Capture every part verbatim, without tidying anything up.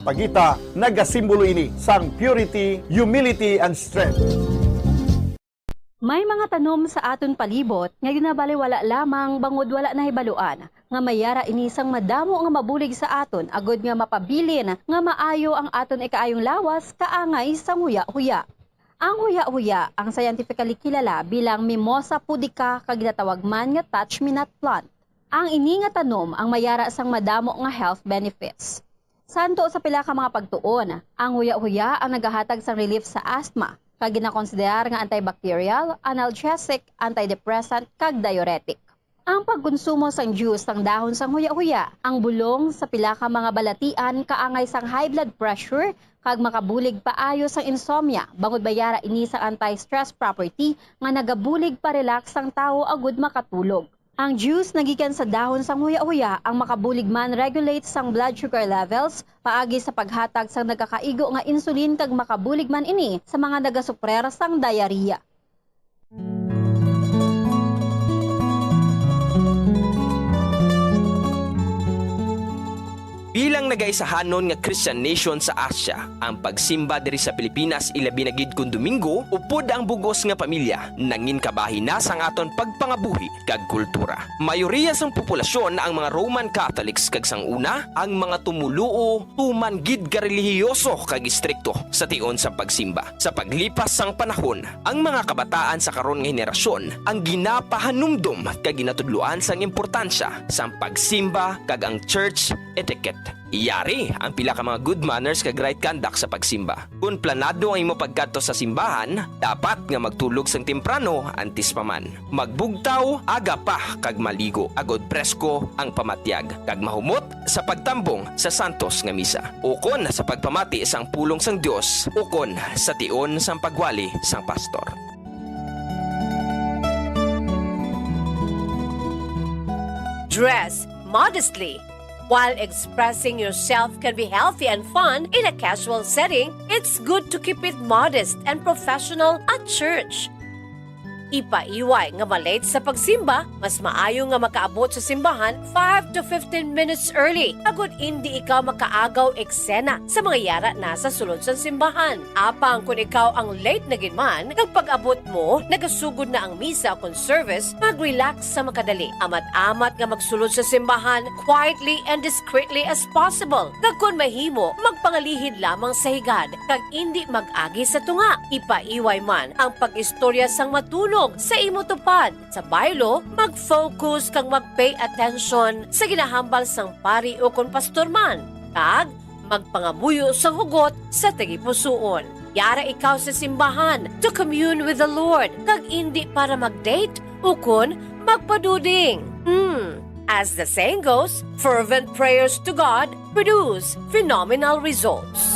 Pagita, nagasimbolo ini sang purity, humility, and strength. May mga tanom sa aton palibot nga ginabaliwala lamang bangod wala nahibaluan nga may yara ini sang madamo nga mabulig sa aton agod nga mapabilin nga maayo ang aton ikaayong lawas kaangay sang huya-huya. Ang huya-huya ang scientifically kilala bilang Mimosa pudica kag ginatawag man nga touch-me-not plant. Ang ini nga tanom ang may yara sang madamo nga health benefits. Santo sa pila ka mga pagtuon, ang huya-huya ang nagahatag sang relief sa asthma, kag ginakonsiderar nga antibacterial, analgesic, antidepressant, kag diuretic. Ang pagkonsumo sang juice sang dahon sang huya-huya, ang bulong sa pila ka mga balatian kaangay sang high blood pressure kag makabulig paayo sang insomnia, bangod may yara ini sang anti-stress property nga nagabulig pa-relax sang tawo agud makatulog. Ang juice nagikan sa dahon sang huya-huya ang makabulig man regulate sang blood sugar levels, paagi sa paghatag sang nagakaigo nga insulin, kag makabulig man ini sa mga nagasuprer sang diarrhea. Bilang nagaisahanon nga Christian nation sa Asia, ang pagsimba diri sa Pilipinas, ilabi na gid kon Domingo, upod ang bug-os nga pamilya, nangin kabahin na sang aton pagpangabuhi kag kultura. Mayoriya sang populasyon ang mga Roman Catholics, kag sang una, ang mga tumoluo tuman gid ka relihiyoso kag istrikto sa tion sang pagsimba. Sa paglipas sang panahon, ang mga kabataan sa karon nga henerasyon ang ginapahanumdom kag ginatudloan sang importansya sang pagsimba kag ang church etiquette. Yari ang pila ka mga good manners kag right conduct sa pagsimba. Kon planado ang imo pagkadto sa simbahan, dapat nga magtulog sang temprano antes pa man. Magbugtaw aga pa kag maligo, agod presko ang pamatyag, kag mahumot sa pagtambong sa santos nga misa, ukon sa pagpamati sang pulong sang Dios, ukon sa tion sang pagwali sang pastor. Dress modestly. While expressing yourself can be healthy and fun in a casual setting, it's good to keep it modest and professional at church. Ipaiway nga ma-late sa pagsimba, mas maayo nga makaabot sa simbahan five to fifteen minutes early, agud indi ikaw makaagaw eksena sa mga yara na sa sulod sang simbahan. Apang kon ikaw ang late na gid man, kag pag-abot mo, nagasugod na ang misa kon service, mag-relax sa makadali. Amat-amat nga magsulod sa simbahan quietly and discreetly as possible. Kag kon mahimo, magpangalihid lamang sa higad, kag indi mag-agi sa tunga. Ipaiway man ang pag-istorya sang matunog sa imo tupad. Sa baylo, mag-focus kag mag-pay attention sa ginahambal sang pari ukon pastor man, kag magpangamuyo sang hugot sa tagipusoon. Yara ikaw sa simbahan to commune with the Lord, kag indi para mag-date ukon magpaduding. Hmm. As the saying goes, fervent prayers to God produce phenomenal results.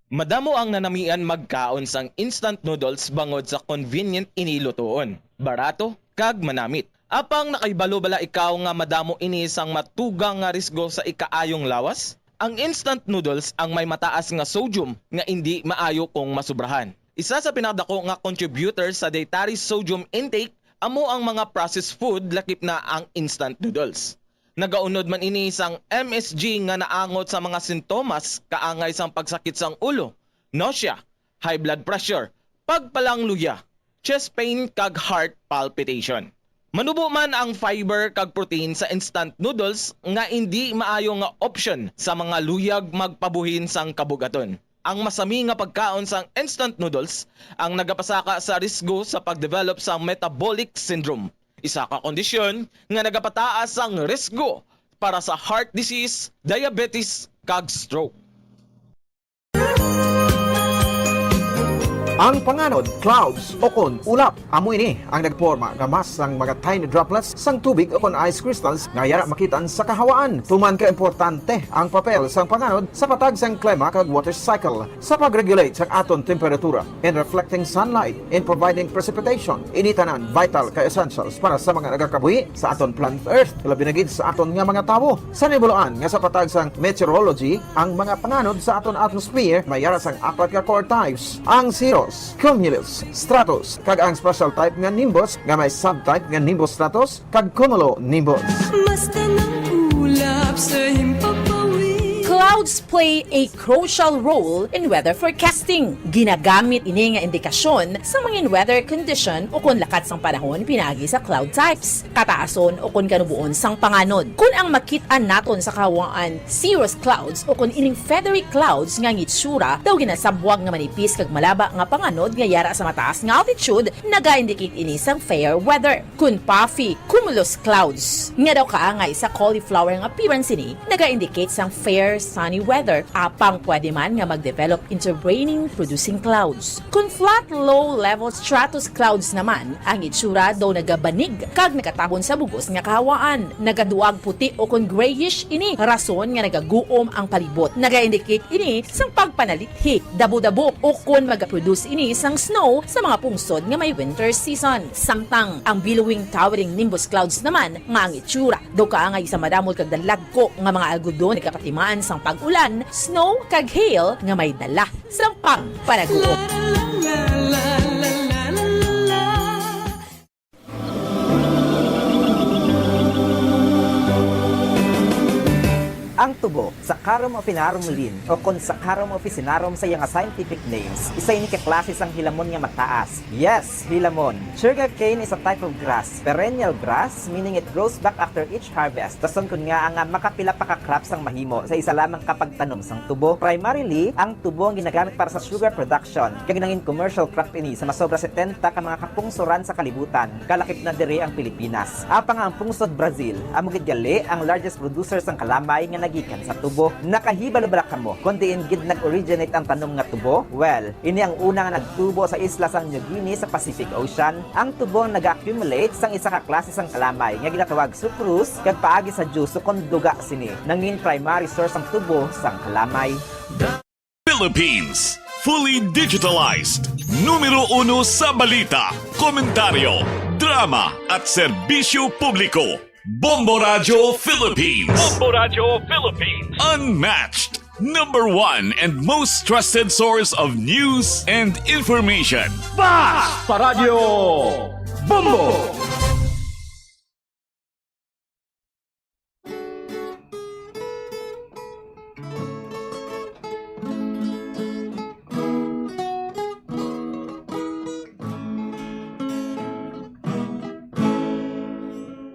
Madamo ang nanamian magkaon sang instant noodles bangod sa convenient ini lutoon, barato, kag manamit. Apang nakahibalo bala ikaw nga madamo ini sang matugang nga risgo sa ikaayong lawas? Ang instant noodles ang may mataas nga sodium nga indi maayo kung masubrahan. Isa sa pinakadako nga contributor sa dietary sodium intake amo ang mga processed food, lakip na ang instant noodles. Nagaunod man ini sang M S G nga naangot sa mga sintomas kaangay sang pagsakit sang ulo, nausea, high blood pressure, pagpalangluya, chest pain, kag heart palpitation. Manubo man ang fiber kag protein sa instant noodles nga indi maayo nga option sa mga luyag magpabuhin sang kabug-aton. Ang masami nga pagkaon sang instant noodles ang nagapasaka sa risgo sa pag-develop sang metabolic syndrome, isa ka kondisyon nga nagapataas sang risgo para sa heart disease, diabetes, kag stroke. Ang panganod, clouds, ukon ulap, amo ini ang nagporma nga mass sang mga tiny droplets sang tubig ukon ice crystals nga yara makit-an sa kahawaan. Tuman ka importante ang papel sang panganod sa patag sang klima kag water cycle, sa pag-regulate sang aton temperatura, in reflecting sunlight, in providing precipitation. Ini tanan vital ka essentials para sa mga nagakabuhi sa aton planet Earth, labi na gid sa aton nga mga tawo. Sa nahibaluan nga sa patag sang meteorology, ang mga panganod sa aton atmosphere may yara sang apat ka core types. Ang zero, Cumulus, Stratus, kag ang special type nga nimbus nga may subtype nga nimbus stratus kag cumulonimbus. Basta nang ulap sa himpapawid. Clouds play a crucial role in weather forecasting. Ginagamit ini nga indikasyon sa mga weather condition o kon lakat sang panahon pinaagi sa cloud types, kataason o kon kanuboon sang panganod. Kon ang makit-an naton sa kahawaan cirrus clouds o kon ining feathery clouds nga ang itsura daw ginasabwag nga manipis kag malaba nga panganod nga yara sa mataas nga altitude, naga-indicate ini sang fair weather. Kon puffy cumulus clouds nga daw kaangay sa cauliflower nga appearance ini, naga-indicate sang fair sunny weather, apang pwede man nga mag-develop into raining producing clouds. Kon flat low-level stratus clouds naman, ang itsura daw nagabanig kag nagatabon sa bug-os nga kahawaan. Nagaduag puti o kon grayish ini, rason nga nagaguom ang palibot. Naga-indicate ini sang pagpanalithi, dabo-dabo, o kon magaproduce ini sang snow sa mga pungsod nga may winter season. Samtang ang billowing towering nimbus clouds naman nga ang itsura daw kaangay sa madamol kag dalagko nga mga algodon nagapatimaan sang pag-ulan, snow, kag hail nga may dala sang pagpanaguot. Ang tubo, Saccharum officinarum Linn, o kon Saccharum officinarum sa iya nga scientific names, isa ini ka klase sang hilamon nga mataas. Yes, hilamon. Sugarcane is a type of grass, perennial grass, meaning it grows back after each harvest. Rason kon ngaa nga makapila pa ka crops ang mahimo sa isa lamang ka pagtanom sang tubo. Primarily, ang tubo ang ginagamit para sa sugar production, kag nangin commercial crop ini sa masobra setenta ka mga kapungsoran sa kalibutan, kalakip na diri ang Pilipinas. Apang ang pungsod Brazil, amo gid gali ang largest producer sang kalamay nga nagikan sa tubo. Nakahibalo bala kamo kon diin gid nag-originate ang tanom nga tubo? Well, ini ang una nga nagtubo sa isla sang New Guinea sa Pacific Ocean. Ang tubo ang naga-accumulate sang isa ka klase sang kalamay nga ginatawag sucrose, kag paagi sa juice kon duga sini. Nangin primary source ang tubo sang kalamay. Philippines, fully digitalized. Numero uno sa balita, komentaryo, drama, at serbisyo publiko. Bombo Radyo Philippines. Bombo Radyo Philippines. Unmatched, number one and most trusted source of news and information. Basta Radyo Bombo!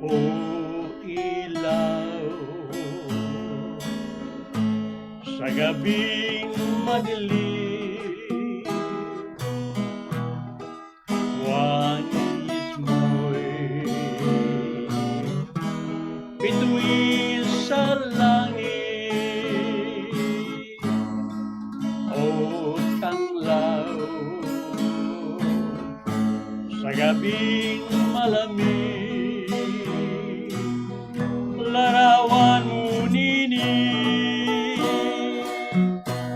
O ilaw, sa gabing madilim, Juan mismo'y bituin sa langit, o tanglaw sa gabing malamig. Larawan mo nini,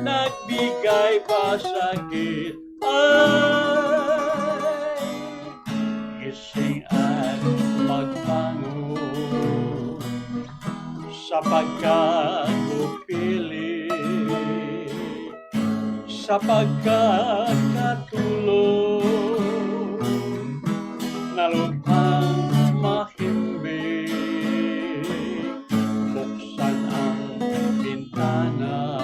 nagbigay ba sakit? Ay, gising at magbangon sa pagkagupili, sa pagkakatulog, na lubhang mahimbing. Buksan ang bintana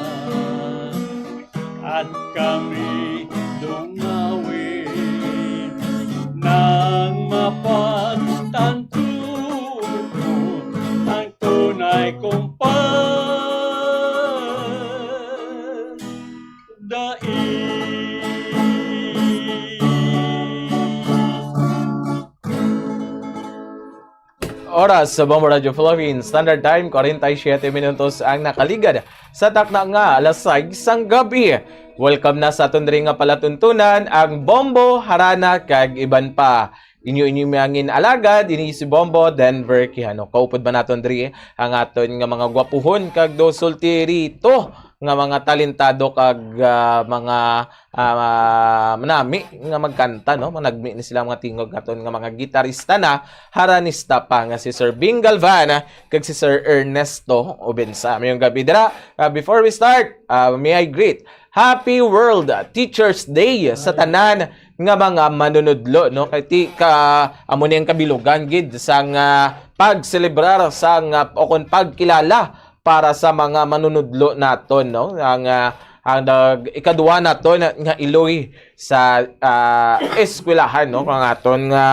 at kami dungawin nang mapagtanto ang tunay kong pagdaig. Oras sa Bombo Radio Philippines Standard Time, kwarenta y siyete minutos ang nakaligad sa takna nga alas sais sang gabi. Welcome na sa aton diri nga palatuntunan, ang Bombo, Harana, kag iban pa. Inyo, inyo mangin alagad, ini si Bombo Denver Quijano. Kaupod ba naton diri ang aton nga mga gwapuhon kag dosulti rito? nga mga talentado kag, ah, mga, ah, manami nga magkanta, no? Managmi ni sila mga tingog aton nga mga gitarista na, haranista pa nga si Sir Bing Galvan, ah, kag si Sir Ernesto Obensa. Mayong gabi dira. Ah, before we start, ah, may I greet Happy World Teachers Day sa tanan nga mga manunudlo, no? Kay ti ka amo ni ang kabilugan gid sang, ah, pagselebrar sang, ah, o kon pagkilala para sa mga manunudlo naton, no? Ang, ah, ang nag-, ikaduha naton nga iloy sa, ah, eskwelahan, no? Ang aton nga,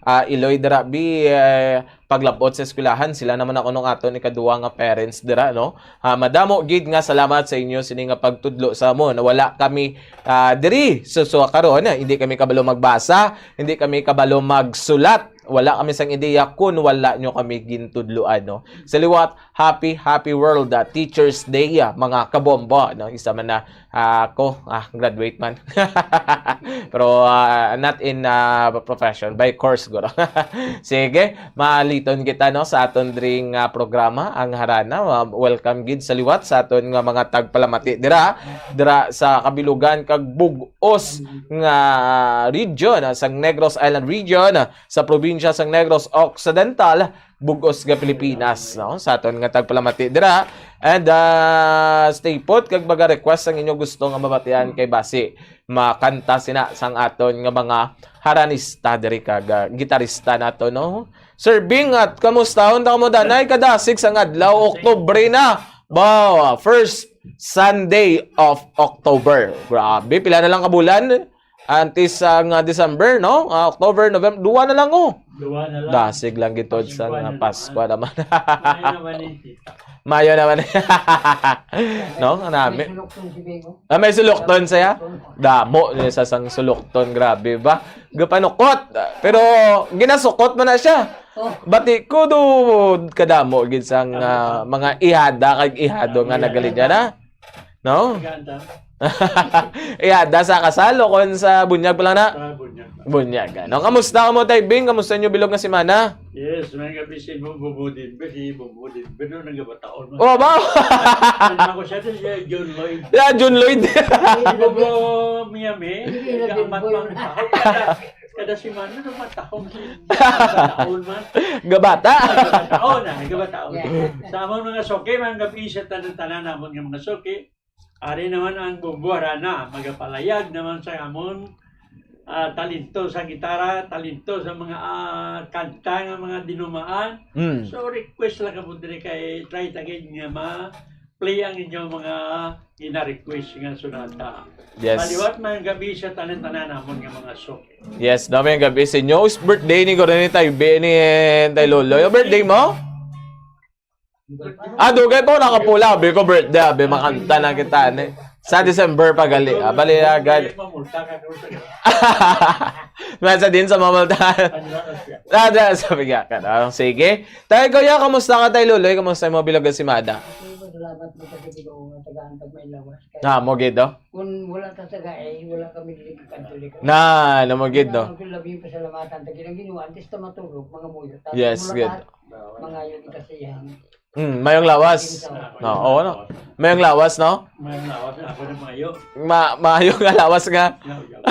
ah, iloy dira bi, eh, paglabot sa eskwelahan, sila naman ako nung aton ikaduha nga parents dira, no? Ah, madamo gid nga salamat sa inyo sini nga pagtudlo sa amon. Wala kami, ah, diri so, so karon, ah, hindi kami kabalo magbasa, hindi kami kabalo magsulat. Wala kami sang ideya kun wala nyo kami gintudloan, no? Sa liwat, happy, happy World, ah, Teachers Day, ah, mga kabombo, no? Isa man na, ah, ako, ah, graduate man. Pero, ah, not in, ah, profession, by course, guro. Sige, maliton kita, no, sa aton dring, ah, programa, ang Harana. Ah, welcome gid sa liwat sa aton nga mga tagpalamati dira, dira sa kabilugan kag bug-os nga region, ah, sang Negros Island Region, ah, sa probinsya sang Negros Occidental, bug-os nga Pilipinas, no? Sa aton nga tagpalamati dira. And, ah, stay put kag maga-request ang inyo gusto nga mabatian kay basi makanta sina sang aton nga mga haranista diri kag, ah, gitarista nato, no? Sir Bing, at kamusta? Unta mo danay kadasig sang adlaw, Oktubre na. Ba, first Sunday of October. Grabe, pila na lang ka bulan? Antes ang, ah, December, no? Ah, October, November, duwa na lang, oh. Duwa na lang. Dasig lang gid to sa, ah, Paskwa naman. Paskwa naman. Mayo naman eh, tita. Mayo naman. No? Ang nami. May sulukton si Bego. Ah, may sulukton siya? Sulukton. Damo niya sa sang sulukton, grabe ba? Gapanukot. Pero ginasukot man na siya. Oh. Bati ko do kadamo gid sang, ah, mga ihada kag ihado nga nagalinya na. No? Ganda. Iya, da sa kasal o kon sa bunyag pa lang na? Sa bunyag. Bunyag, ano? Kamusta ka mo, Tay Bing? Kamusta inyo bilog nga semana? Yes, may gabi si Bubu Denver, si Bubu Denver, no, nagabataon mo. Oh, ba? Ano ako siya, si John Lloyd. Yeah, John Lloyd. Si Bubu Miami, Hindi na nagkaamat Denver. Pang tao. Kada, kada semana, naman tao. Taon man. Gabata. Taon na, nagabataon. Yeah. Sa among mga suki, mga gabi sa tanan-tanan namon nga mga suki, ari naman ang Bumbo Harana, magapalayag naman sa amon, ah, talento sa gitara, talento sa mga, ah, kanta nga mga dinumaan. Mm. So, request lang kamo diri kay try ta gid nga ma-play ang inyong mga gina-request nga sonata. Yes. Maliwat man gabi sa tanan-tanan namon nga mga suki. Yes, dami ang gabi sa inyo. Birthday ni Gordon, ni Tay Bi, ni Tay Loloy. O, birthday mo? Ah, dugay po, nakapula. Abi ko birthday, abi, makanta na kita, ni. Sa December pa gali, ah, bali agad. Nasa din sa mamultahan. Ah, da, sabi nga ka na. Sige. Tay, kuya, kamusta ka, Tay Loloy? Kamusta mo bilog si Mada? Salamat mo sa pagkakataon nga tagaan pag may lawas. Ah, mo gid, oh. Kung wala ta sa gae, wala kami dili ka Katoliko. Na, na mo gid, no? Kailangan ko labi yung pasalamatan ta ginang Ginoo, antes ta matulog, mga muyo. Tapos Yes, mula gid. Lahat, mangayo kita sa iyang Mm, mayong lawas. Ginoo. No, oo, no? Mayong lawas, no? Mayong lawas, ako na mayo. Ma-, maayo nga lawas nga. Yaw, yaw.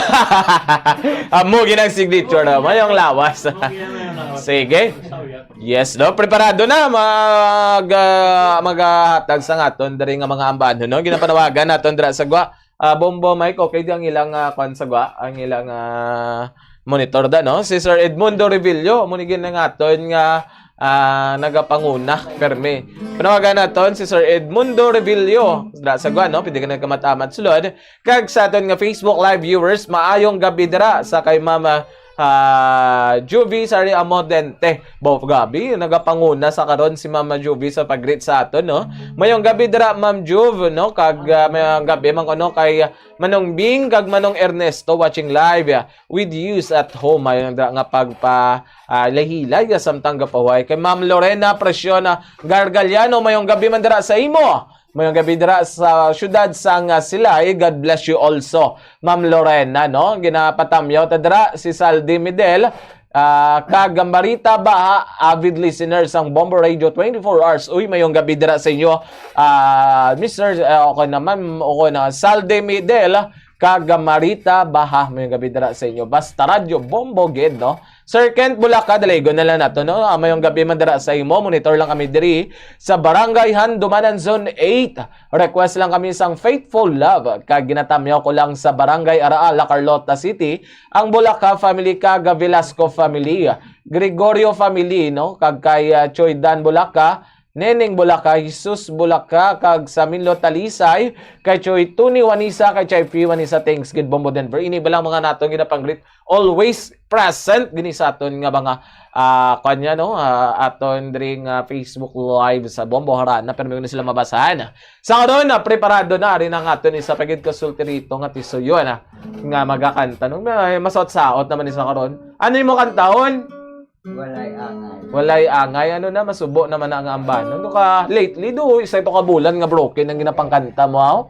Amo ginang signature na, mayong lawas. Amo ginang mayong lawas. Sige. Saw, yaw. Yes, no? Preparado na mag, ah, maghatag sa aton diri nga mga ambanon, no? Ginapanawagan naton dira sa gwa. Ah, Bombo Mike, okay di ang ilang, ah, kwan sa gwa, ang ilang, ah, monitor da, no? Si Sir Edmundo Revillo, mo ni gid ang aton nga, ah, nagapanguna, permi. Panawagan naton si Sir Edmundo Revillo, da sa gwa, no? Pwede ka nagkamatamat sulod. Kag sa aton nga Facebook Live viewers, maayong gabi dira sa kay Mama, ah, Juvie Sari Amodente. Bo, gabi, nagapanguna sa karon si Mama Juvie sa pag-greet sa aton, no? Mayong gabi dira, Ma'am Juv, no? Kag, ah, mayong gabi man kuno kay Manong Bing kag Manong Ernesto watching live, ah, with you at home. Mayong dira nga pagpa, ah, hilay-hilay, ah, samtang gapahuway. Kay Ma'am Lorena Presiona Gargaliano, mayong gabi man dira sa imo. Mayong gabi dira sa siyudad sang, ah, Silay. God bless you also, Ma'am Lorena, no? Ginapatamyaw ta dira si Saldi Midel, Ah, kag Marita Baha, avid listener sang Bombo Radio twenty-four hours. Uy, mayong gabi dira sa inyo. Ah, Mister, ah, okay naman, okay na. Salde Midel, kag Marita Baha, mayong gabi dira sa inyo. Basta Radyo Bombo gid, no? Sir Kent Bulaca, daligon na lang nato, no? Ah, mayong gabi man dira sa imo. Monitor lang kami diri sa Barangay Handumanan, Zone eight. Request lang kami sang Faithful Love, kag ginatamyaw ko lang sa Barangay Araal, La Carlota City, ang Bulaca family kag Velasco family, Gregorio family, no? Kag kay, ah, Choy Dan Bulaca, Neneng Bulaca, Jesus Bulaca, kag sa Minlo Talisay, kay Choy Tony Juanisa, kay Choy P Juanisa, thanks gid, Bombo Denver. Ini ba lang mga natong ginapang-greet? Always present gini sa aton nga mga, ah, kanya, no? Ah, aton diri nga Facebook Live sa Bombo Harana, pero may na sila mabasahan. Sa karon, na preparado na rin ang aton isa pa gid ka sulti rito nga tisuyo na nga magakanta, no? May masaot-saot naman isa karon. Ano mo kantahon? Walay angay. Walay angay. Ano na, masubo naman na ang ambanon. Ano ka, lately, do, isa ito ka bulan nga broken ang ginapangkanta mo, aw?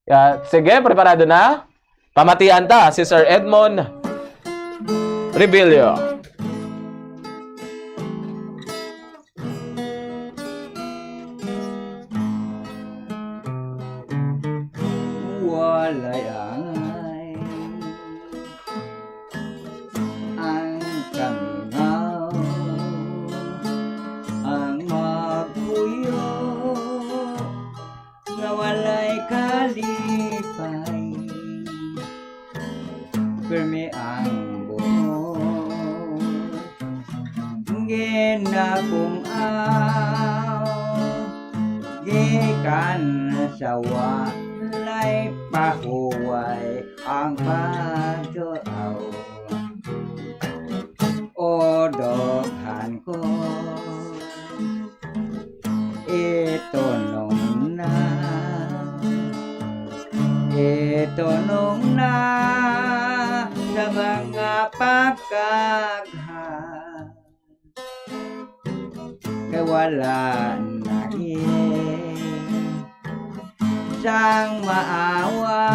Ya, sige, preparado na? Pamatian ta si Sir Edmond Rebillo. Walay angay ang kamingaw, ang magpuyo nga walay kalipay. Pirmi ang buhok, ginapung-aw gikan sa walay pahuway ang pagturaw. O dughan ko, itunong na, itunong na sa mga pagkaghan. Kay wala na gid sang maawa,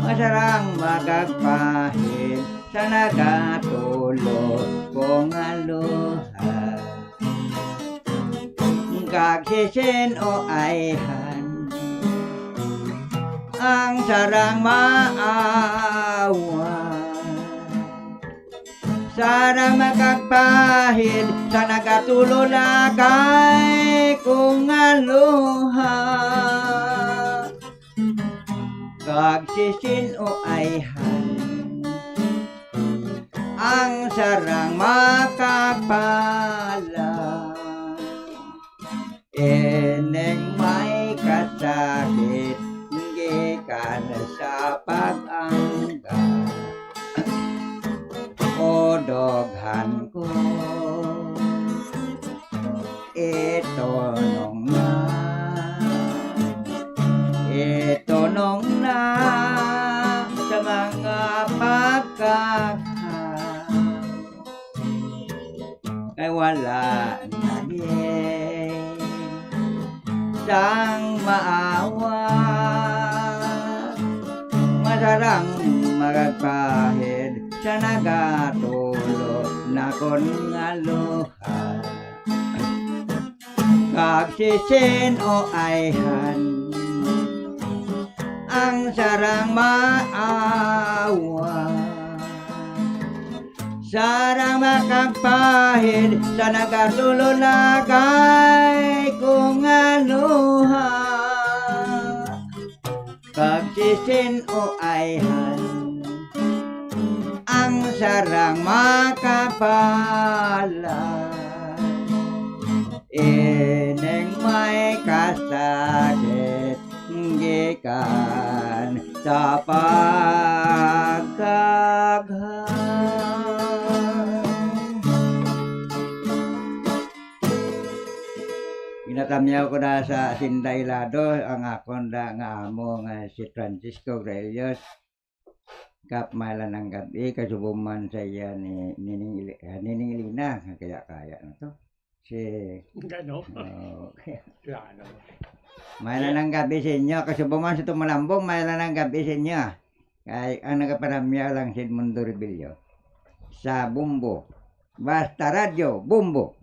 masarang magagpahid sa nagatulo ko nga luha. Kag sisin o ayhan ang sarang maawa. Sarang makagpahid sa nagatulo na kay kung aluha. Kag sisin o ayhan ang sarang makapala. Ining may kasakit gikan sa pag-angga. O dughan ko, itunong na, itunong na sa mga pagkahan. Kay wala na gid sang maawa, masarang magagpahid sa nagatulo na kon nga luha. Kag sisin o ayhan ang sarang maawa. Sarang makagpahid sa nagatulo na kay kung aluha. Kag sisin o ayhan ang sarang makapala. Ining may kasakit gikan sa pagkaghan. Ginatamyaw ko na sa Sinday Lado ang akon da nga amo nga si Francisco Grelios. Kap, maila nang gab-i, kasubo man sa iya ni Nining Ili-, ah, Nining Ilina, kaya-kaya na to. Si Gano? Oo. Gano? Maila nang gab-i sa inyo, kasubo man sa Tumalambong, maila nang gab-i sa inyo. Kay ang nagapanamyaw lang si Edmundo Rebillo. sa Bombo. Basta Radyo, Bombo.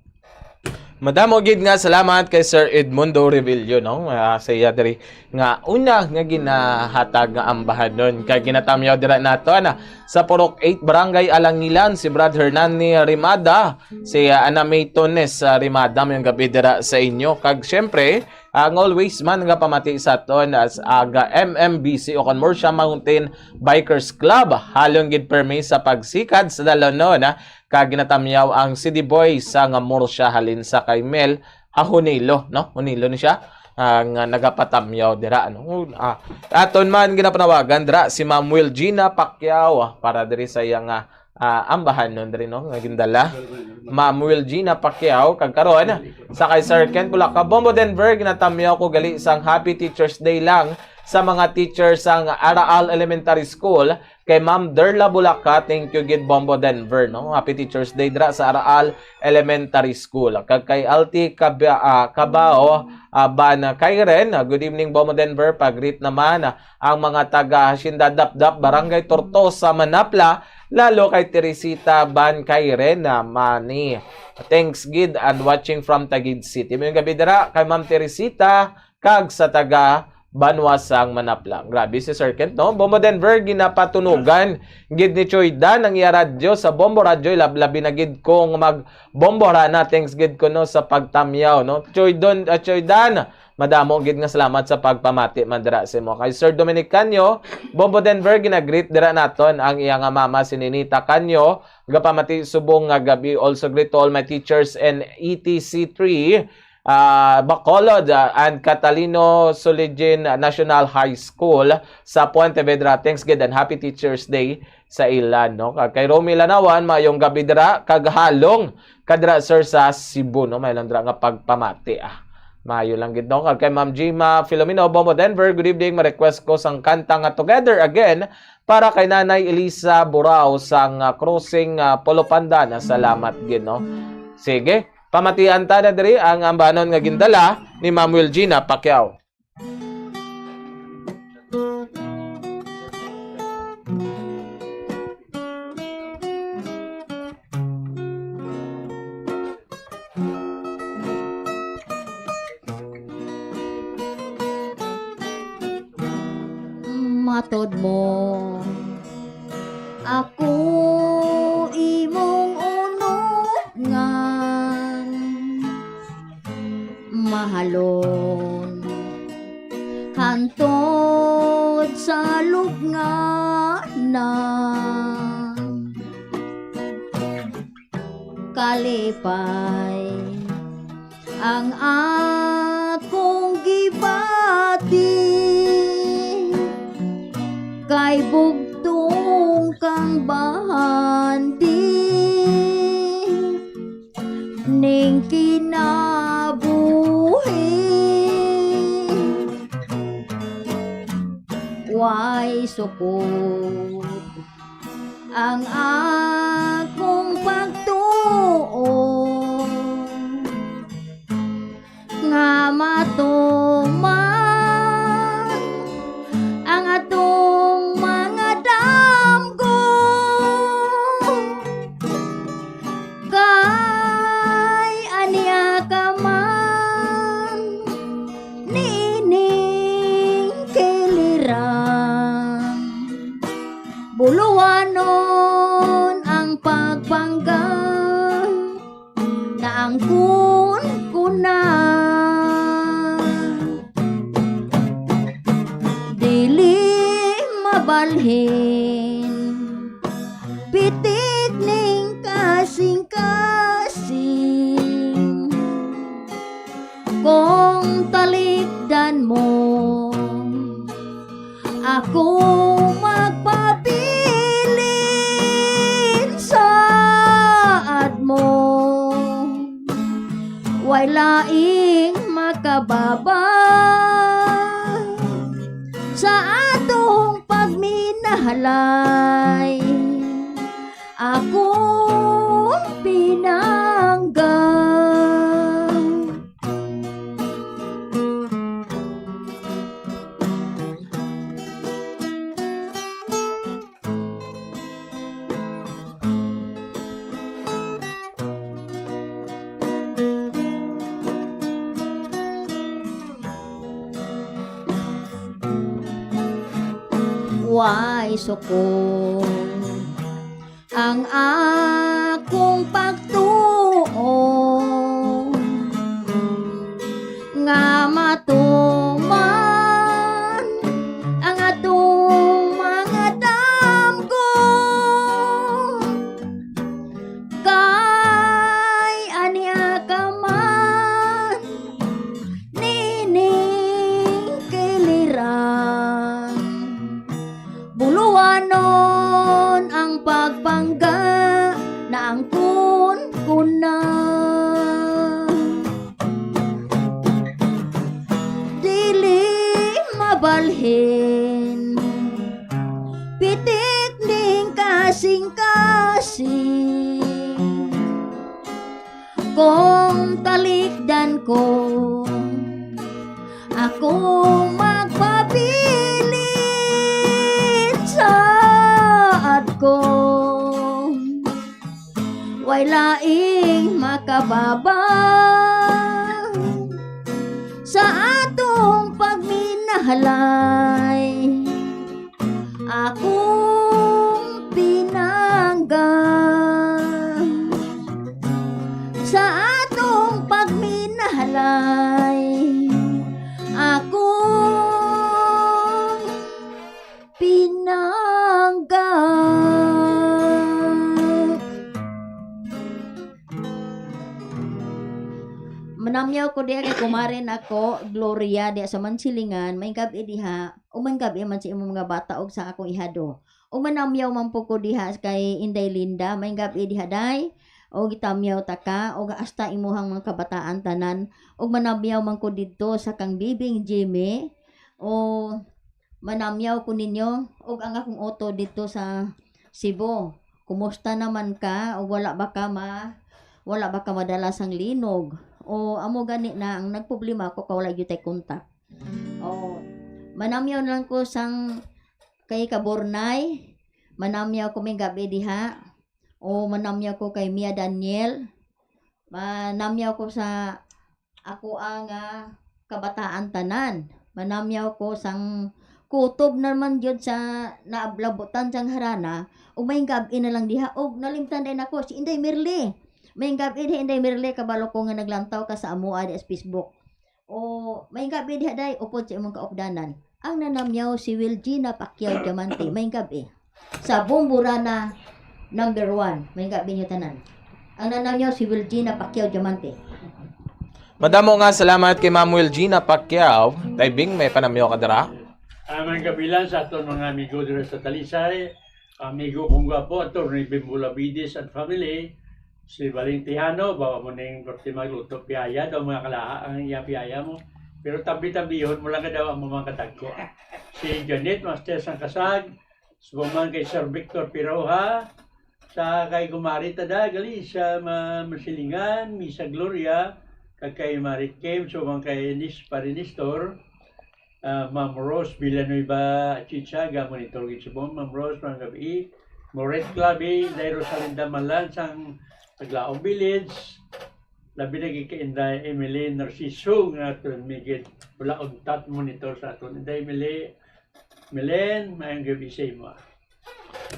Madamo gid nga salamat kay Sir Edmundo Revillo, no? Ah, sa iya diri nga una nga ginahatag nga ambahanon kay ginatamyaw dira nato ana sa Purok eight, Barangay Alangilan, si Brad Hernani Rimada, si, ah, Ana May Tones, ah, Rimada, mayong gabi dira sa inyo. Kag syempre, ang always man nga pamati sa aton as aga M M B C o kon Murcia Mountain Bikers Club, halong gid permi sa pagsikad sa dalanon, ah, kag ginatamyaw ang C D Boy sa nga Murcia halin sa kay Mel, ah, Hunilo, no? Hunilo ni siya, ah, nga nagapatamyaw dira, ano? Ah, aton man ginapanawagan dira si Ma'am Wilgina Pacquiao, ah, para diri sa iya nga, ah, ambahanon diri, no? Nga gindala. Ma'am Wilgina Pacquiao, kag karon, sa kay Sir Kent Bulaca, Bombo Denver, ginatamyaw ko gali sang Happy Teacher's Day lang sa mga teacher sang Araal Elementary School. Kay Ma'am Derla Bulaca, thank you gid, Bombo Denver, no? Happy Teacher's Day dira sa Araal Elementary School. Kag kay Alti Kaba-, ah, Kabao, ah, Ban Kairen, ah, good evening, Bombo Denver. Pag-greet naman, ah, ang mga taga Hacienda Dapdap, Barangay Tortosa, Manapla, lalo kay Teresita Ban Kairen, ah, Mani. Thanks gid and watching from Taguig City. Mayong gabi dira kay Ma'am Teresita, kag sa taga Banwa sang Manapla. Grabe si Sir Kent, no? Bombo Denver, ginapatunugan gid ni Choy Dan ang iya radyo sa Bombo Radyo. Lab-, labi na gid kung mag-bombo ra na. Thanks gid ko, no, sa pagtamyaw, no? Choy Don, ah, Choy Dan, madamo gid nga salamat sa pagpamati man dira sa imo. Kay Sir Dominic Canyo, Bombo Denver, ginagreet dira naton ang iya nga mama, si Ninita Canyo. Gapamati subong nga gabi. Also greet to all my teachers and E T C three, ah, Bacolod, ah, and Catalino Suligin National High School sa Puente Vedra. Thanks gid and happy Teachers Day sa ila, no? Kag kay Romy Lanawan, mayong gabi dira, kag halong ka dira, sir, sa Cebu, no? May lang dira nga pagpamati, ah. Maayo lang gid, no? Kag kay Ma'am Jima Filomeno, Bombo Denver, good evening. Ma-request ko sang kanta nga Together Again para kay Nanay Elisa Burao sang, ah, Crossing, ah, Polopandan. Salamat gid, no? Sige, pamatian ta na diri ang ambanon nga gindala ni Ma'am Wilgina Pacquiao. Matod mo, ako imong unungan, mahalon hantod sa lubnganan. Kalipay ang akong gibati, kay bugtong kang bahandi ning kinabuhi. Way suko ang akong pagtuo nga matuman ang atong mga damgo. Kay ania ka man niining kiliran, buluhanon ang pagpangga, naangkon ko na. Dili mabalhin, pitik ning kasing-kasing. Kung talikdan mo, ako magpabilin sa admo. Way laing makababa sa atong pagminahalay. Akong pinangga. way suko ang akong pagtuo nga matuman ang atong mga damgo. Kay ania ka man nining kiliran, buluhanon ang pagpangga, naangkon ko na. Dili mabalhin, pitik ning kasing-kasing. Kung talikdan ko, ako magpabilin sa adko. Way laing makababa sa atong pagminahalay. Akong pinangga sa atong pagminahalay. Akong pinangga. Manamyaw ko diha kay kumare nako, Gloria, diha sa Mansilingan. May gab-i diha. O may gab-i man sa imong mga bata og sa akong ihado. O manamyaw man po ko diha kay Inday Linda. May gab-i diha, day. O gitamyaw ta ka. O hasta imuhang mga kabataan tanan. O manamyaw man ko didto sa kang Bibing Jimmy. O manamyaw ko ninyo. O ang akong oto didto sa Cebu. Kumusta naman ka? O wala ba ka ma-, wala ba ka madala sang linog? O amo gani na ang nagproblema ko kay wala gyud tay kontak. O manamyaw na lang ko sang kay Kabornay. Manamyaw ko may gab-i diha. O manamyaw ko kay Mia Daniel. Manamyaw ko sa ako nga kabataan tanan. Manamyaw ko sang kutob naman gyud sa naablabutan sang harana, ug may gab-i na lang diha, og nalimtan din ako si Inday Mirly. May gab-i diha, Inday Mirly, kabalo ko nga naglantaw ka sa amoa di sa Facebook. O may gab-i diha, day, upod sa imong kaupdanan. Ang nanamyaw si Wilgina Pacquiao Diamante, may gab-i. Sa Bomborana number one, may gab-i niyo tanan. Ang nanamyaw si Wilgina Pacquiao Diamante. Madamo nga salamat kay Ma'am Wilgina Pacquiao. Tay Bing, may panamyaw ka dira? Ah, may gab-i lang sa aton mga amigo dira sa Talisay. Amigo kong gwapo, Attorney Bimbo Labides and family. Si Baling Tihano, bawa mo ning birthday magluto, piyaya daw mga kalaha ang iya piyaya mo. Pero tabi-tabihon mo lang ka daw ang mga kadagko. Si Janet Master Sangkasag, subong man kay Sir Victor Piroha, sa kay Kumari Tada, gali sa ma-, Masilingan, Misa Gloria, kag kay Marit Kim, subong kay Nis Parinistor, ah, Ma'am Rose Villanueva Chichaga, monitor gid subong, Ma'am Rose, mga gabi. Moret Clave, Day Rosalinda Malan, sang Taglaong Village, labi na gid kay Inday Emily Narciso, nga aton migid, wala untat monitor sa aton. Inday Emily, Milen, mayong gabi sa imo.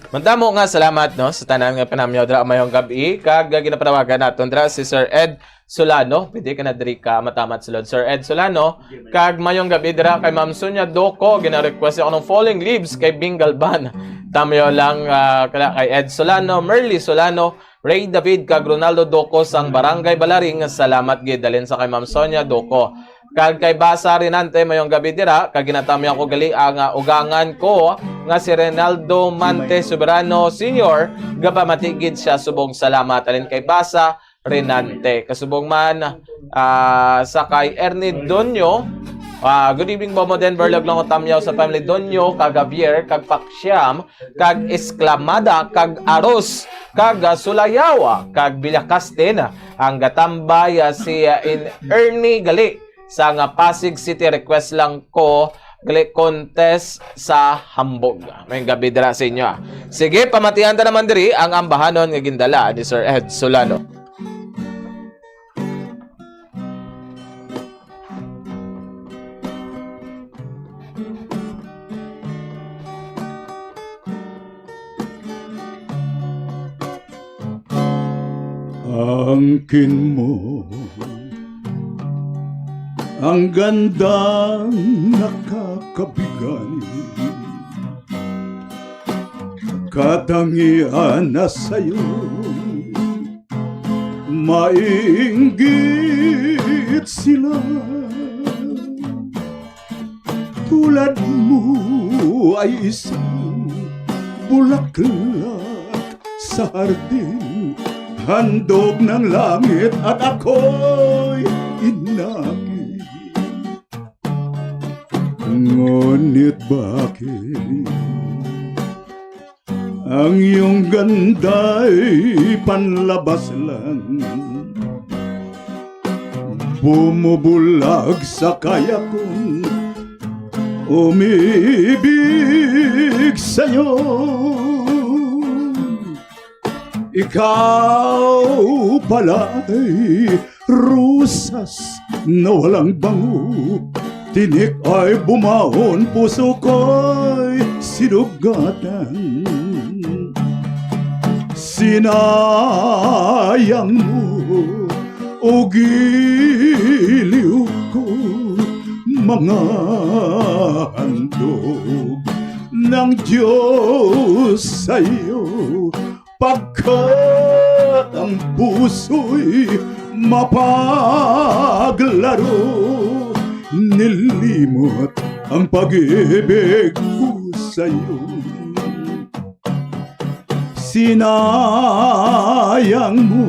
Madamo nga salamat, no, sa tanan nga panamyaw dira mayong gabi, kag ginapanawagan naton dira si Sir Ed Solano. Pwede ka na diri ka matamat sulod, Sir Ed Solano. Kag mayong gabi dira kay Ma'am Sonia Doco, gina-request ako ng Falling Leaves kay Bing Galban. Tamyaw lang, ah, kala kay Ed Solano, Merly Solano, Ray David kag Ronaldo Doco sang Barangay Balaring. Salamat gid, dalin sa kay Ma'am Sonia Doco. Kag kay Basa Renante, mayong gabi dira, kag ginatamyaw ko gali ang, ah, ugangan ko nga si Renaldo Mante Soberano Senior, gapamati gid siya subong salamat. Alin kay Basa Renante. Kasubong man, ah, sa kay Ernie Donyo, ah, good evening, Bobo Denver, log lang tamyaw sa family Donyo, kag Javier, kag Paksiam, kag Esklamada, kag Aros, kag, ah, Sulayawa, kag Villacastin, ang gatambay, ah, si, ah, in-, Ernie Gali sa nga Pasig City. Request lang ko, gali contest sa hambog. May gabi dira sa inyo, ah. Sige, pamatian ta naman diri ang ambahanon nga gindala ni Sir Ed Solano. Angkin mo ang gandang nakakabigani, katangian na sayo mainggit sila. Tulad mo ay isang bulaklak sa hardin, handog ng langit at ako'y inakit. Ngunit bakit ang iyong ganda'y panlabas lang? Bumubulag sa kaya kong umibig sa'yo. Ikaw pala ay rosas na walang bango. Tinik ay bumaon, puso ko'y sinugatan. Sinayang mo, o giliw ko, mga handog ng Diyos sa'yo. Pagkat ang puso'y mapaglaro, nilimot ang pag-ibig ko sa'yo. Sinayang mo,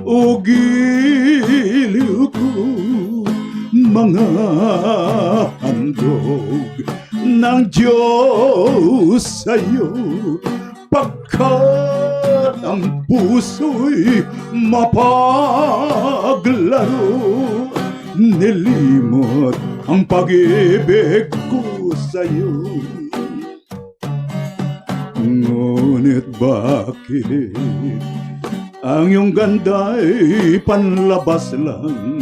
o giliw ko, mga handog ng Diyos sa'yo. Pagkat ang puso'y mapaglaro, nilimot ang pag-ibig ko sa'yo. Ngunit bakit ang iyong ganda'y panlabas lang?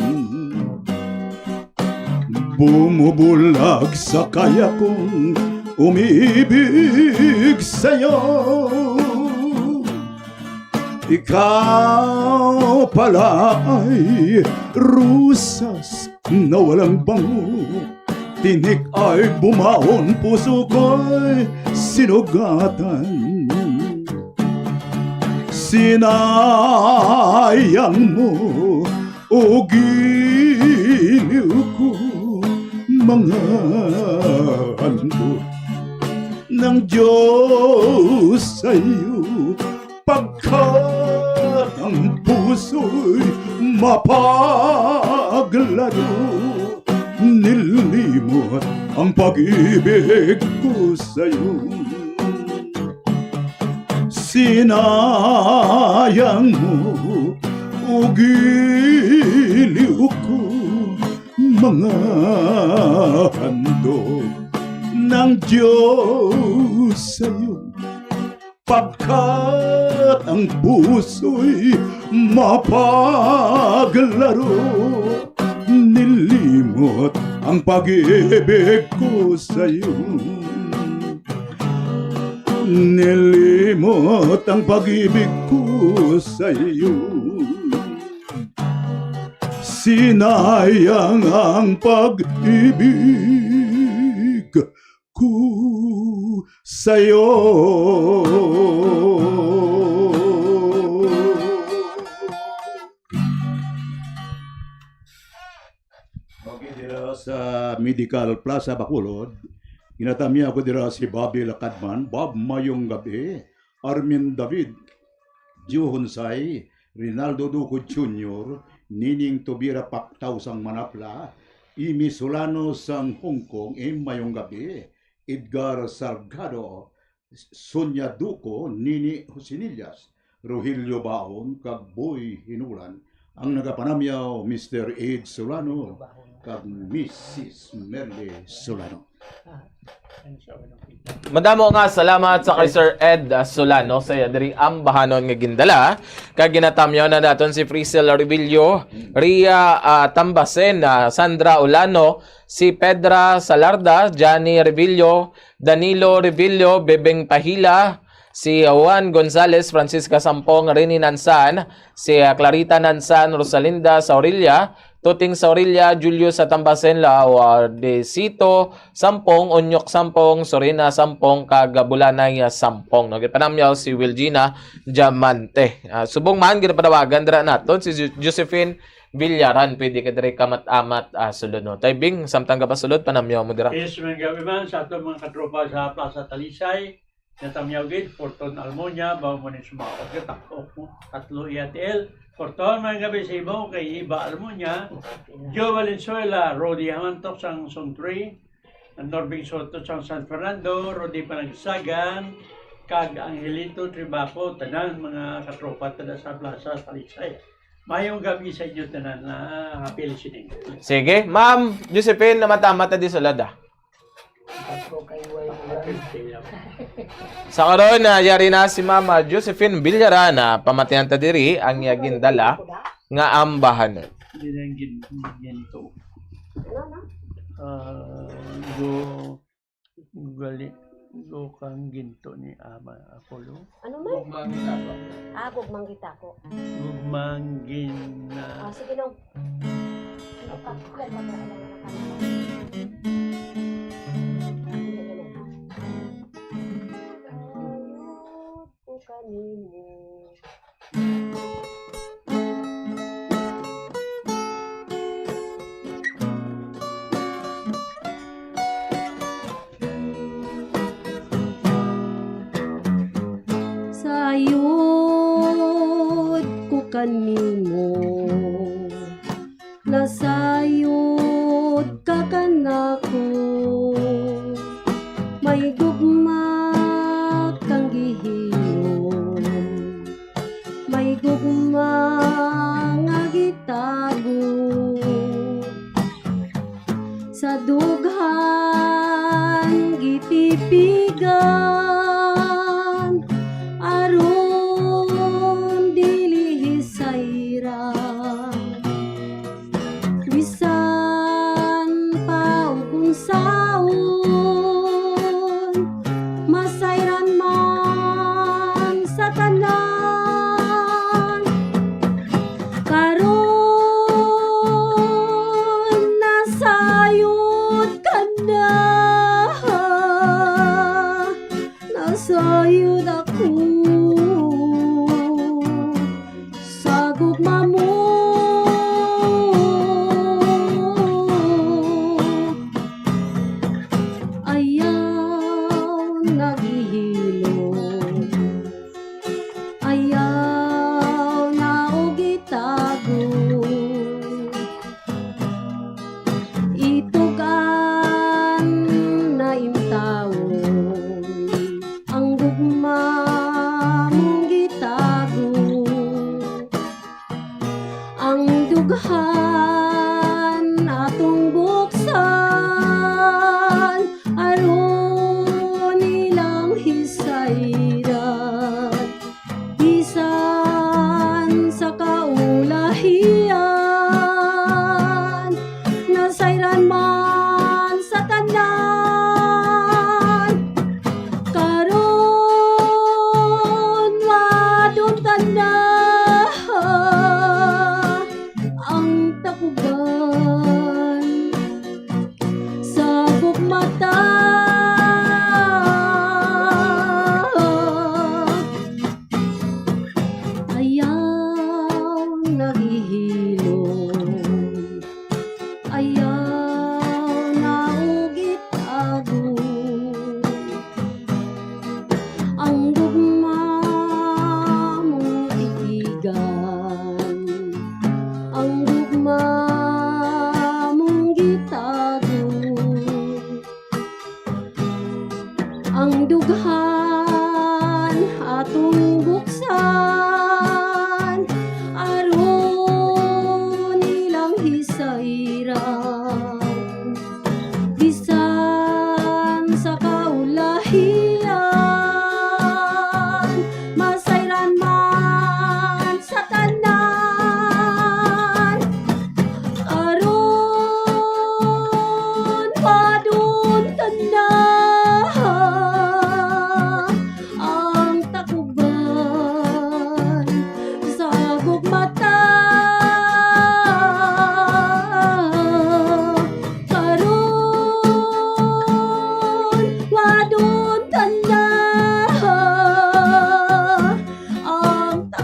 Bumubulag sa kaya kong umibig sa'yo. Ikaw pala ay rosas na walang bango. Tinik ay bumaon, puso ko'y sinugatan. Sinayang mo, o giliw ko, mga handog ng Diyos sa'yo. Pagkat ang puso'y mapaglaro, nilimot ang pag-ibig ko sa'yo. Sinayang mo, o giliw ko, mga handog ng Diyos sa'yo. Pagkat ang puso'y mapaglaro, nilimot ang pag-ibig ko sa'yo. Nilimot ang pag-ibig ko sa'yo. Sinayang ang pag-ibig ko sa'yo. Okay, dira sa Medical Plaza, Bacolod, ginatamya ako dira si Bobby Lakadman. Bob, mayong gabi. Armin David, Joe Honsay, Rinaldo Duco Junior, Nining Tubira Paktaw sang Manapla, Imi Solano sang Hong Kong, eh, mayong gabi. Edgar Salgado, Sonia Duco, Nini Josinillas, Rogelio Baon, kag Boy Hinulan. Ang nagapanamyaw, Mister Ed Solano, kag Missus Merle Solano. Madamo nga salamat sa kay Sir Ed, ah, Solano sa iya diri ambahanon nga gindala. Kag ginatamyaw na naton si Frisel Rebillo, Ria, ah, Tambasen, ah, Sandra Olano, si Pedra Salarda, Johnny Rebillo, Danilo Rebillo, Bebeng Pahila, Si Juan Gonzalez, Francisca Sampong, Rini Nansan, si, ah, Clarita Nansan, Rosalinda Saurilla, Tuting Saurilla, Julio sa Tambasen, Lao, ah, Desito Sampong, Onyok Sampong, Sorina Sampong, kag Bulanay, ah, Sampong. No? Ginpanamyaw si Wilgina Diamante. Ah, subong man, ginapanawagan dira naton si Jo-, Josephine Villaran. Pwede ka diri kamat-amat, ah, sulod, no? Tay Bing, samtang ka pa sulod, panamyaw mo dira. Yes, mga gabi man sa aton mga katropa sa Plaza Talisay. Natamyaw gid, Fortun Almonia, bawo mo ni sumaot ka, tako mo, tatlo iya T L. Fortun, mga gabi sa imo, kay Iba Almonia, Joe Valenzuela, Rodi Hamantok sang Suntri, Norbing Soto sang San Fernando, Rodi Panagsagan, kag Angelito Tribaco, tanan mga katropa tada sa Plaza Talisay. Mayong gabi sa inyo tanan, ah, happy listening. Sige, Ma'am Josephine, namata-mata di sulod, ah. Ako kay Way Ulan. Sa karon, ah, yari na si Mama Josephine Villarana, pamatian ta diri ang iya gindala nga ambahan. Hindi na yung gin-, ginto. Ano na? Ah, go, gali, go kang ginto ni Ama Apollo. Ano man? Gugmang kita ko. Ah, gugmang kita ko. Gugmang gina- Ah, sige, no. Ako, ako, ako, ako, ako, ako. Sayod ko kanimo. Sayod ko kanimo, nasayod ka kanako. May gugma kang gihimo, may gugma nga gitago. Sa dughan gitipigan, aron dili hisayran. Bisan pa ug unsaon, masayran man sa tanan. Karon nasayod ka na, nasayod ako sa gugma mo. Ayaw na gihilo, ayaw na og itago. Itug-an na intawon ang gugma mong gitago. Ang dughan atong buksan, aron ilang hisayran. Bisan sa kaulahian, nasayran man sa tanan. Karon madumtan na ang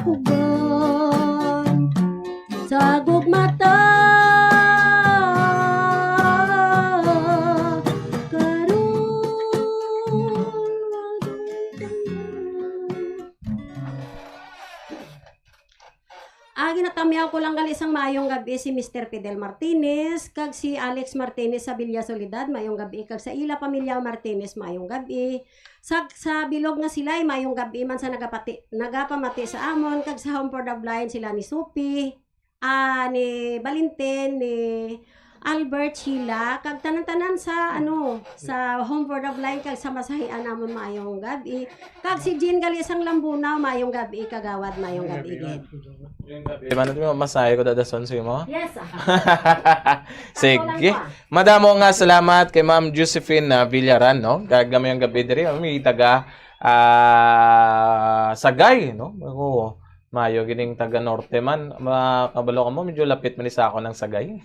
uban sa gugma ta karon. Ah, ginatamyaw ko lang gali sang maayong gab-i si Mister Fidel Martinez kag si Alex Martinez sa Villa Soledad, maayong gab-i, kag sa ila pamilya Martinez, maayong gab-i. Sa, sa bilog nga sila'y maayong gab-i man sa nagapati, nagapamati sa amon, kag sa Home for the Blind sila ni Sophie, ah, ni Valentin, ni Albert, Sheila, kag tanan-tanan sa, ano, sa Home for the Blind, kag sa masahian namon maayong gab-i. Kag si Jean gali sang Lambuna, maayong gab-i, kagawad, maayong gab-i gid. Di ba natin masahe ko dadason sa imo? Yes, ah. Sige. Madamo nga salamat kay Ma'am Josephine, ah, Villaran, no? Kag maayong gab-i diri, may taga, ah, Sagay, no? Oo. Mayo gining taga Norte man. Makabalo ka mo, medyo lapit man ni sa ako ng Sagay.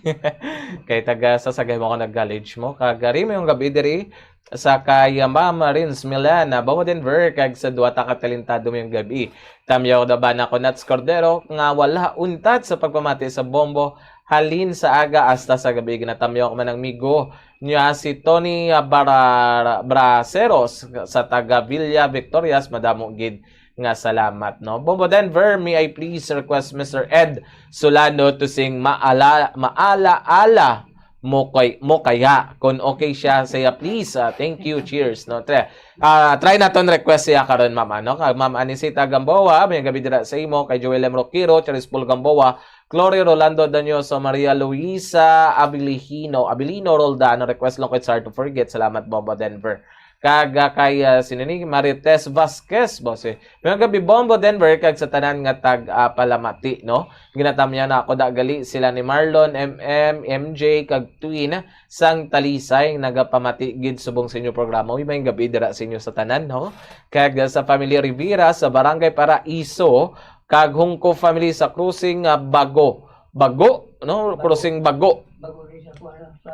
Kay taga sa Sagay mo ako nag-college mo. Kag ari maayong gab-i diri sa kay Ma'am Rins Milana, Bobo Denver, kag sa duwa ta ka talentado maayong gab-i. Tamyaw da ba na ko, Nats Cordero, nga wala untat sa pagpamati sa bombo halin sa aga hasta sa gabi. Ginatamyaw ko man ang migo niya si Tony, ah, Bara-, Braceros sa taga Villa Victorias. Madamo gid nga salamat, no? Bombo Denver, may I please request Mister Ed Solano to sing Maala, Maala-ala mo kay, mo kaya. Kung okay siya, saya please. Ah, thank you. Cheers, no? Tre-, ah, try naton request siya karon, ma'am, ano? Kag Ma'am Anisita Gamboa, maayong gab-i dira sa imo, kay Joel M Roquero, Charis Paul Gamboa, Gloria Rolando Dañoso, Maria Luisa Abilihino, Abilino Roldan, request lang ko, It's Hard to Forget. Salamat, Bombo Denver. Kag, ah, kay, ah, sino ni? Marites Vasquez, boss, eh. Maayong gab-i, Bombo Denver, kag sa tanan nga tag, ah, palamati, no? Ginatamyaw na ako da gali sila ni Marlon, M M, M J, kag Twin sang Talisay, nagapamati gid subong sa inyo programa. Uy, maayong gab-i dira sa inyo sa tanan, no? Kag, ah, sa Family Rivera sa Barangay Paraiso, kag Hungko family sa Crossing, ah, Bago. Bago, no? Bago. Crossing Bago. Bago rin sa kuwan, sa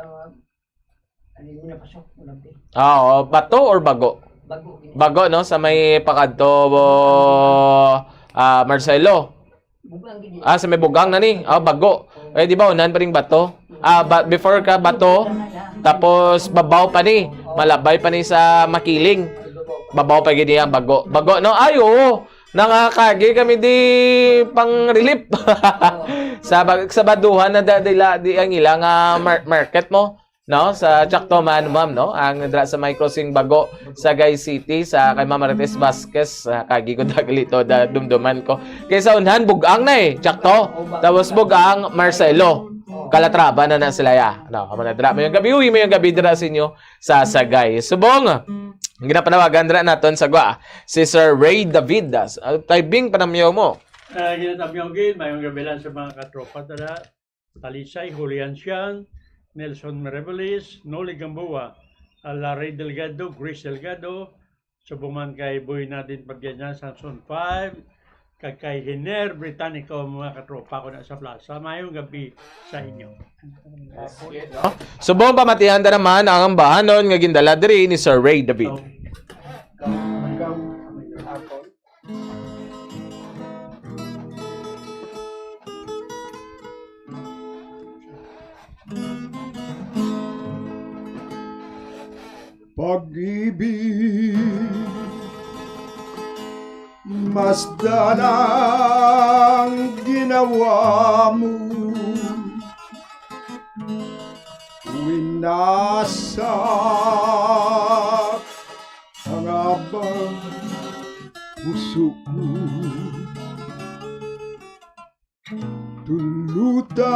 Ano yung napasok mo lang, te? Ah, oo. Bato or Bago? Bago, gini. Bago, no? Sa may pakadto, ah, Marcelo. Bugang, gini. Ah, sa may Bugang na ni. Ah, Bago. Oo. Eh, di ba, unahan pa ning Bato? Ah, ba-, before ka Bato, tapos babaw pa ni. Oo. Malabay pa ni sa Makiling. Babaw pa gid niya, Bago. Bago, no? Ay, oo. Nakakagi kami di pang relief. Oo. Sa bag-, sa Baduhan na da-, dila, di ang ila nga mar-, market mo. No, sa Chactoman, ma'am, no? Ang dra sa may crossing Bago, Sagay City, sa kay Ma'am Marites Vasquez, ah, kagi ko dagli to, da, dumduman ko. Kay sa unhan, Bugang na eh, Chacto. Tapos Bugang, Marcelo. Calatrava na na sila, ya. No, amo na dra. Maayong gab-i, uy, maayong gab-i dra sa inyo sa Sagay. Subong, ang ginapanawagan dra naton sa gwa, si Sir Ray David. Ah, Tay Bing, panamyaw mo. Ah, ginatamyaw gid, maayong gab-i lang sa mga katropa dra. Talisay, Julian Sian, Nelson Merevelis, Noli Gamboa, Larry Delgado, Grace Delgado, subong man kay Boy Nadine Pabiaña, Samson five, kag kay Hiner Britannico, mga katropa ko na sa plaza. Maayong gab-i sa inyo. Subong pamatihan ta naman ang ambahanon nga gindala diri ni Sir Ray David. So, Pag-ibig, masdan ang ginawa mo. Winasak ang abang puso ko. Tulutan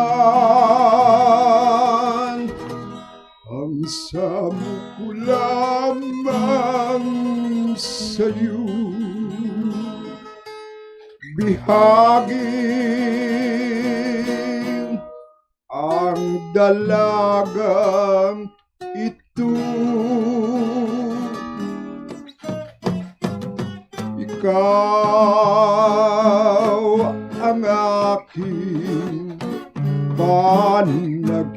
ang samo ko lamang sa'yo. Bihagin ang dalagang ito. Ikaw ang aking panaginip.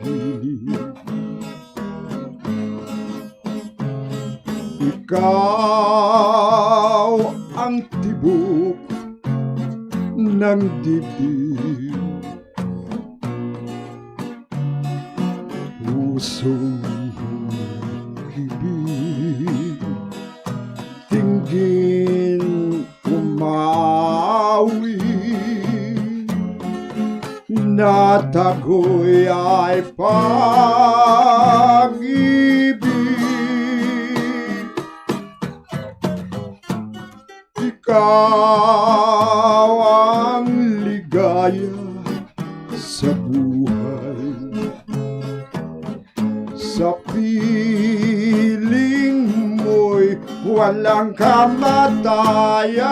Ikaw ang tibok ng dibdib. Pusong hibig, tinggin umawi, natagoy ay pag-ibig. Ikaw ang ligaya sa buhay. Sa piling mo'y walang kamatayan.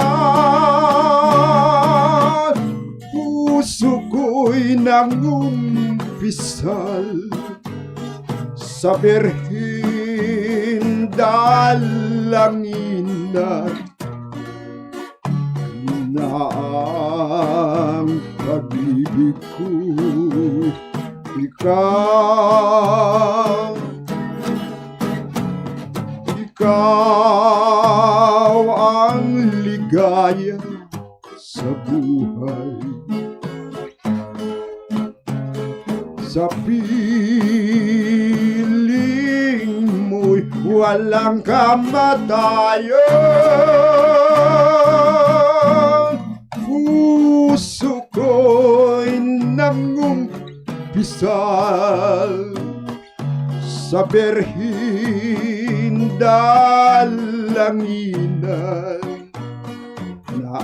Puso ko'y nangumpisal sa Birhen Dalanginan, na ang pag-ibig ko ikaw. Ikaw ang ligaya sa buhay. Sa piling mo'y walang kamatayan. Puso ko'y nangumpisal sa Birhen Dalanginan, na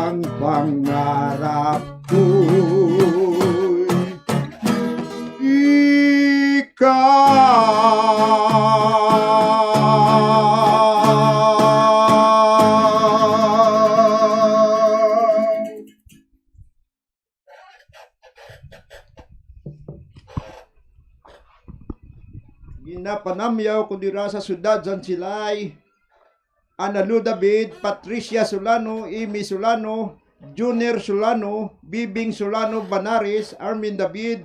ang pangarap ko'y ikaw. Ginapanamyaw ko dira sa siyudad sang Silay, Ana Lu David, Patricia Solano, Amy Solano, Junior Solano, Bibing Solano, Banares, Armin David,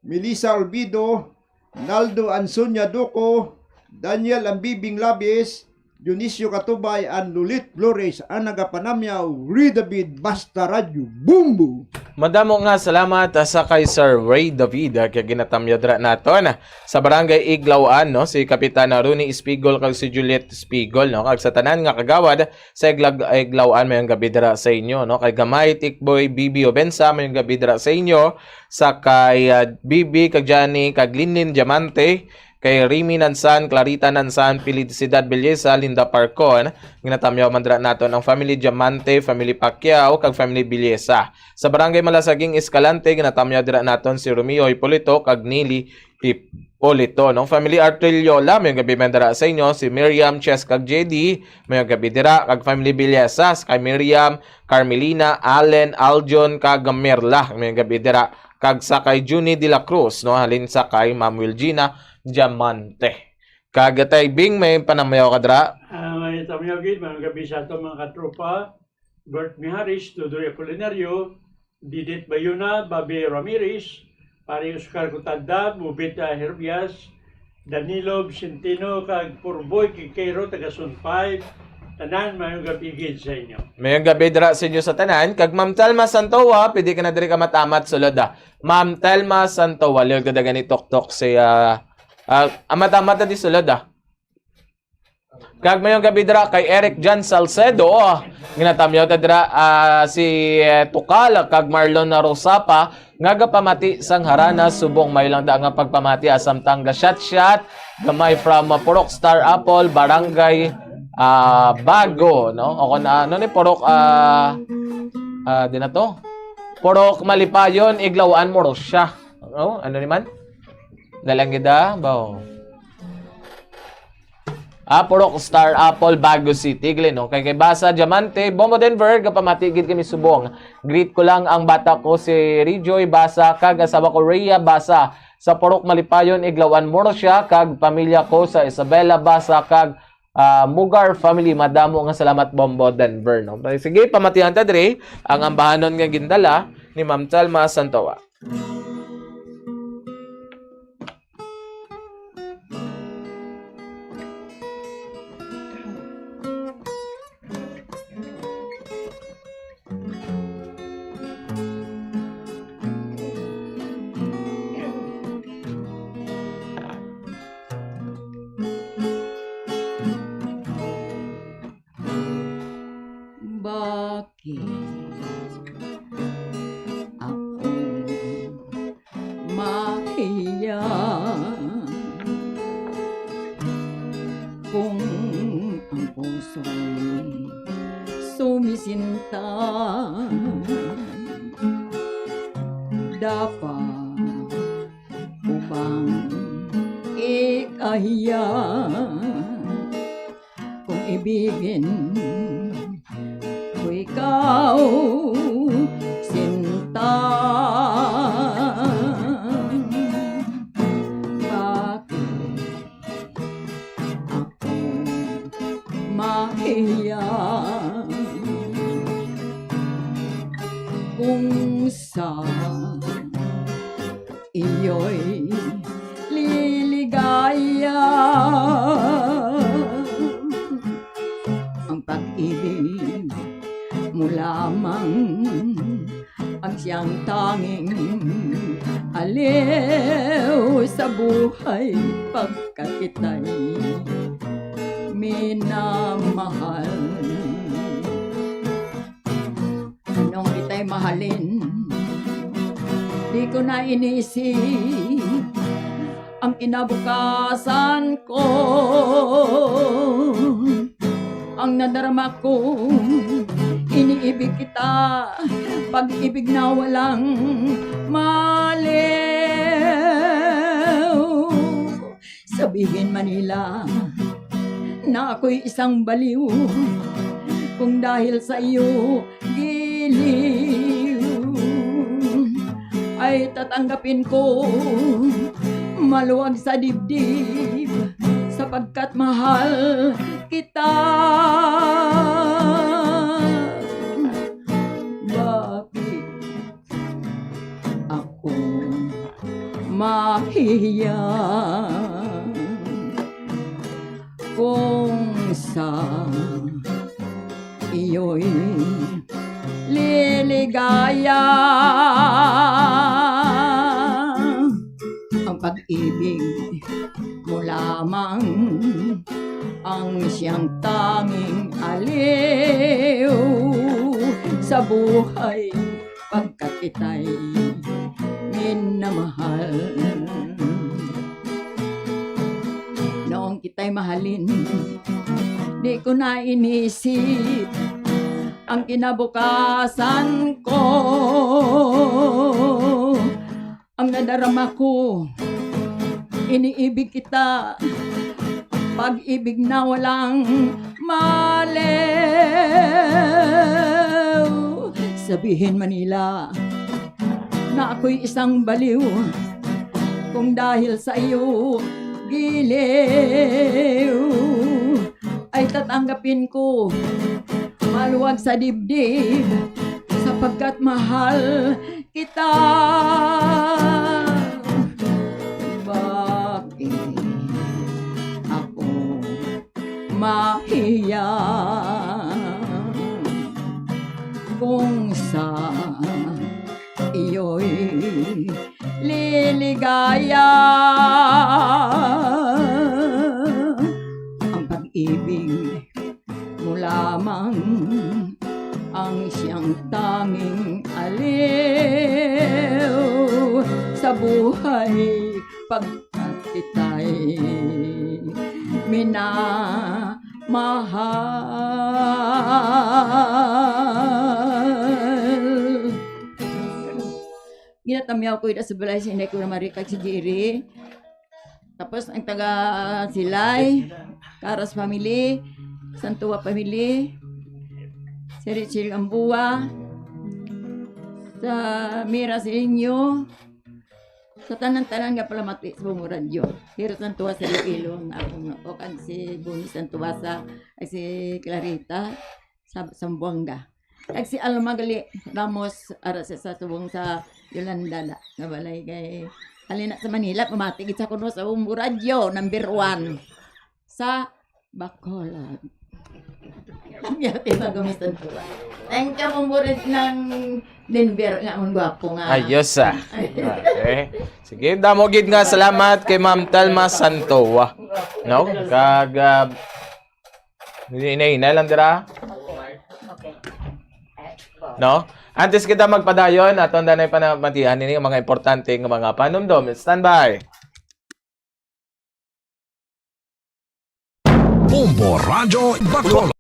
Melissa Olvido, Naldo Ansonia Duco, Daniel and Bibing Labis, Dionisio Katubay, and Lulit Flores ang nagapanamyaw. Ray David, Basta Radyo, Bumbo! Madamo nga salamat, ah, sa kay Sir Ray David, ah, kay ginatamyaw dira naton, ah, sa Barangay Iglawan, no, si Kapitan Ronnie Espigol kag si Juliet Espigol, no, kag sa tanan nga kagawad sa Iglag-, Iglawan, mayong gabi dira sa inyo, no, kay Gamay Tikboy, Bibi Obensa, mayong gabi dira sa inyo, sa kay, ah, Bibi, kag Johnny, kag Linlin Diamante, kay Remy Nansan, Clarita Nansan, Felicidad Belleza, Linda Parcon. Ginatamyaw man dira naton ang family Diamante, family Pacquiao, kag family Belleza. Sa Barangay Malasaging, Escalante, ginatamyaw dira naton si Romeo Hipolito kag Nili Hipolito. No? Family Artrillola, mayong gabi man dira sa inyo, si Miriam, Chess, kag J D, mayong gabi dira, kag family Belleza, kay Miriam, Carmelina, Allen, Aljon, kag Merla, mayong gabi dira, kag sa kay Junie de la Cruz, no, halin sa kay Ma'am Wilgina Diamante. Kag Tay Bing, may panamyaw ka dira? Ah, may tamyaw gid, mayong gabi sa ato mga katropa, Bert Miharis, Tudoy Apolinario, Didit Bayona, Bobby Ramirez, Pare Oscar Cotanda, Bubita Herbias, Danilo Vicentino, kag Purboy Quiqueiro, taga Zone five. Tanan, mayong gabi gid sa inyo. Mayong gabi dira sa inyo sa tanan. Kag Ma'am Telma Santoa, pwede ka na diri ka matamat sulod, ah. Ma'am Telma Santoa, liwag ka dagan ni Tok Tok si, ah, ah, ah, matamat na di sulod, ah. Kag mayong gabi dira kay Eric John Salcedo, ah. Ginatamyaw ta dira, ah, si, eh, Tukal kag Marlon Rosapa, nga gapamati sang harana subong may lang da nga pagpamati, ah, samtang ga shot shot gamay from, ah, Purok Star Apple, Barangay, ah, Bago, no? O kung, ah, ano ni Purok, ah, ah, di na to? Purok Malipayon, Iglawan, Morosia. Oh, ano ni man? Nalanggida, bao. Ah, Purok Star Apple, Bago City, Glenn, no? Kay, kay Basa Diamante, Bombo Denver, gapamati gid kami subong. Greet ko lang ang bata ko si Rijoy Basa kag asawa ko Rhea Basa sa Purok Malipayon, Iglawan, Murcia, kag pamilya ko sa Isabela Basa kag, ah, Mugar family. Madamo nga salamat, Bombo Denver, no? Sige, pamatihan ta diri ang ambahanon nga gindala ni Ma'am Telma Santoa. Bakit ako mahiya kung ang puso'y sumisinta? Dapat ko bang ikahiya kung ibigin ko ikaw, sinta? Bakit ako mahiya kung sa iyo'y liligaya? Ang pag-ibig mo lamang ang siyang tanging aliw sa buhay, pagkat kita'y minamahal. Nung kita'y mahalin, di ko na inisip ang kinabukasan ko. Ang nadarama ko, iniibig kita, pag-ibig na walang maliw. Sabihin man nila na ako'y isang baliw, kung dahil sa iyo giliw, ay tatanggapin ko maluwag sa dibdib, sapagkat mahal kita. Bakit ako mahiya kung sa iyo'y liligaya? Ang pag-ibig mo lamang ang siyang tanging aliw sa buhay, pagkat kita'y minamahal. Noong kita'y mahalin, di ko na inisip ang kinabukasan ko. Ang nadarama ko, iniibig kita, pag-ibig na walang maliw. Sabihin man nila na ako'y isang baliw, kung dahil sa iyo giliw, ay tatanggapin ko maluwag sa dibdib, sapagkat mahal kita. Bakit ako mahiya kung sa iyo'y liligaya? Ang pag-ibig mo lamang ang siyang tanging aliw sa buhay, pagkat kita'y minamahal. Ginatamyaw ko ida sa balay si Inday ko na Marie kag si Jerry. Tapos ang taga Silay, Caras family, Santua family, si Richie Gamboa, sa Mira Silinyo, sa tanan-tanan nga palamati sa Bungo Radyo. Hero Santua sa Iloilo, nga akong, o kag si Bonnie Santua sa, ay si Clarita, sa Zamboanga. Kag si Alma gali Ramos, ara sa, sa subong sa Yolanda na, nga balay kay, halin na sa Manila, pamati gid sa kuno sa Umbo Radyo, number one sa Bacolod. Yati na gumistan ko. Thank you, Umbo Red ng Denver, nga among gwapo nga. Ayos, ah. Okay. Sige, damo gid nga salamat kay Ma'am Telma Santoa. No? Kag, ah, hinay-hinay lang dira. Okay. No? Antes kita magpadayon, aton danay panamatian ini ang mga importante nga mga panumdom. Standby. Bombo Radyo Bacolod.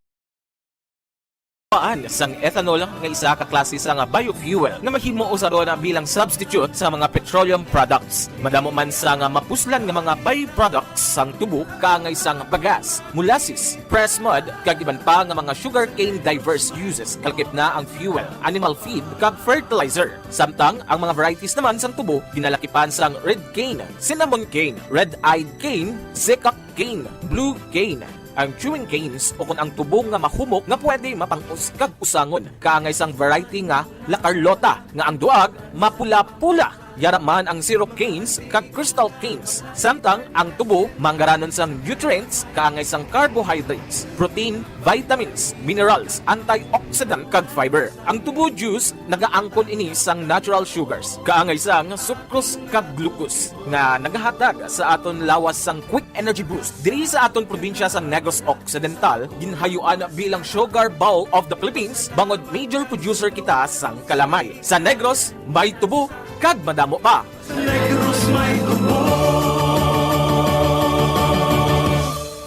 Paan sang ethanol nga isa ka klase sang biofuel nga mahimo usaron bilang substitute sa mga petroleum products. Madamo man sang mapuslan nga mga byproducts sang tubo, kaangay sang bagas, molasses, pressed mud, kag iban pa nga mga sugarcane diverse uses, kalakip na ang fuel, animal feed, kag fertilizer. Samtang ang mga varieties naman sang tubo ginalakipan sang red cane, cinnamon cane, red-eyed cane, sikak cane, blue cane, ang chewing canes, o kon ang tubo nga mahumok nga pwede mapang-os kag usangon, kaangay sang variety nga La Carlota, nga ang duag mapula-pula. Yara man ang syrup canes kag crystal canes, samtang ang tubo manggaranon sang nutrients, kaangay sang carbohydrates, protein, vitamins, minerals, antioxidant, kag fiber. Ang tubo juice nagaangkon ini sang natural sugars, kaangay sang sucrose kag glucose, nga nagahatag sa aton lawas sang quick energy boost. Diri sa aton probinsya sang Negros Occidental, ginhayuan bilang Sugar Bowl of the Philippines, bangod major producer kita sang kalamay. Sa Negros, may tubo kag madamo pa. Sa Negros may tubo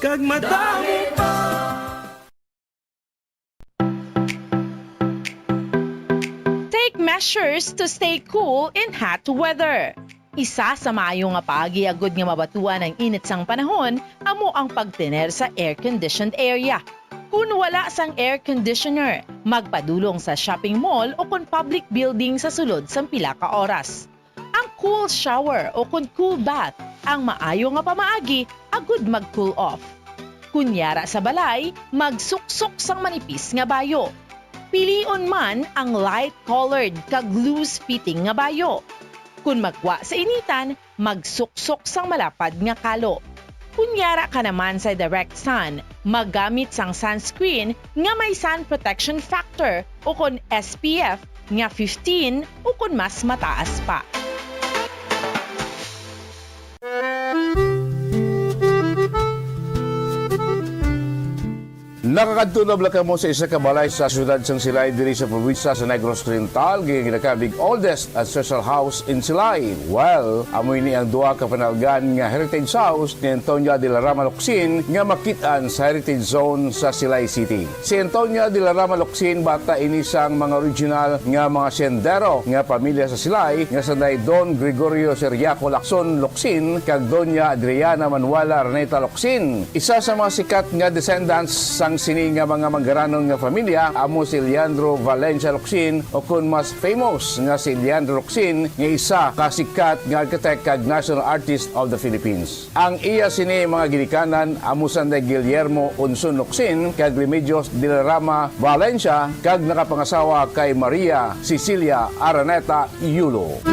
kag madamo pa. Take measures to stay cool in hot weather. Isa sa maayo nga paagi agud nga mabatuan ang init sang panahon amo ang pagtener sa air-conditioned area. Kun wala sang air conditioner, magpadulong sa shopping mall o kon public building sa sulod sang pila ka oras. Ang cool shower o kon cool bath ang maayo nga pamaagi agud mag-cool off. Kun yara sa balay, magsuksok sang manipis nga bayo. Pilion man ang light-colored kag loose-fitting nga bayo. Kun magwa sa initan, magsuksok sang malapad nga kalo. Kun yara ka naman sa direct sun, maggamit sang sunscreen nga may sun protection factor o kon S P F nga fifteen o kon mas mataas pa. Nakakadto na bala kamo sa isa ka balay sa siyudad sang Silay diri sa probinsya sa Negros Oriental, nga ginakabig oldest ancestral house in Silay? Well, amo ini ang duha ka panalgan nga heritage house ni Antonia de la Rama Locsin nga makit-an sa Heritage Zone sa Silay City. Si Antonia de la Rama Locsin bata ini sang mga original nga mga sendero nga pamilya sa Silay nga sanday Don Gregorio Ciriaco Lacson Locsin kag Doña Adriana Manuela Araneta Locsin. Isa sa mga sikat nga descendants sang sini nga mga manggaranon nga familya amo si Leandro Valencia Locsin, o kon mas famous nga si Leandro Locsin, nga isa ka sikat nga architect kag national artist of the Philippines. Ang iya sini mga ginikanan amo sanday Guillermo Unson Locsin kag Remedios de la Rama Valencia, kag nakapangasawa kay Maria Cecilia Araneta Yulo.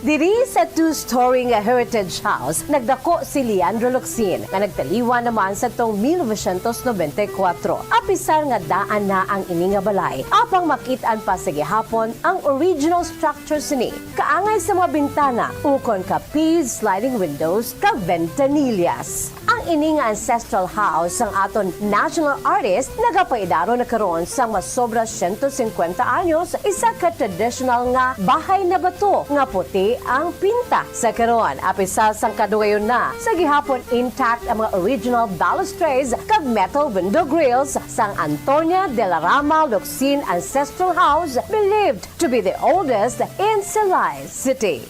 Diri sa two-story nga Heritage House, nagdako si Leandro Locsin, nga nagtaliwan naman sadtong mil novecientos nobenta y kuwatro. Apisar nga daan na ang ini nga balay, apang makit-an pa sa gihapon ang original structure sini, kaangay sa mga bintana ukon ka P sliding windows kag ventanillas. Ang ini nga ancestral house sang aton national artist nagapaidaron na karon sang masobra siyento singkwenta anyos, isa ka traditional nga bahay na bato nga puti ang pinta. Sa karon, apisar sang kadugayon na, sa gihapon intact ang mga original balustrades kag metal window grills sang Antonia de la Rama Locsin Ancestral House, believed to be the oldest in Silay City.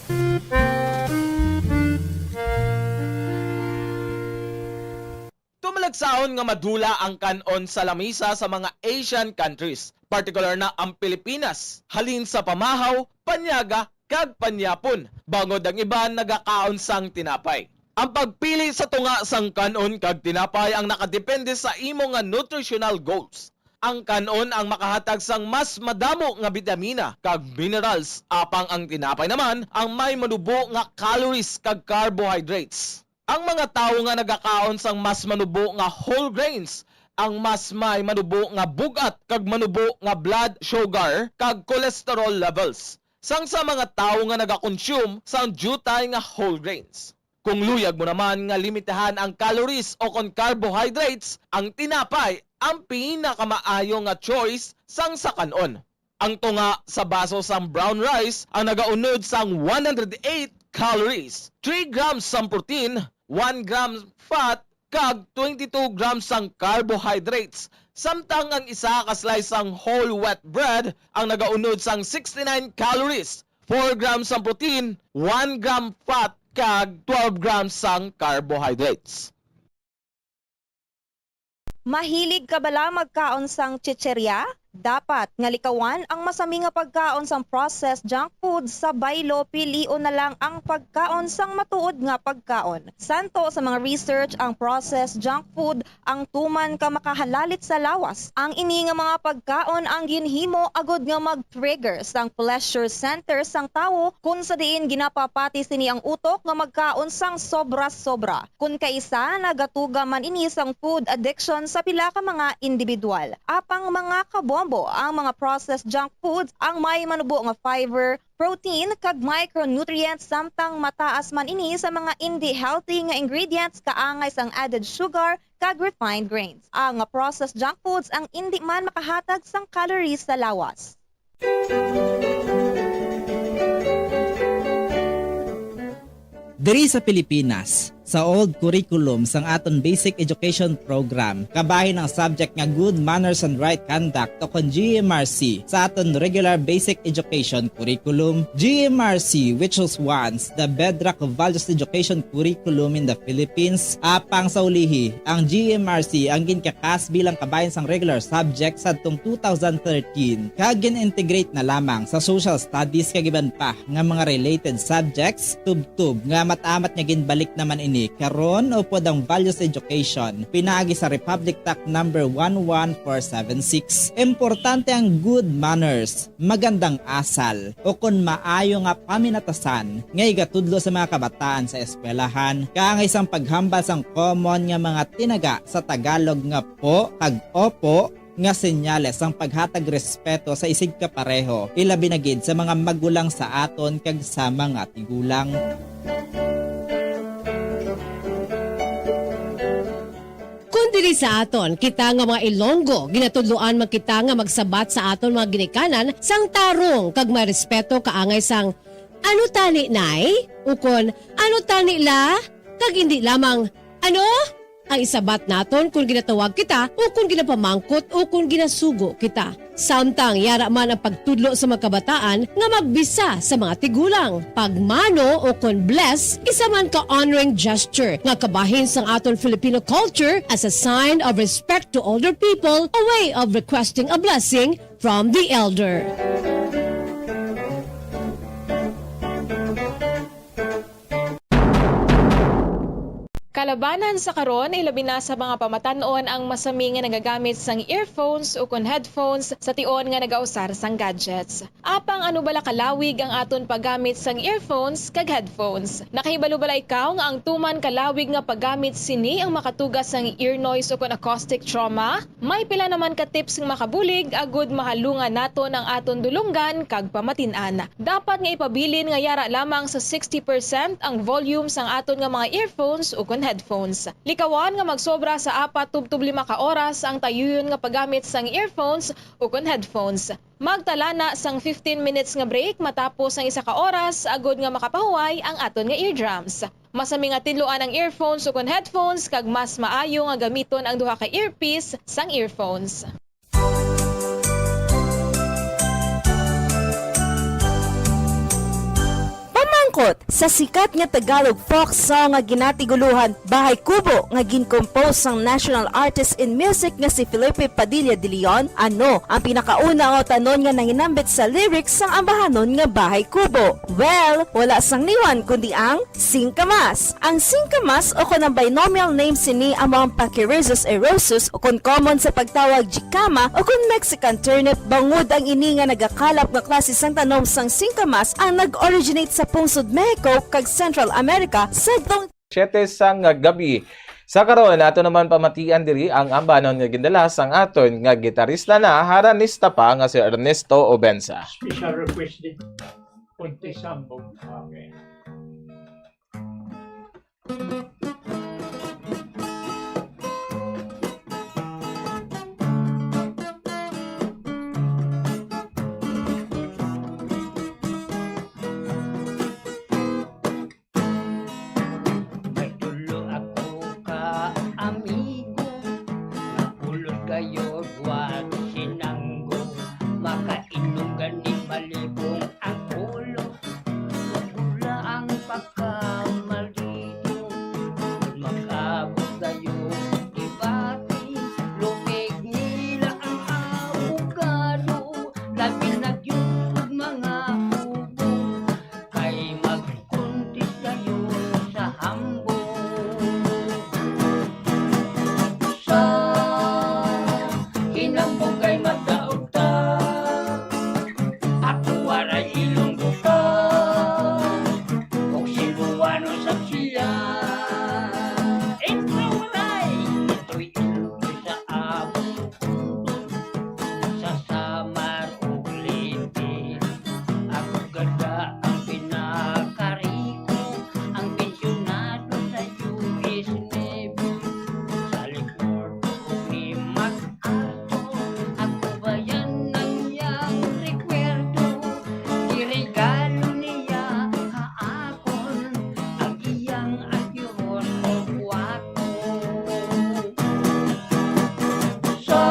Tumalagsaon nga madula ang kan-on sa lamisa sa mga Asian countries, partikular na ang Pilipinas, halin sa pamahaw, panyaga, kag panyapon, bangod ang iban nagakaon sang tinapay. Ang pagpili sa tunga sang kan-on kag tinapay ang nakadepende sa imo nga nutritional goals. Ang kan-on ang makahatag sang mas madamo nga bitamina kag minerals, apang ang tinapay naman ang may manubo nga calories kag carbohydrates. Ang mga tawo nga nagakaon sang mas manubo nga whole grains ang mas may manubo nga bug-at kag manubo nga blood sugar kag cholesterol levels sang sa mga tawo nga nagakonsume sang diutay nga whole grains. Kung luyag mo naman nga limitahan ang calories o kon carbohydrates, ang tinapay ang pinakamaayo nga choice sang sakan-on. Ang tunga sa baso sang brown rice ang nagaunod sang one hundred eight calories, three grams sang protein, one gram fat, kag twenty-two grams sang carbohydrates, samtang ang isa ka slice sang whole wheat bread ang nagaunod sang sixty-nine calories, four grams sang protein, one gram fat, kag twelve grams sang carbohydrates. Mahilig ka bala magkaon sang chichirya? Dapat nga likawan ang masami nga pagkaon sang processed junk food sa baylo, pilion na lang ang pagkaon sang matuod nga pagkaon. Santo sa mga research, ang processed junk food ang tuman ka makahalalit sa lawas. Ang ini nga mga pagkaon ang ginhimo agud nga mag-trigger sang pleasure center sang tawo, kun sa diin ginapapati sini ang utok nga magkaon sang sobra-sobra. Kun kaisa, nagatuga man ini sang food addiction sa pila ka mga individual. Apang mga kabombo, ang mga processed junk foods ang may manubo nga fiber, protein, kag micronutrients, samtang mataas man ini sa mga indi healthy nga ingredients kaangay sang added sugar kag refined grains. Ang processed junk foods ang indi man makahatag sang calories sa lawas. Diri sa Pilipinas, sa old curriculum sang aton basic education program, kabahin ang subject nga Good Manners and Right Conduct o kon G M R C sa aton regular basic education curriculum. G M R C, which was once the bedrock of values education curriculum in the Philippines, apang sa ulihi, ang G M R C ang ginkakas bilang kabahin sang regular subject sadtong two thousand thirteen, kag gin-integrate na lamang sa social studies kag iban pa nga mga related subjects, tubtob nga amat-amat nga ginbalik naman ini karon upod ang values education pinaagi sa Republic Act number one one four seven six. Importante ang good manners, magandang asal, o kon maayo nga paminatasan nga igatudlo sa mga kabataan sa eskwelahan, kaangay sang paghambal sang common nga mga tinaga sa Tagalog nga po kag opo, nga senyales sang paghatag respeto sa isigkapareho, ilabi na gid sa mga magulang sa aton kag sa mga tigulang. Kon diri sa aton, kita nga mga Ilonggo, ginatudloan man kita nga magsabat sa aton mga ginikanan sang tarong kag may respeto kaangay sang, "Ano tani, Nay?" ukon, "Ano tani, La?" kag indi lamang, "Ano?" Ang isabat naton kon ginatawag kita o kon ginapamangkot o kon ginasugo kita. Samtang yara man ang pagtudlo sa mga kabataan nga magbisa sa mga tigulang. Pagmano o kon bless, isa man ka honoring gesture nga kabahin sang aton Filipino culture as a sign of respect to older people, a way of requesting a blessing from the elder. Kalabanan sa karon, ilabi na sa mga pamatan-on ang masami nga nagagamit sang earphones ukon headphones sa tion nga nagausar sang gadgets. Apang ano bala kalawig ang aton paggamit sang earphones kag headphones? Nakahibalo bala ikaw nga ang tuman kalawig nga paggamit sini ang makatuga sang ear noise ukon acoustic trauma? May pila naman ka tips nga makabulig agud mahalungan naton ang aton dulonggan kag pamatin-an. Dapat nga ipabilin nga yara lamang sa sixty percent ang volume sang aton nga mga earphones ukon headphones. Likawan nga magsobra sa apat tubtob lima ka oras ang tayuyon nga paggamit sang earphones ukon headphones. Magtala na sang fifteen minutes nga break matapos ang isa ka oras agud nga makapahuway ang aton nga eardrums. Masami nga tidloan ang earphones ukon headphones kag mas maayo nga gamiton ang duha ka earpiece sang earphones. Pamangkot, sa sikat nga Tagalog folk song nga ginatiguluhan Bahay Kubo nga gin-compose sang national artist in music nga si Felipe Padilla de Leon, ano ang pinakauna nga utanon nga nahinambit sa lyrics sang ambahanon nga Bahay Kubo? Well, wala sang liwan kundi ang singkamas. Ang singkamas o kon ang binomial name sini amo ang Pachyrhizis eriosus o kon common sa pagtawag jicama o kon Mexican turnip, bangod ang ini nga nagakalap nga klase sang tanom sang singkamas ang nag-originate sa pungsod Mexico kag Central America sadtong siyete sang gabi. Sa karon, ato naman pamatian diri ang ambanon nga gindala sang aton nga gitarista na haranista pa nga si Ernesto Obensa. Special request din. Kunti sambog. Okay. May tulo ako ka amigo, nga pulos kayo, wa sinanggo. Makainom gani malibong ang ulo, wala ang pagkamaligo. Mag-abot kayo debate, lupig nila ang abogado, labi na gyud mga ubo. Kay magkuntis dayon sa hambog. Sa hinambog kay magdaog ta, ako waray Ilonggo ka, og Cebuano sa siya. Intro, waray! Ito'y intro sa among sa Samar ug Leyte. Ako gada ang pinakariko, ang pensyonado sa U S Navy. Sa likod ni MacArthur, ako bayan ang iyang rekwerdo. Giregalo niya ha akon ang iyang avion o kwarto. Sa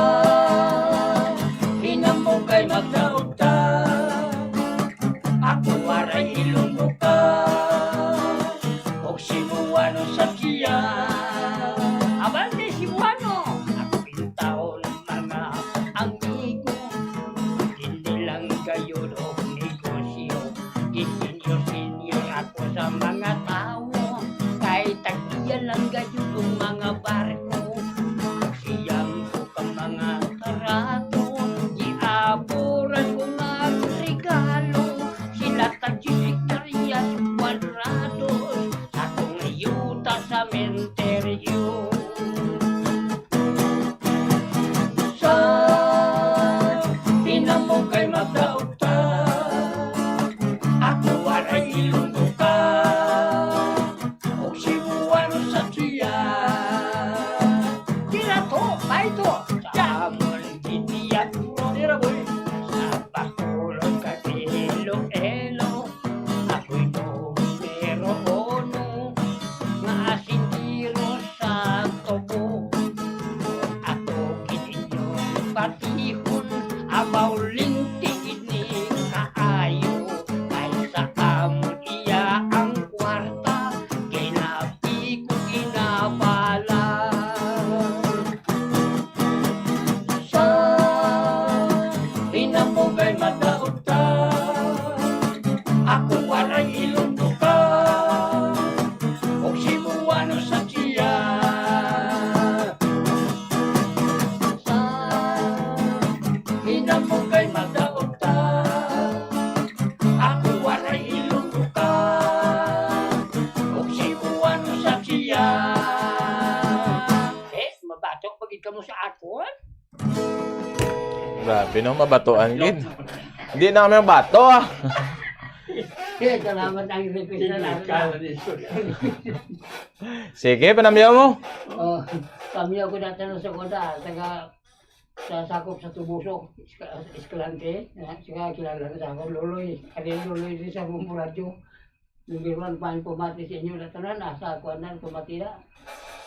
hinambog kay magdaog ta, ako waray Ilonggo ka, og Cebuano sa siya. Abante, Cebuano! Ako intawon mga amigo, hindi lang gayod og negosyo. Gisinyor-sinyor ako sa mga tawo, kay tag-iya lang gayod ang mga barko. Siyam ko ka mga karato, giaburan ko nga regalo. Sila ka diyes hektaryas kwadrados, sa akong yuta sa menteryo. Sa hinambog kay magdaog ta, ako waray Ilonggo ka, og Cebuano sa siya. Tira to, bay to, sa amon gitiya. Tira, boy. Sa Bacolod kag Iloilo, ako'y numero uno nga asindiro sa tubo. Ako gid inyong patihon, abaw linti gid ni kaayo, kay sa amon iya ang kwarta, ginabi ko ginabala. Sa hinambog kay magdaog ta, ako waray Ilonggo ka, og Cebuano sa siya. Sa hinambog kay magdaog ta, ako waray Ilonggo ka, og Cebuano sa siya. Eh, mabato pa gid kamo sa akon? Grabe, no? Mabatuan gid. Hindi na kami mabato, ah. Eh, salamat ang request na lang. Sige, panamyaw mo. Oh, kami ako dati na sa Koda, taga sa sakop sa Tubuso, Esca-, Escalante, eh, saka kilala na sa ako, Loloy, Ariel Loloy din sa Mumuradio. Number one pa ang pamati sa inyo na tanan, asa ako na pamati na.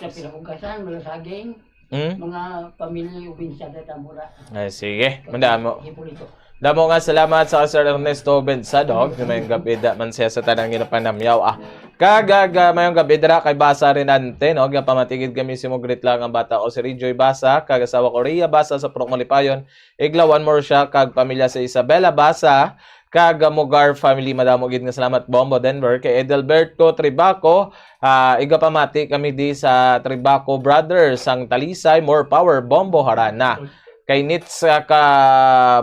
Sa Pinakugasan, Malasaging, Hmm? mga pamilya, ubinsa na Tambura. Ay, sige. Mandamo. Hipolito. Damo nga salamat sa Sir Ernesto Bensado. Mayong gabi da man siya sa tanang ginapanamyaw, ah. Kag, ah, mayong gabi dira kay Basa Renante, no? Gapamatigid kami si Mugrit lang ang bata o si Rijoy Basa, kag asawa ko Ria Basa sa Purok Malipayon, Iglawan mo siya kag pamilya sa Isabela Basa, kag, ah, Mugar family. Madamo gid nga salamat, Bombo Denver, kay Edelberto Tribaco, ah, igapamati kami di sa Tribaco Brothers, sang Talisay, more power, Bombo Harana. Kay Nitz, ah, ka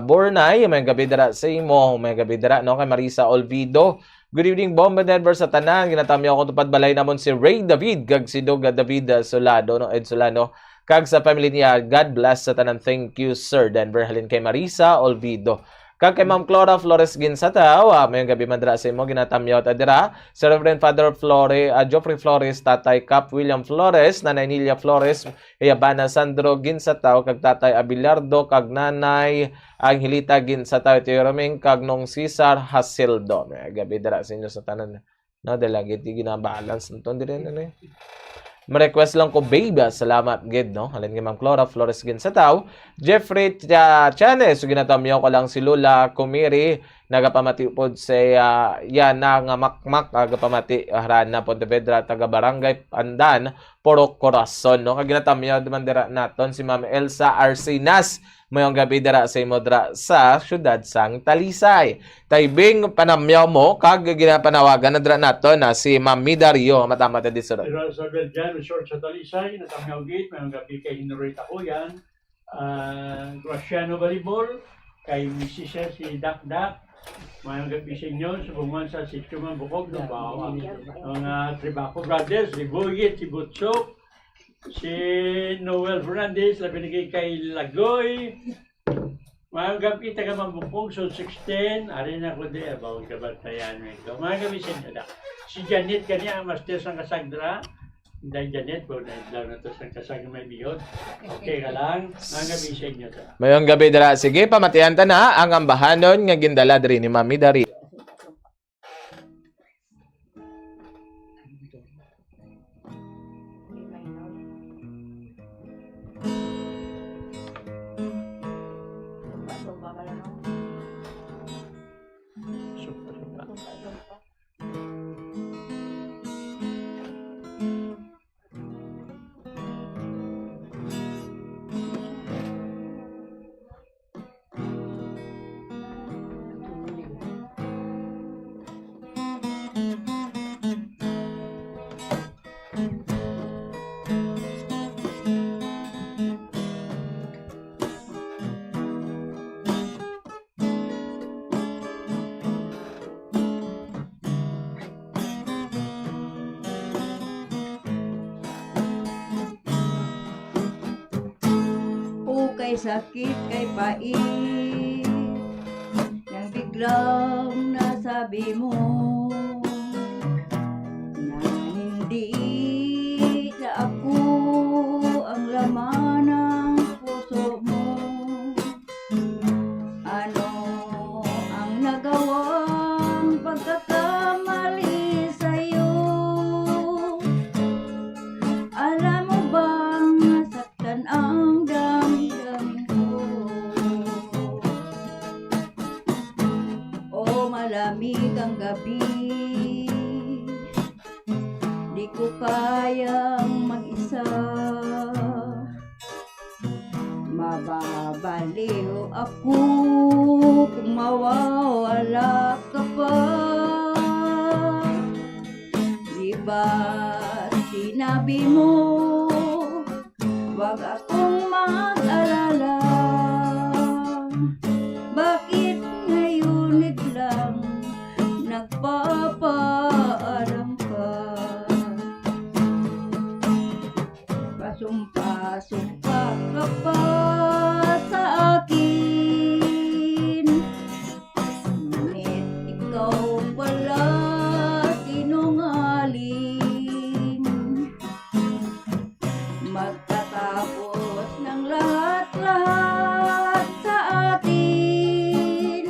Bornay, may gabi dira sa imo, may gabi dira, no, kay Marisa Olvido. Good evening, Bombo Denver, sa tanan. Ginatamyaw ko tupad balay namon si Ray David, kag si Dog David, ah, Solado, no, Ed Solano. Kag sa family niya, God bless sa tanan. Thank you, Sir Denver. Halin kay Marisa Olvido. Kag kay Ma'am Clara Flores Ginsataw, ah, mayong gabi man dira sa imo, ginatamyaw ta dira. Si Reverend Father Flore, ah, Geoffrey Flores, Tatay Cap William Flores, Nanay Nilia Flores, Yabana Sandro Ginsataw, kag Tatay Abelardo, kag Nanay Angelita Ginsataw, Tio Roming, kag Nong Cesar Hasildo. Mayong gabi dira sa inyo sa tanan. No, dahil lagi di ginabalance nito, diri na, eh. Ma-request lang ko, babe. Ah, salamat gid, no? Halin kay Ma'am Clara Flores Ginsataw, Jeffrey Cha-, Chanes, so ginatamyaw ko lang si Lola Kumiri, nagapamati pod sa, ah, Yana nga Makmak, nagapamati, ah, Rana Pontevedra, taga Barangay Pandan, Purok Corazon, no? Kag ginatamyaw naman dira naton si Ma'am Elsa Arsinas, mayong gabi dira sa imo dira sa siyudad sang Talisay. Tay Bing, panamyaw mo, kag ginapanawagan na dira nato na si Mami Dario, matama ta di sunod. Pero sa Belgian, resort sa Talisay, natamyaw gid, mayong gabi kay Henry Takuyan, ah, Graciano Balibol, kay misis niya si Dakdak, mayong gabi sa inyo, subong man sa Sitio Mambukog, Lubao, ang mga Tribaco Brothers, si Buyit, si Butchok, si Noel Fernandez, labi na kay, kay Lagoy. Mayong gabi, taga Mambukog, Zone sixteen. Ari na ko di, about kabantayan mo ito. Mayong gabi sa inyo, da. Si Janet kani ang master sang kasagdra. Dahil Janet, po na daw na to sang kasag may bihon. Okay ka lang. Mayong gabi sa inyo, da. Mayong gabi dira. Sige, pamatian ta na ang ambahanon nga gindala diri ni Mami Dari. O kay sakit, kay pait, nang biglang nasabi mo na hindi na ako ang laman ng puso mo. Ano ang nagawang pagkakamali sa'yo? Alam mo bang nasaktan ang damdamin ko? O malamig ang gabi, di ko kayang mag-isa. Mababaliw ako kung mawawala ka pa. Di ba sinabi mo, wag akong mag-alala? Bakit ngayon biglang nagpapaalam ka? Pasumpa-sumpa ka pa sa akin, ngunit ikaw pala sinungaling. Magtatapos ng lahat-lahat sa atin.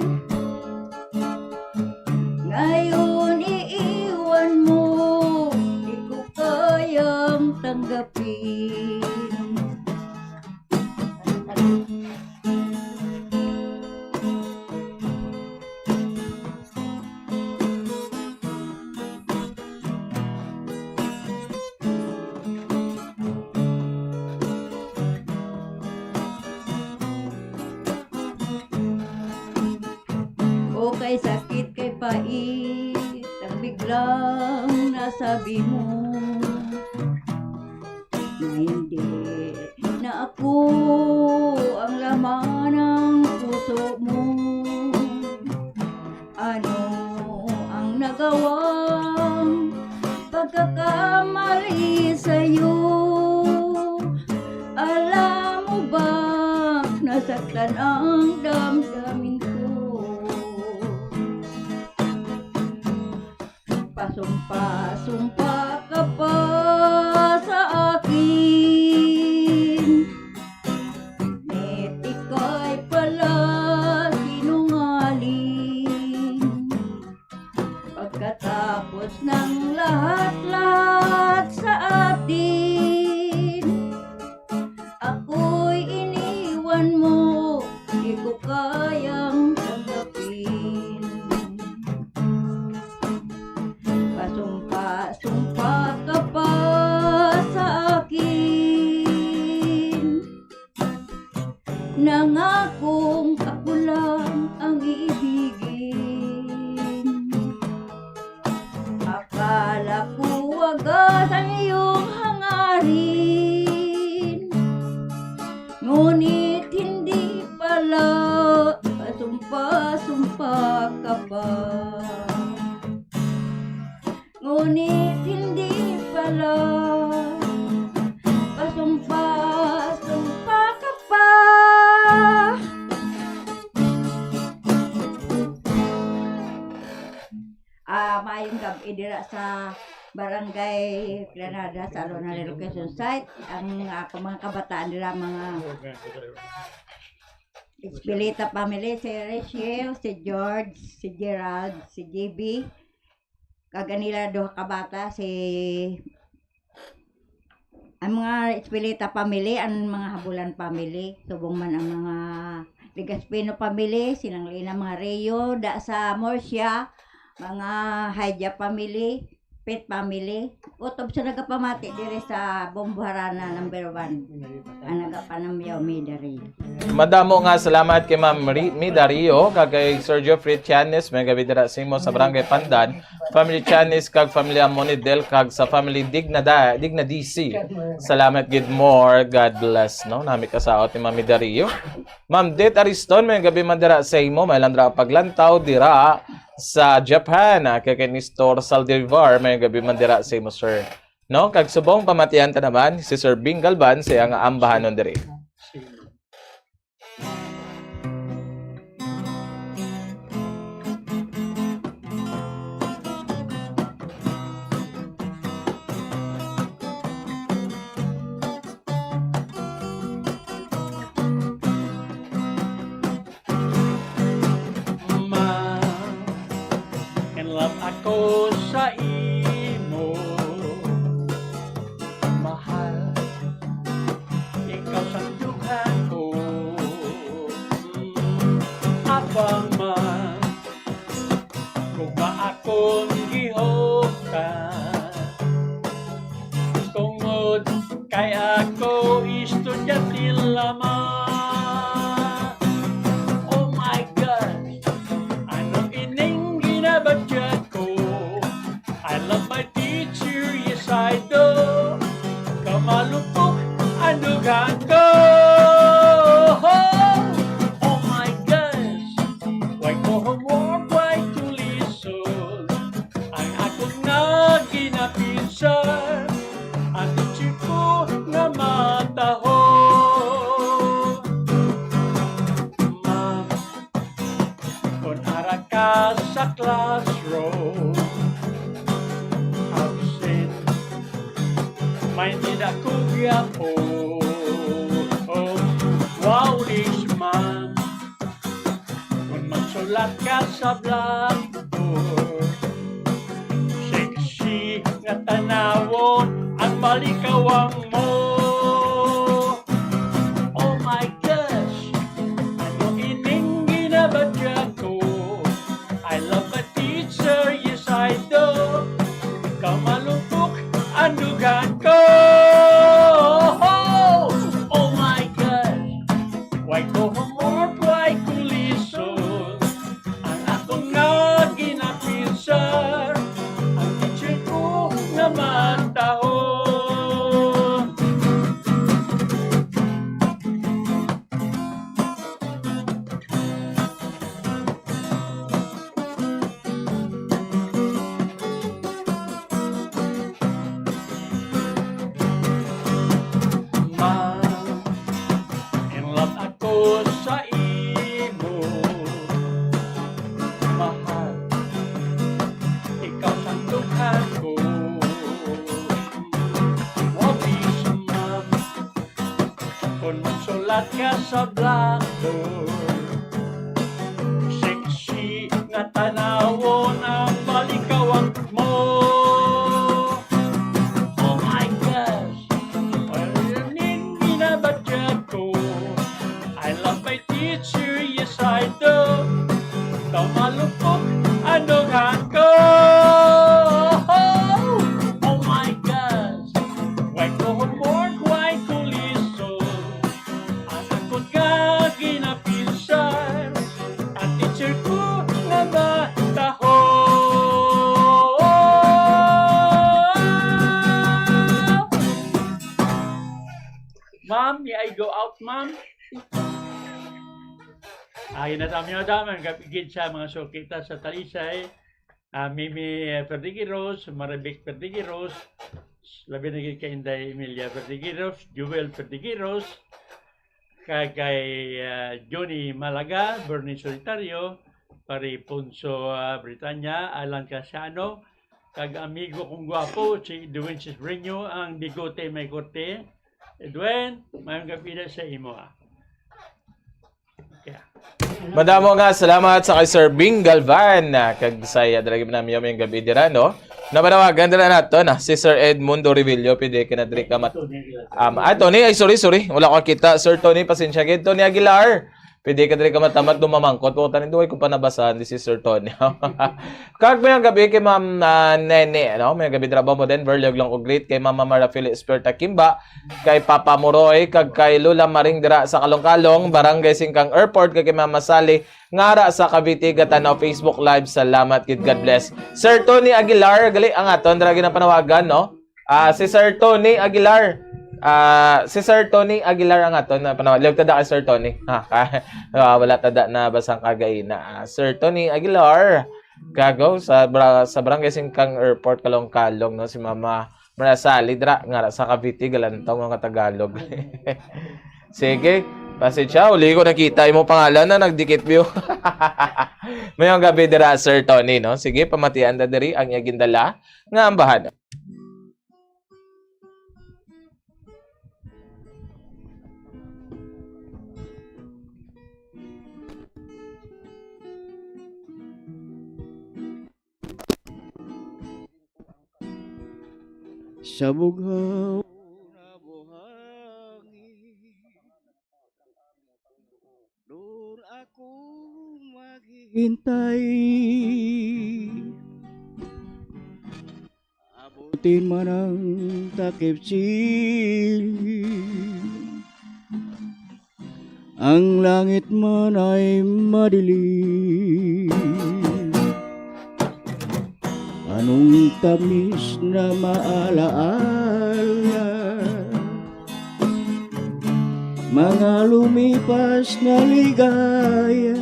Ngayon iiwan mo, di ko kayang tanggapin. O kay sakit, kay pait, ang biglang nasabi mo na hindi na ako ang laman ng puso mo. Ano ang nagawang pagkakamali sa'yo? Alam mo ba, nasaktan ang damdamin ko. Nga kung ako lang ang iibigin, akala ko wagas ang iyong hangarin. Ngunit hindi pala, pasumpa-sumpa ka pa. Ngunit hindi pala, pasumpa-sumpa ka pa. Ah, maayong gab-i dira sa Barangay Granada, sa Alona Relocation Site. Ang ako mga kabataan dira, mga Espilita family, si Rachel, si George, si Gerald, si J B. Kag anila duha ka bata, si, ang mga Espilita family, ang mga Habulan family, subong man ang mga Legaspino family, sinanglina mga Rio, da sa Murcia, mga Haidya family, Pet family, kutob sa nagapamati diri sa Bomboharana number one, ang nagapanamyaw, May Dario. Madamo nga salamat kay Ma'am Ri-, May Dario, kag kay Sir Geoffrey Tianes, may gabi dira sa imo sa Barangay Pandan, Family Tianes, kag Family Amonidel, kag sa Family Dignada, Digna D C. Salamat gid more. God bless, no? Nami kasaot ni Ma'am May Dario. Ma'am Det Ariston, may gabi man dira sa imo. May lang dira ang paglantaw dira sa Japan. Ah, kay, kay Nestor Saldivar, may gabi man dira sa imo, sir. No? Kag subong pamatian ta naman si Sir Bing Galban sa iyang ambahanon diri. Ma, in love ako sa imo, mahal. Ikaw sang dughan ko. Apang man, gugma akong gihuptan. Tungod kay ako estudyante lamang. Oh my God, ano ining ginabadya ko? I love my teacher, yes I do. Kamalupok ang dughan ko. Oh my gosh, why ko homework, why ko lesson? Ang akon nga ginapinsar, ang teacher ko nga matahon. Ma'am, kon ara ka sa classroom, absent, may nida ko gihapon. Wow, Liz, ma'am. Kon magsulat ka sa blackboard, sexy nga tanawon ang malikawang mo. Oh my gosh, ano ining ginabadya ko? I love my teacher, yes I do. Kamalupok ang dughan ko. Oh my gosh, why ko homework, why ko lesson? Ang akon nga ginapinsar, ang teacher ko nga matahon. Ma, in love ako sa imo, mahal. Ikaw sang dughan ko. Wabis man, kon magsulat ka sa blackboard, sexy nga tanawon ang malikawang mo. Oh my gosh, ano ining ginabadya ko? I love my teacher, yes I do. Kamalupok ang dughan ko. Oh my gosh, why ko homework, why ko lesson? Ang akon nga gina- Ay, natamiyo da, mga kapigid sa mga sukita sa Talisay, ah, Mimi, eh, Perdigueros, Marivic Perdigueros, labi na gid kay Inday Emilia Perdigueros, Joel Perdigueros, kag kay, ah, Johnny Malaga, Bernie Solitario, Pare Ponso, ah, Britanya, Alan Casiano, kag amigo kong gwapo, si Edwin Sisbreño, ang bigote may korte. Edwin, mayong gabi na sa imo, ah. Okay. Madamo nga salamat sa kay Sir Bing Galvan, ah, kag saya talaga namin yung gabi dira, no? Napanawagan dira nato na si Sir Edmundo Revillo, pwede ka na diri ka mat um, ah, Tony, ay, sorry, sorry, wala ko kita. Sir Tony, pasensya gid. Tony Aguilar, pwede ka diri ka matamat, dumamangkot po tanin duway ko panabasan, this is Sir Tony. Kag mayong gabi kay Ma'am, ah, Nene, ano? Mayong gabi dira ba mo din, Verlog lang ko greet kay Mama Mara Philip Esperta Kimba, kay Papa Moroy, kag kay Lola Maring dira sa Kalong-Kalong, Barangay Singkang Airport, kag kay Mama Sally, ngara sa Cavite, gatanaw Facebook Live. Salamat gid, God bless. Sir Tony Aguilar, gali ang aton dira ginapanawagan, no? Ah, si Sir Tony Aguilar. Ah, si Sir Tony Aguilar ang aton na panawagan. Liwag tada kay Sir Tony. Ha, ah, wala tada na basang kagaina. Ah, Sir Tony Aguilar, kagaw sa bra- sa Barangay Singkang Airport, Kalong-Kalong, no, si Mama Marasali dra ngara sa Cavite, galantaw nga Tagalog. Sige, pasensya, uli ko nakita imo pangalan na nagdikit view. Mayong gabi dira, Sir Tony, no? Sige, pamatian ta diri ang iya gindala nga ambahan. Sa bughaw na buhangin, doon ako maghihintay. Abutin man ang takip siling, ang langit man ay madilim. Anong tamis na maalaala, mga lumipas na ligaya,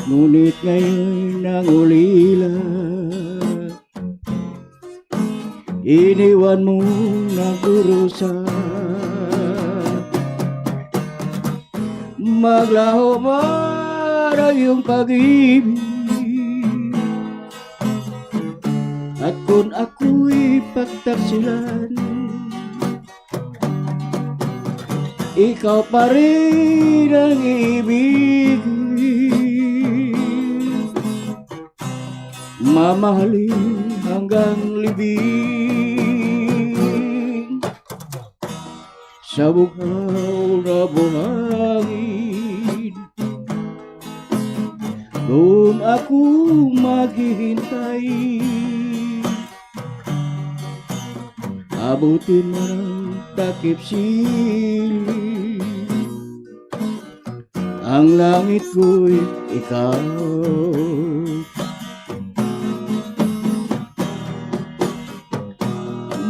ngunit ngayon ang ulila. Iniwan mo na kurusa. Maglaho man ang iyong pag-ibig, at kung ako'y pagtaksilan, ikaw pa rin ang iibigin, mamahalin hanggang libing. Sa bughaw na buhangin, doon ako maghihintay. Abutin man ang takip siling, ang langit ko'y ikaw.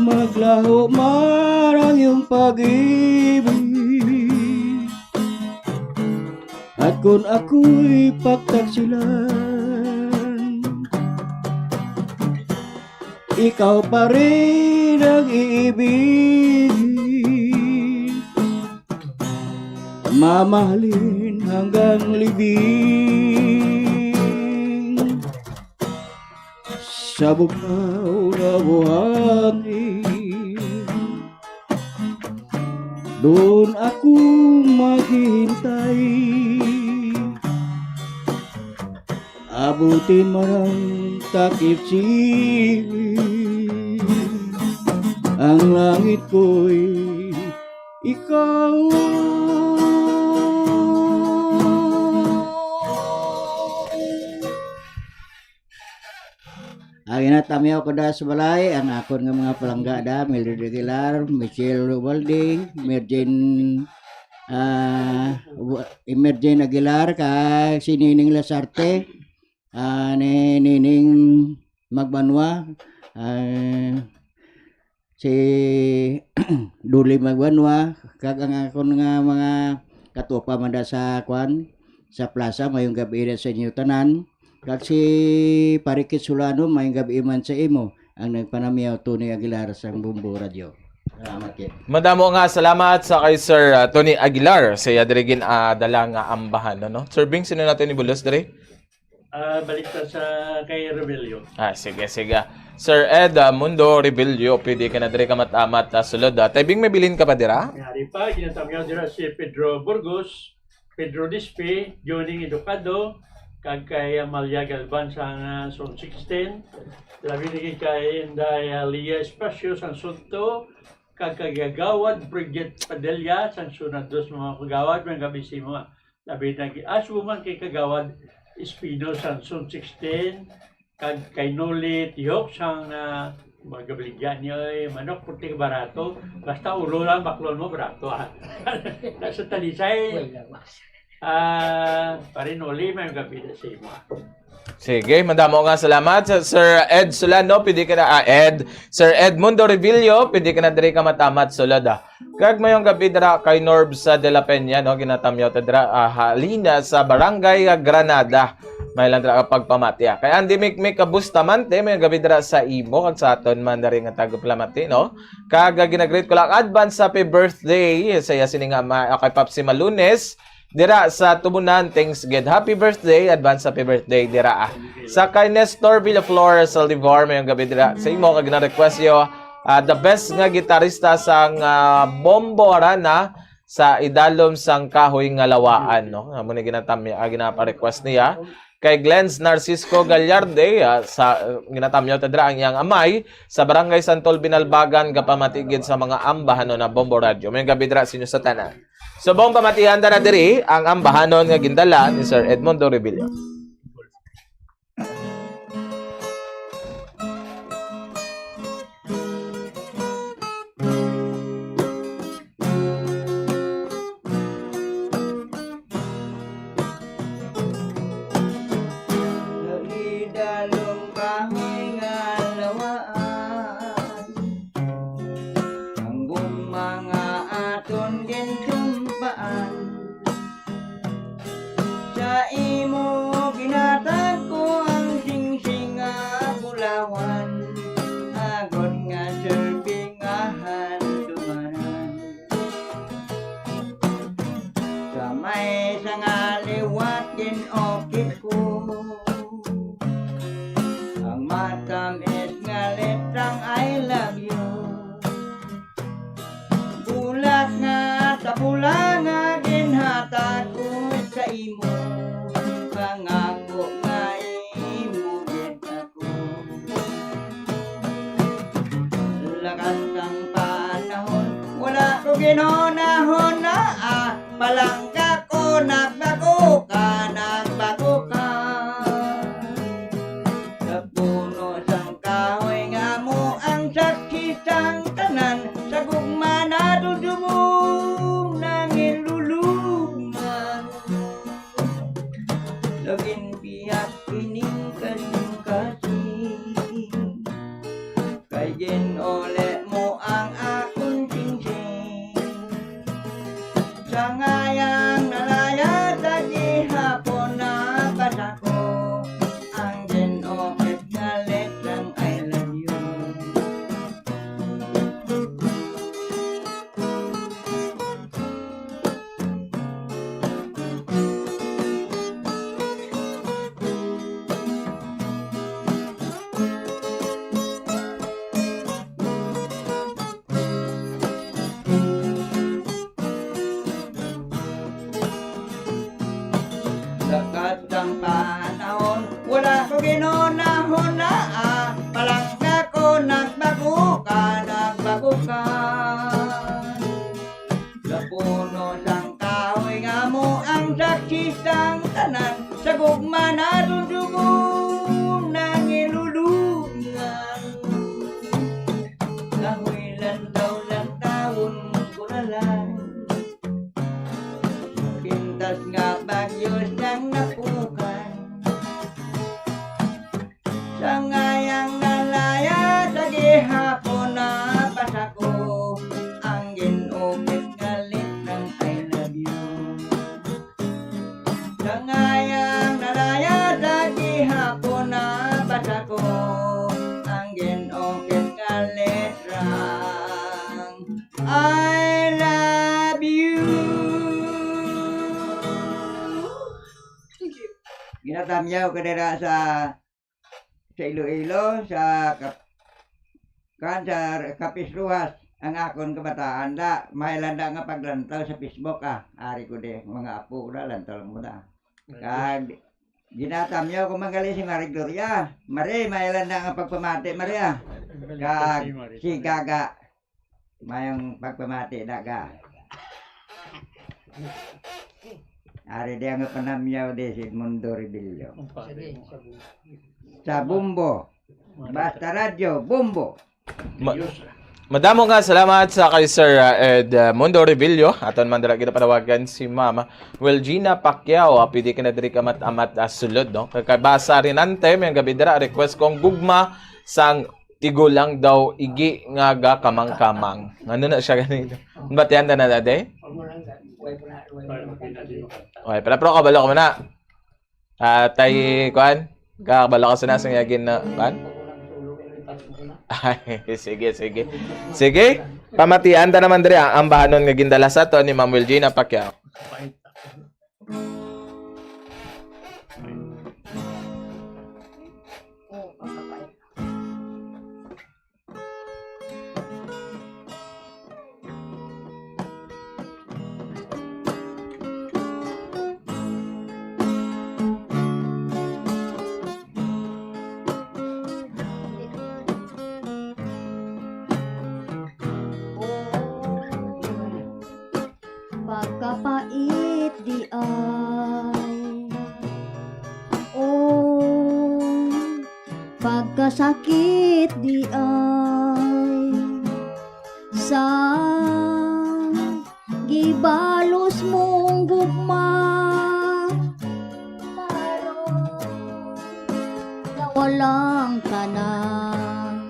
Maglaho man ang iyong pag-ibig, at kung ako'y pagtaksilan, ikaw pa rin ang iibigin, mamahalin hanggang libing. Sa bughaw na buhangin, doon ako maghihintay. Abutin man ang takip siling, ang langit ko'y ikaw. Ang ina, tamiyaw ko da sa balay, ang akon nga mga palangga da, Mildred Aguilar, Michelle Ubalding, Merjen, ah, Wa- Merjen Aguilar, kag si Nining Lasarte, ah, ni Nining Magbanwa, ah, si Duli Magbanwa, kag ang akon nga mga At upa man da sa, kwan, sa plaza, mayong gabi na sa inyo tanan. Kag si Pare Kit Solano, mayong gabi man sa imo, ang nagpanamyaw, Tony Aguilar sang Bombo Radio. Salamat, Kit. Madamo nga salamat sa kay Sir, ah, Tony Aguilar sa iya diri gin, ah, dala nga ambahan, no? Sir Bing, sino nato ni bulos diri? Ah, balik ta sa kay Rebelio. Ah, sige, sige. Sir Ed, ah, Mundo Rebelio, pwede ka na diri ka matamat, ah, sulod, ah. Tay Bing, may bilin ka pa dira? Yari pa, ginatamyaw dira si Pedro Burgos, Pedro Dispe, Johnny Educado, kag kay Amalia Galban sa, ah, Zone sixteen. Labi na gid kay Inday, ah, Lia Espacio sang Sugto, kag kay Kagawad Bridget Padilla sang Zona dos, mga kagawad, may gabi sa imo. Labi na gid, ah, subo man kay Kagawad Espino sang Zone sixteen, kag kay Noli Tihok sang, ah, magabaligya niyo, eh, manok, puti barato. Basta ulo lang, baklon mo, barato, ah. Sa Talisay, ah, Pare Noli, may gabi na sa imo, ah. Sige, madamo nga salamat sa Sir Ed Solano, pwede ka na, ah, Ed. Sir Edmundo Revillo, pwede ka na diri ka matamat sulod, ah. Kag mayong gabi dira kay Norbs, ah, de la Peña, no, ginatamyaw ta dira, ah, halina sa Barangay, ah, Granada. May lang dira ka pagpamati, ah. Kay Andy Mikmik Bustamante, mayong gabi dira sa imo kag sa aton man diri nga taga Palamati, no? Kag, ah, ginagreet ko lang advance happy birthday sa iya sini nga ma-, ah, kay Papsi Malunes, dira sa Tubunan, thanks gid. Happy birthday, advance happy birthday dira, ah. Sa kay Nestor Villaflor Saldivar, mayong gabi dira sa imo, kag gina-request yo, ah, the best nga gitarista sang, ah, Bombo Arana sa idalom sang kahoy nga lawaan, no? Amo ni ginatamya, ah, ginapa-request niya. Kay Glens Narcisco Gallarde, ah, sa, ah, ginatamyaw ta dira ang iyang amay sa Barangay Santol Binalbagan, gapamati gid sa mga ambahanon na Bombo Radyo. Mayong gabi dira sa inyo sa tanan. Subong pamatian ta na diri ang ambahanon nga gindala ni Sir Edmundo Rebillo. Nagidalom kami nga lawaan, ang gugma nga aton ginsumpaan. Sa imo ginhatag ko ang singsing nga bulawan, agod nga serbing nga handumanan. Sa may sanga liwat gin-ukit ko ang matamis nga letrang I love you. Bulak nga tabula nga ginhatag ko sa imo, pangako nga imo gid ako. Lakat sang panahon, wala ko ginhunahuna, ah, palangga ko, nagbago ka, nagbago ka. Sa puno sang kahoy nga amo ang saksi sang tanan, sa gugma nadudumong nangilulungan. Lagin biyag ining kasing-kasing, kay ginuli mo ang akon singsing. Sa ngayang nalaya sa gihapon, nabasa ko ang ginukit nga letrang I love you. Lakat sang panahon, wala ko ginhunahuna, ah, palangga ko, nagbago ka, nagbago ka. Sa puno sang kahoy nga amo ang saksi sang tanan, sa gugma nadudumong nangilulungan. Kahoy lantawon-lantawon ko na lang. Pintas nga bagyo sang napukan. Sa ngayang nalaya sa gihapon, nabasa ko ang ginukit nga letrang I love you. Ginatamyaw ko dira sa, sa Iloilo, sa Kap-, kan sa Capiz Rojas, ang akon kabataan da, may landa nga paglantaw sa Facebook, ah. Ari ko di, mga apo ko na, lantaw lang mo na. Kag, ginatamyaw ko manggali si Mari Gloria. Mari, may landa nga pagpamati, Mari, ah. Kag, si Gaga, mayong pagpamati, Daga. Ari di ang panamyaw di si Edmundo Rebillo. Sa Bumbo. Basta Radyo, Bumbo. Ma-, madamo nga salamat sa kay Sir, uh, Edmundo Rebillo. Aton man dira ginapanawagan si Ma'am Wilgina Pacquiao. Ah, pwede ka na diri kamat-amat, ah, sulod, no? Kay kay Basa Rinante, may gabi dira, request kong gugma sang Tigulang daw igi nga gakamang-kamang. Ano na siya ganito? Batian ta na dati? Okay, pero, pero kabalo ka man na. Ah, tay, kuan? Kabalo ka sa nasang yagin na, kuan? Ay, sige, sige. Sige, pamatian ta naman diri ang ambahanon nga gindala sa to ni Ma'am Wilgina Pacquiao. Pagkapait di ay, oh, pagkasakit di ay, sa gibalos mong gugma, na walang tanan.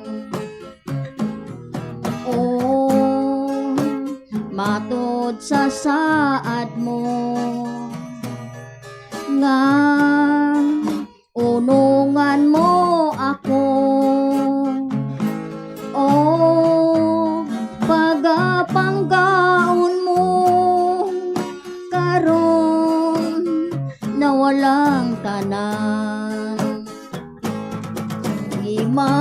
O, matod sa saad mo, nga unungan mo ako. O, pagapanggaon mo karon na walang tanan. Gimahayan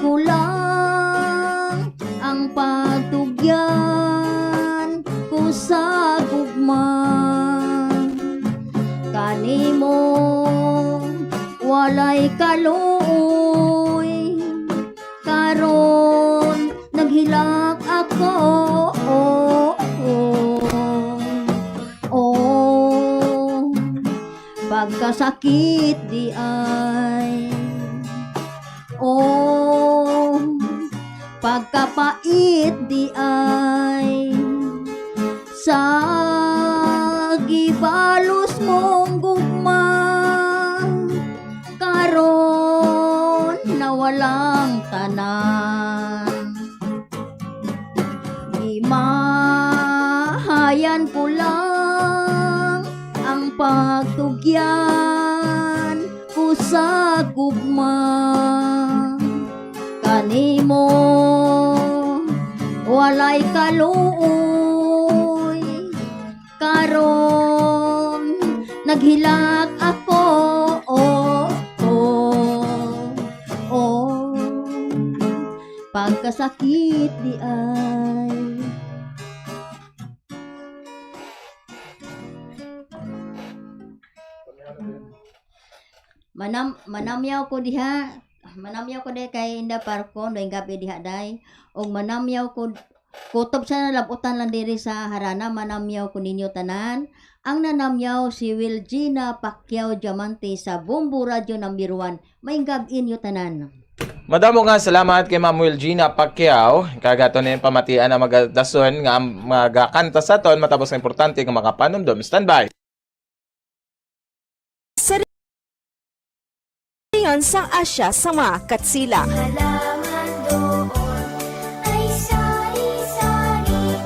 ko lang ang pagtugyan ko sa gugma. Kanimo walay kaluoy, karon naghilak ako. Oh, oh, oh. Pagkasakit di ay, oh, pagkapait di ay, sa gibalos mong gugma, karon na walang tanan. Gimahayan ko lang ang pagtugyan ko sa gugma. Kanimo walay kaluoy, karon naghilak ako. Oh, oh, oh. Pagkasakit di ay. Manam-, manamyaw ko diha. Manamyaw ko diha kay Inda Parkon, daing gabi diha, day. Og manamyaw ko, kutob sa nalabutan lang diri sa harana, manamyaw ko ninyo tanan. Ang nanamyaw si Wilgina Pacquiao Diamante sa Bombo Radio Number One. Maayong gab-i ninyo tanan. Madamo nga salamat kay Ma'am Wilgina Pacquiao. Kag ato na yung pamatian ang magadason nga ang magakanta sa aton matapos ang importante nga mga panumdom. Standby. Sa rehiyon sang Asya sa mga Katsila. Halaman doon ay sari-sari,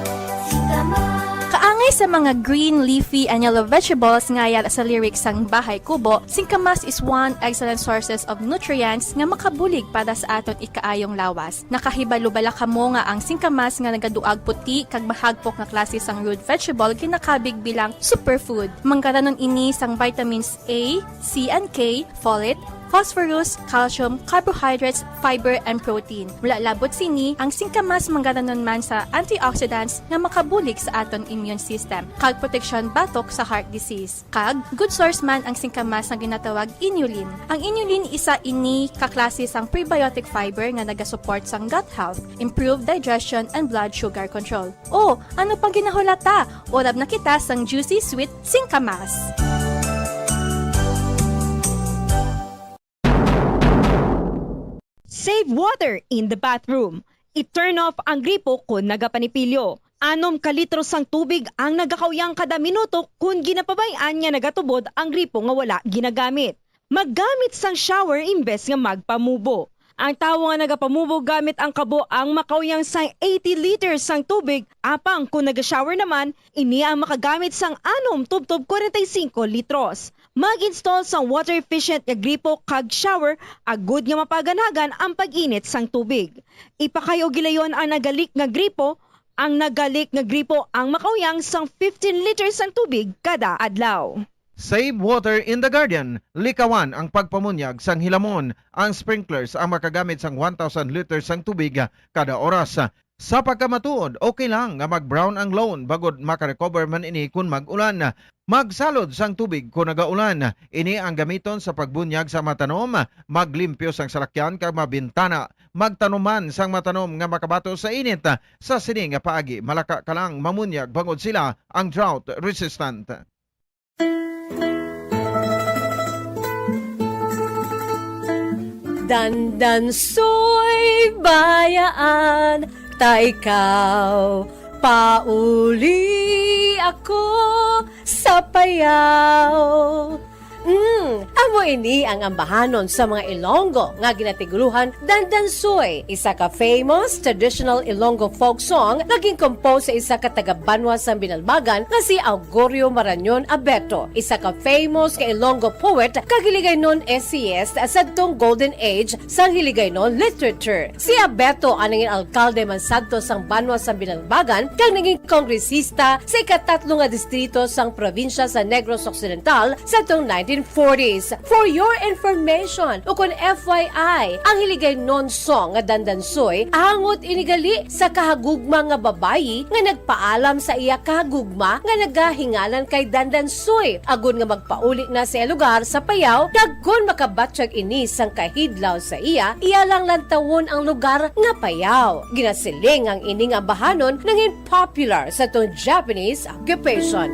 singkamas. Kaangay Sa mga green, leafy, and yellow vegetables nga yara sa lyrics sang Bahay Kubo, singkamas is one excellent sources of nutrients nga makabulig para sa aton ikaayong lawas. Nakahibalo bala kamo nga ang singkamas nga nagaduag puti kag mahagpok nga klase sang root vegetable ginakabig bilang superfood? Manggaranon ini sang vitamins A, C, and K, folate, phosphorus, calcium, carbohydrates, fiber, and protein. Wala labot sini, ang singkamas manggaranon man sa antioxidants nga makabulig sa aton immune system kag proteksyon batok sa heart disease. Kag good source man ang singkamas nga ginatawag inulin. Ang inulin isa ini ka klase sang prebiotic fiber nga nagasupport sang gut health, improve digestion, and blood sugar control. O, ano pang ginahulata? Urab na kita sang juicy sweet singkamas. Save water in the bathroom. I-turn off ang gripo kon nagapanipilyo. Anom ka litro sang tubig ang nagakauyang kada minuto kon ginapabay-an nga nagatubod ang gripo nga wala ginagamit. Maggamit sang shower imbes nga magpamubo. Ang tawo nga nagapamubo gamit ang kabo ang makauyang sang eighty liters sang tubig, apang kon naga-shower naman, ini ang makagamit sang anom tubtob kwarenta y singko litros. Mag-install sang water-efficient nga gripo kag shower agud nga mapaganagan ang pag-init sang tubig. Ipakay-o gilayon ang nagalik nga gripo. Ang nagalik nga gripo ang makauyang sang fifteen liters sang tubig kada adlaw. Save water in the garden. Likawan ang pagpamunyag sang hilamon. Ang sprinklers ang makagamit sang one thousand liters sang tubig kada oras. Sa pagkamatuod, okay lang nga mag-brown ang lawn bangod maka-recover man ini kon mag-ulan. Magsalod sang tubig kon nagaulan. Ini ang gamiton sa pagbunyag sa mga tanom, maglimpyo sang salakyan kag mga bintana. Magtanom man sang mga tanom nga makabato sa init. Sa sini nga paagi, malaka ka lang mamunyag bangod sila ang drought resistant. Dandansoy bayaan ta ikaw, pauli ako sa payaw. Mm, amo ini ang ambahanon sa mga Ilonggo nga ginatiguluhan Dandansoy, isa ka famous traditional Ilonggo folk song nga gin-compose sa isa ka taga-banwa sang Binalbagan nga si Augurio Marañon Abeto, isa ka famous nga Ilonggo poet kag Hiligaynon essayist sadtong golden age sang Hiligaynon literature. Si Abeto ang nangin alkalde man sadto sang banwa sang Binalbagan kag nangin kongresista sa ikatatlo nga distrito sang probinsya sa Negros Occidental sadtong nineteen forties. For your information, ukon F Y I, ang Hiligaynon song nga Dandansoy angot ini gali sa kahagugma nga babayi nga nagpaalam sa iya kahagugma nga nagahingalan kay Dandansoy agud nga magpauli na sa iya lugar sa Payao, kag kon makabatyag ini sang kahidlaw sa iya, iya lang lantawon ang lugar nga Payao. Ginasiling ang ining ambahanon nangin popular sa tong Japanese occupation.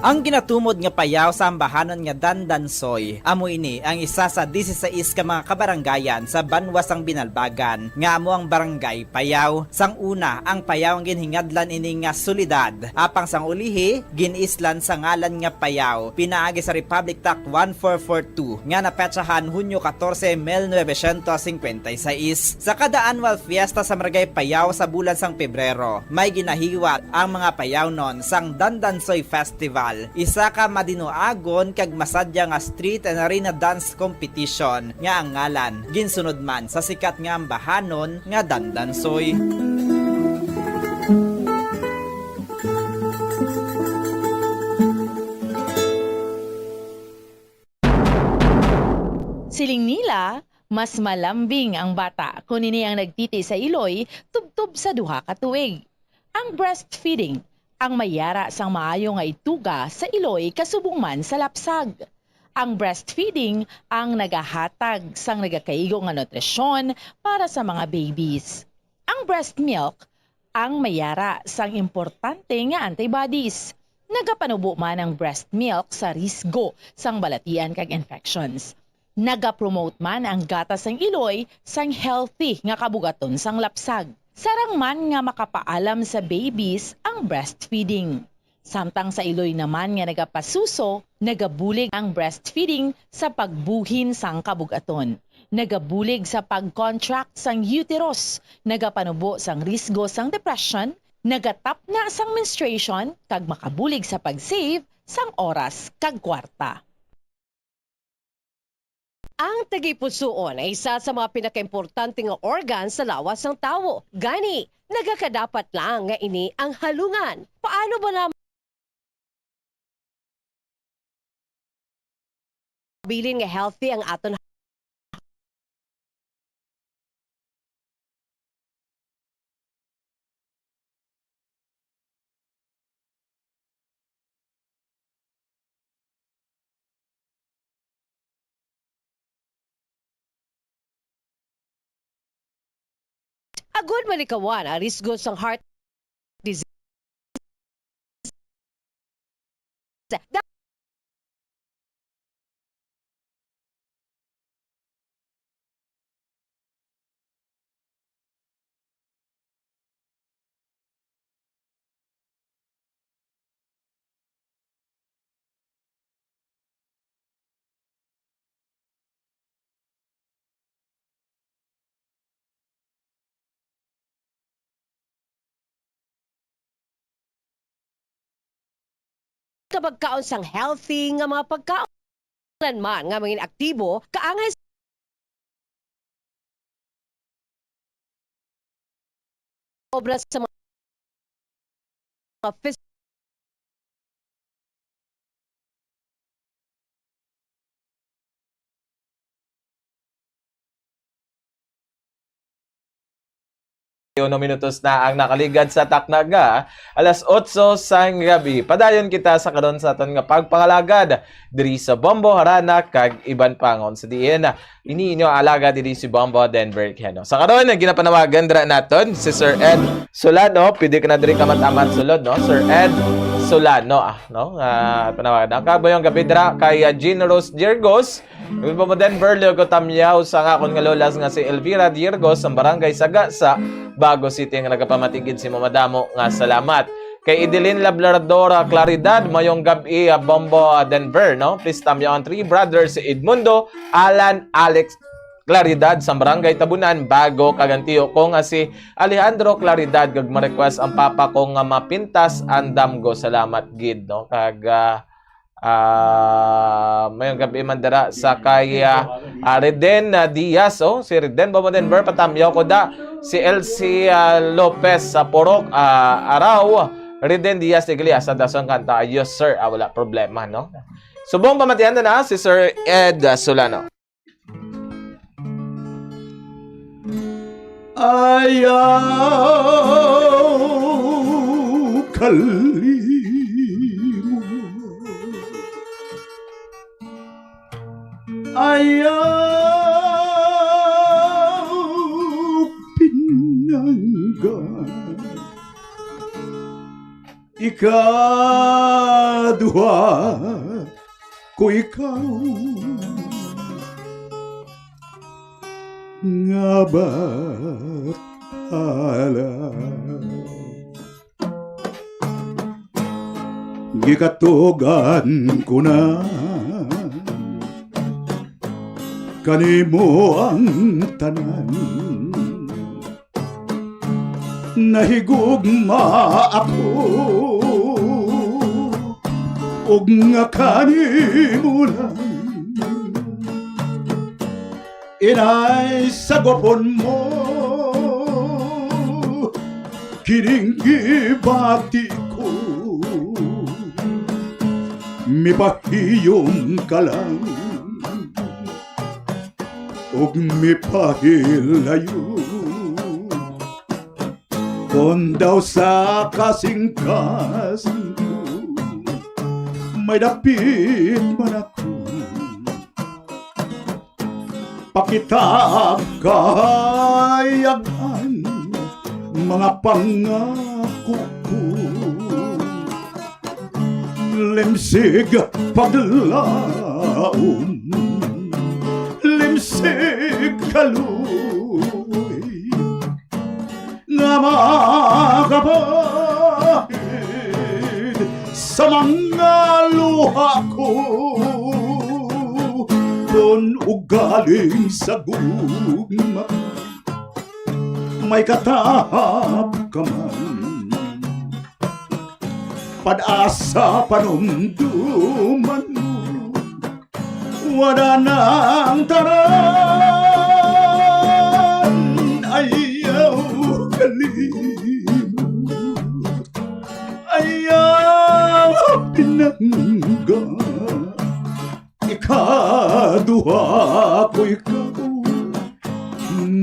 Ang ginatumod nga Payao sa ambahanon nga Dandansoy, amo ini ang isa sa disisais ka mga kabarangayan sa banwa sang Binalbagan, nga amo ang Barangay Payao. Sang una, ang Payao ang ginhingadlan ini nga syudad, apang sang ulihi, gin-islan sa ngalan nga Payao, pinaagi sa Republic Act one four four two nga napetsahan Hunyo katorse, mil novecientos singkwenta y seis. Sa kada annual fiesta sa Barangay Payao sa bulan sang Pebrero, may ginahiwat ang mga Payaonon sang Dandansoy Festival, isa ka madinuagon kag masadya nga street and arena dance competition nga ang ngalan ginsunod man sa sikat nga ambahanon nga Dandansoy. Siling nila, mas malambing ang bata kon ini ang nagtiti sa iloy tubtob sa duha ka tuig. Ang breastfeeding ang may yara sang maayo nga ituga sa iloy kasubong man sa lapsag. Ang breastfeeding ang nagahatag sang nagakaigo nga nutrisyon para sa mga babies. Ang breast milk ang may yara sang importante nga antibodies. Nagapanubo man ang breast milk sa risgo sang balatian kag infections. Nagapromote man ang gatas sang iloy sang healthy nga kabugaton sang lapsag. Sarang man nga makapaalam sa babies ang breastfeeding. Samtang sa iloy naman nga nagapasuso, nagabulig ang breastfeeding sa pagbuhin sang kabugaton. Nagabulig sa pag-contract sang uterus, nagapanubo sang risgo sang depression, nagatapna sang menstruation, kag makabulig sa pag-save sang oras kag kwarta. Ang tagipusoon ay isa sa mga pinakaimportante nga organ sa lawas sang tawo. Gani, nagakadapat lang nga ini ang halungan. Paano ba na mabilin nga healthy ang aton Agod malikawan ang risgo sang heart disease. Kapagkaon sang healthy nga mga pagkaon, man nga mangin aktibo, kaangay obra sa mga phys- Uno minutos na ang nakaligad sa takna nga alas otso sang gabi. Padayon kita sa karon sa aton nga pagpangalagad diri sa Bombo, Harana, kag iban pa nga. Sa diin, ini inyo alagad diri si Bombo Denver Quijano. Sa karon, ang ginapanawagan dira naton si Sir Ed Solano. Pwede ka na diri kamat-amat sulod, no? Sir Ed Solano, ah, no? Ah, panawagan. Ang kabayong gabi dira kay, ah, Jean Rose Diergos. Gabi po mo, Denver, Leo Tamyaw, sa akon nga lolas nga si Elvira Diergos, sa barangay Sagasa, Bago City, nga nagapamatigid si Mama Damo nga salamat. Kay Edeline Labradora Claridad, mayong gab-i, ah, Bombo, ah, Denver, no? Please tamyaw ang three brothers, si Edmundo, Alan, Alex Claridad sa Barangay Tabunan, Bago, kag ang tiyo ko nga si Alejandro Claridad, kag ma-request ang papa ko nga mapintas ang damgo. Salamat gid, no? Kag, ah, ah, mayong gab-i man dira sa kay, ah, ah, Reden, ah, Diaz, oh, si Reden Bombo Denver, patamyaw ko da, si Elsie, ah, Lopez sa Purok, ah, Araw, Reden Diaz Iglesias, sa dasong kanta, Ayos, Sir. Ah, wala problema, no? Subong pamatian na na si Sir Ed, ah, Solano. Ayaw kalimot. Ayaw pinangga. Ikaduha ko ikaw nga batala. Gikatugan ko na kanimo ang tanan. Nahigugma ako, ug nga kanimo lang inay sagupon mo kining gibati ko. Mipahiyom ka lang ug mipahilayo. Kon daw sa kasingkasing ko may dapit man ako, pakita ang kahayagan, mga pangako ko. Limsig paglaom, limsig kaluoy, nga makapahid sa mga luha ko. Kon ugaling sa gugma, may katahap ka man. Pag-asa panumduman mo, wala nang tanan. Ayaw kalimot, ayaw pinangga. Ikaduha ko ikaw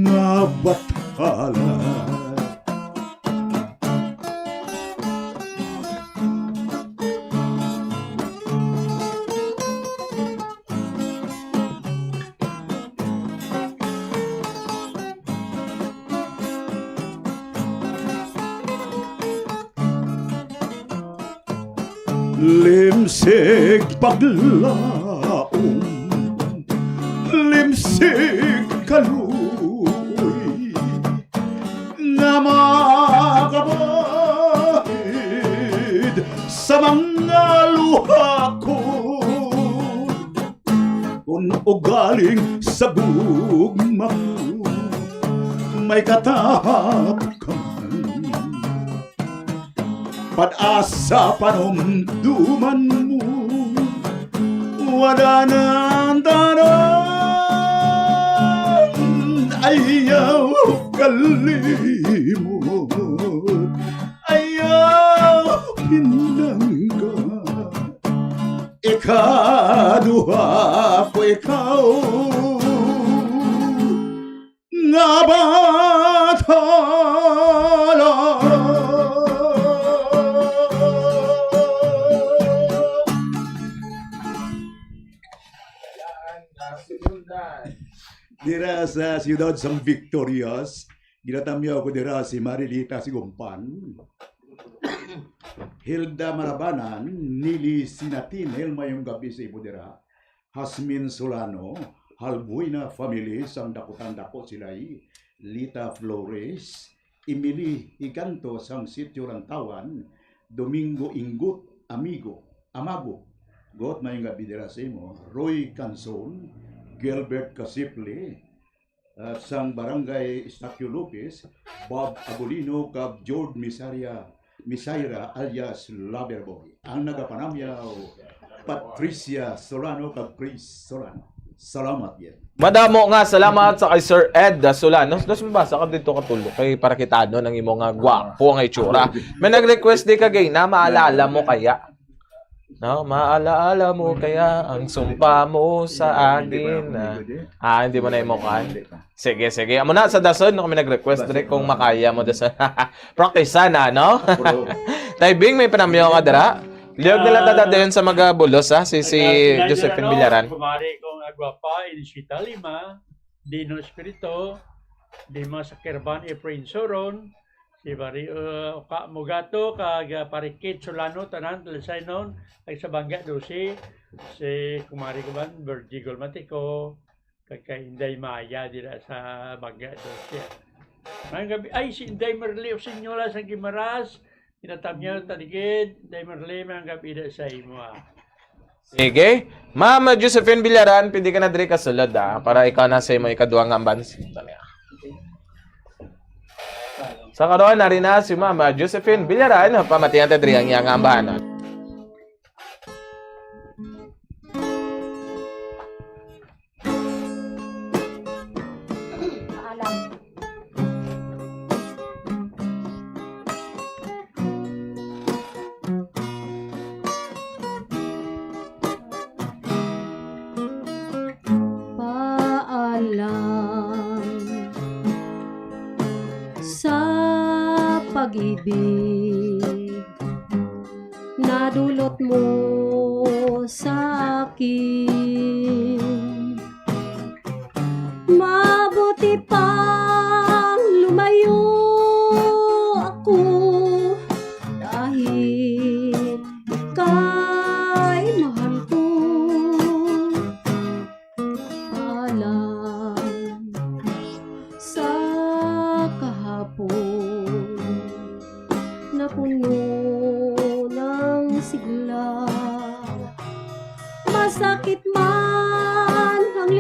nga bathala. Limsig paglaom, limsig kaluoy, nga makabahid sa mga luha ko. Kon ugaling sa gugma ko, may katahap ka man. Pag-asa panumduman mo, wala na ang tanan. Ayaw kalimot, ayaw pinangga. Ikaduha ko ikaw nga bathala. Dira sa siyudad sang Victorias, ginatamyaw ko dira si Marilita Sigumpan, Hilda Marabanan, Nili Sinatinel, mayong gabi sa imo dira. Hasmin Solano, Halbuena family sang Dakutan Dako Silay, Lita Flores, Emily Higanto sang Sitio Lantawan, Domingo Inggot, Amigo, Amago, Got, mayong gabi dira sa imo, Roy Canson, Gilbert Casiple, ah, sang Barangay Estacio Lopez, Bob Agulino, kag George Misaria, Misaira alias Loverboy. Ang nagapanamyaw, Patricia Solano kag Chris Solano. Salamat gid. Madamo nga salamat sa kay Sir Ed Solano. Dos mabasa ka dito ka tulo kay para kita, no, nang imo nga gwapo nga itsura. May nag-request di ka gay na maalala mo kaya? No, maalaala mo kaya ang sumpa mo sa akin? Ah, hindi mo na imo kan? Sige, sige. Amo na sa dason, no, kami nag-request diri kung makaya mo dason. Practice sana, no? Tay Bing, may panamyo ka dira. Liyog nila ta dayon sa mga bulos, ha? Si, si Josephine Villaran. Kumari kong agwapa, Inisita Lima, Dino Espirito, Dima Sakirban, Efrain Soron, si Mario, uh, Oka Mugato, kag, uh, Parikit Solano, tanan, Talisaynon, kag sa Bangga Dosi, si Kumari Kuban, Virgie Golmatico, kag kay Inday Maya dira sa Bangga Dosi. Mayong gabi, ay, si Inday Merly Osinyola sa Guimaras, ginatamyaw ta digid, Inday Merly, mayong gabi da sa imo, ah. Sige. Ma'am Josephine Villaran, pwede ka na diri kasulod, ah, para ikaw na sa imo ikaduha nga amban. Sa karon, nari na si Ma'am Josephine Villaran, pamatian ta diri ang iyang ambahanon. Paalam. Paalam sa pag-ibig nadulot mo sa akin. Mabuti pang lumayo ako dahil ika'y mahal ko. Alam sa kahapon na puno ng sigla. Masakit man ang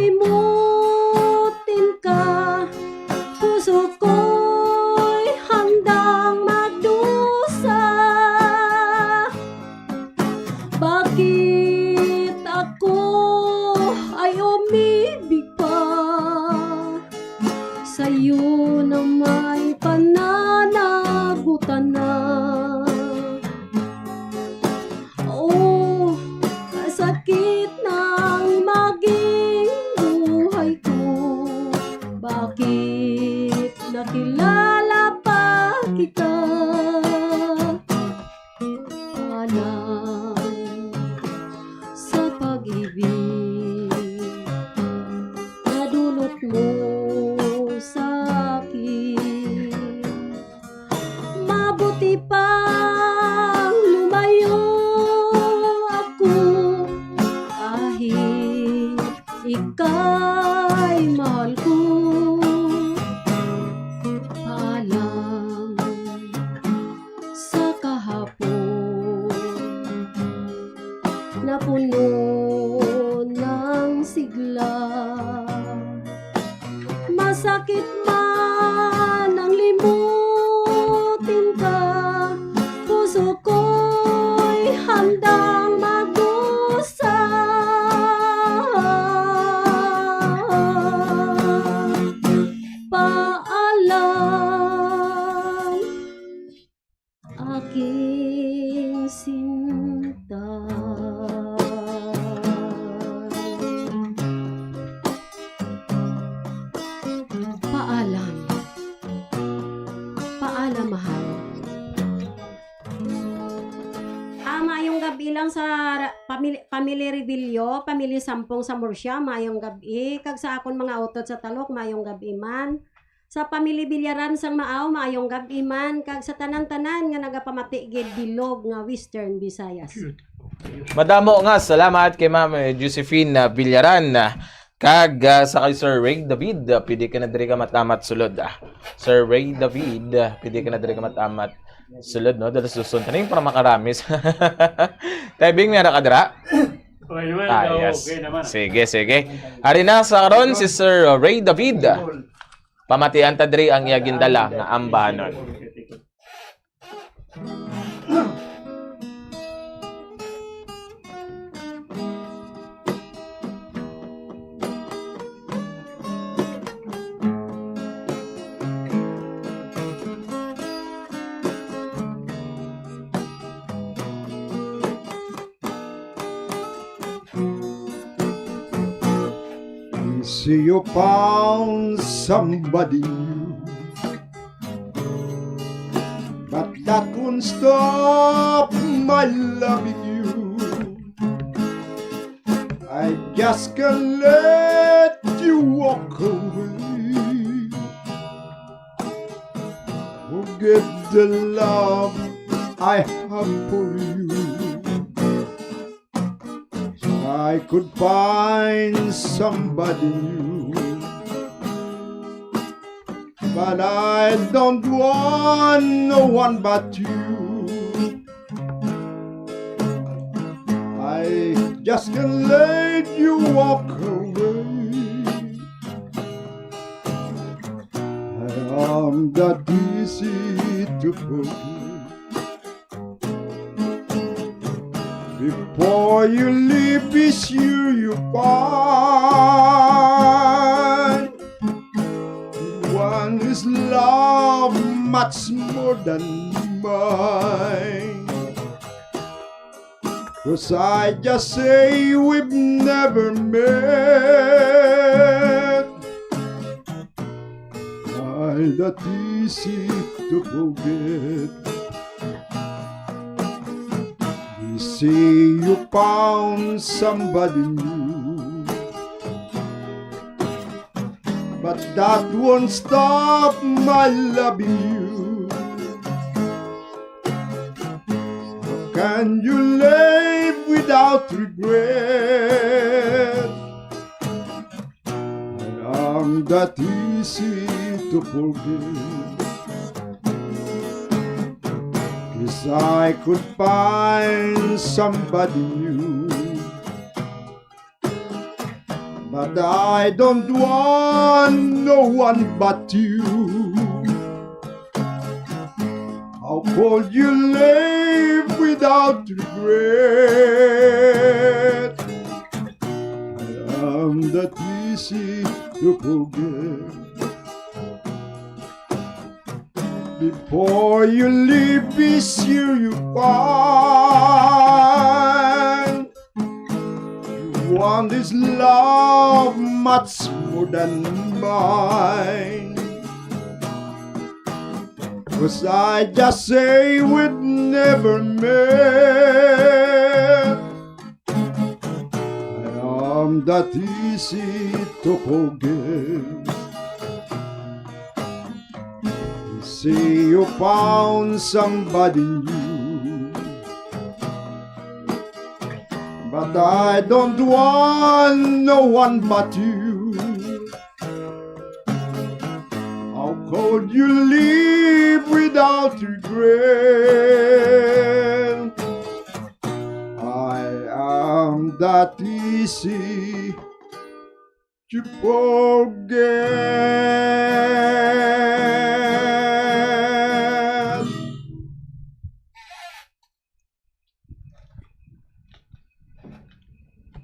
Buti pang lumayo ako, ahi, ika'y mahal ko. Paalam sa kahapon na puno ng sigla. Masakit man ang limutin ka, puso ko'y handang mag-usa. Paalam, aking sinta. Paalam. Paalam, mahal. Ah, maayong gab-i lang sa ra-, pamili-, pamili Rebillo, pamili Sampong sa Murcia, maayong gab-i. Kag sa akon mga utot sa Talok, maayong gab-i man. Sa pamili Billaran sang Maaw, maayong gab-i man. Kag sa tanan-tanan nga nagapamati gid bilog nga Western Visayas. Madamo nga salamat kay Ma'am, eh, Josephine, ah, Billaran, ah, kag, ah, sa kay Sir Ray David, ah, pwede ka na diri ka matamat sulod, ah. Sir Ray David, ah, pwede ka na diri ka matamat sulod, no? Dala susun taning para makaramis. Taibing, meron ka dira? Okay naman, Ah, ikaw, yes. Okay naman. Sige, sige. Ari na sa karon si Sir Ray David. Pamatian ta diri ang iya gindala nga ambahanon. You see, you found somebody new, but that won't stop my loving you. I just can't let you walk away. Forget the love I have for you. I could find somebody new, but I don't want no one but you. I just can't let you walk away. I am that easy to forget. Before you leave, be sure you find one is love much more than mine. 'Cause I just say we've never met. Ay, that easy to forget. You say you found somebody new, but that won't stop my loving you. How can you live without regret? I am that easy to forget. Yes, I could find somebody new, but I don't want no one but you. How could you live without regret? I am that easy to forget. Before you leave, be sure you find one is love much more than mine. 'Cause I just say we'd never met. I am that easy to forget. See you found somebody new. But I don't want no one but you. How could you live without regret? I am that easy to forget.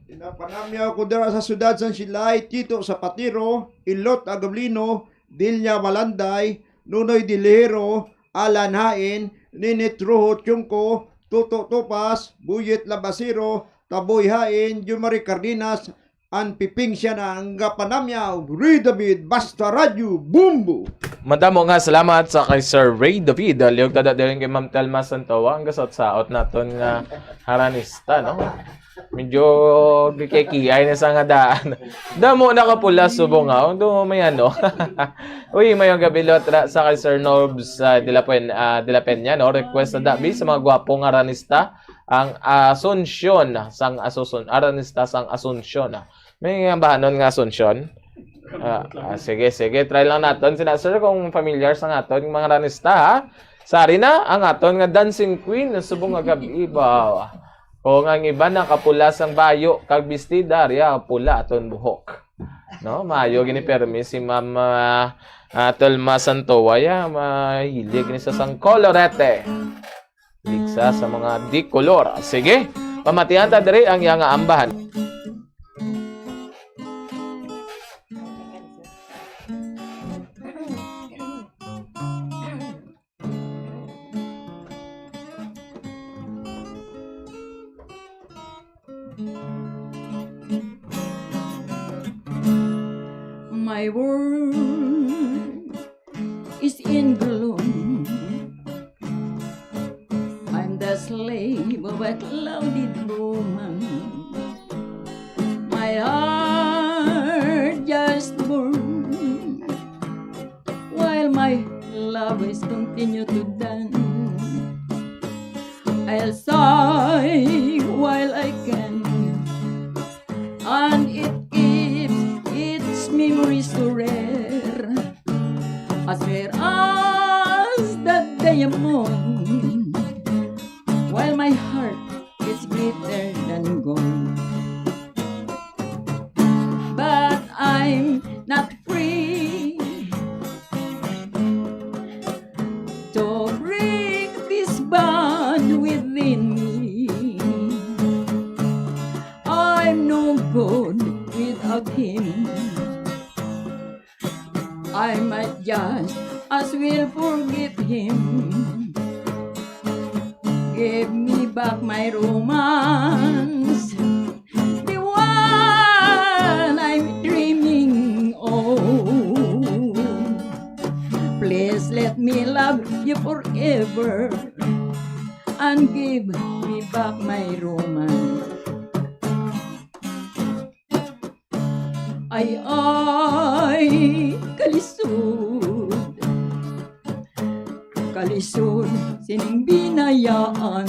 Ginapanamyaw ko dira sa siyudad sang Silay, Tito Zapatero, Ilot Agablino, Dilya Malanday, Nonoy Dilihero, Alan Hain, Ninit Rojo Tiongco, Toto Topas, Buyet Labasero, Taboy Hain, Jumari Cardenas, an piping siya na ang gapanamyaw, Ray David, Basta Radyo, Bumbo. Madamo nga salamat sa kay Sir Ray David. Liog tada dirin kay Ma'am Telma Santoa, ang gasot-saot naton nga haranista, no? Medyo gikikiay na sa nga daan. Damo nakapula subong nga. Ang damo may ano. Uy, mayong gabi lot ra sa kay Sir Norbs, ah, de la Puen-, ah, de la Peña, no? Request na dabi sa mga gwapo nga haranista, ang Asuncion, sang Asusun-, haranista sang Asuncion. May ambahanon nga Asuncion? Ah, ah, sige, sige. Try lang naton sila, sir, kung familiar sa aton mga haranista, ha? Sari na ang aton nga dancing queen subong nga gab-i ba. Kung ang iban nakapula sang bayo kag bestida, riya pula aton buhok. No, maayo gini permi si Ma'am, ah, ah, Telma Santoa, ya, mahilig ni sa sang kolorete. Ligsa sa mga dikolor. Sige, pamatian ta diri ang iya nga ambahan. My world is in gloom. I'm the slave of a clouded woman. My heart just burns while my love is continue to dance. I'll sigh while I can, and it keeps its memories so rare, as rare as the diamond, while my heart is greater than gold. But I'm not free to break this bond within me. I'm no good without him. I might just as well forget him. Give me back my romance, the one I'm dreaming of. Please let me love you forever and give me back my romance. Ay, ay, kalisod. Kalisod sining binayaan.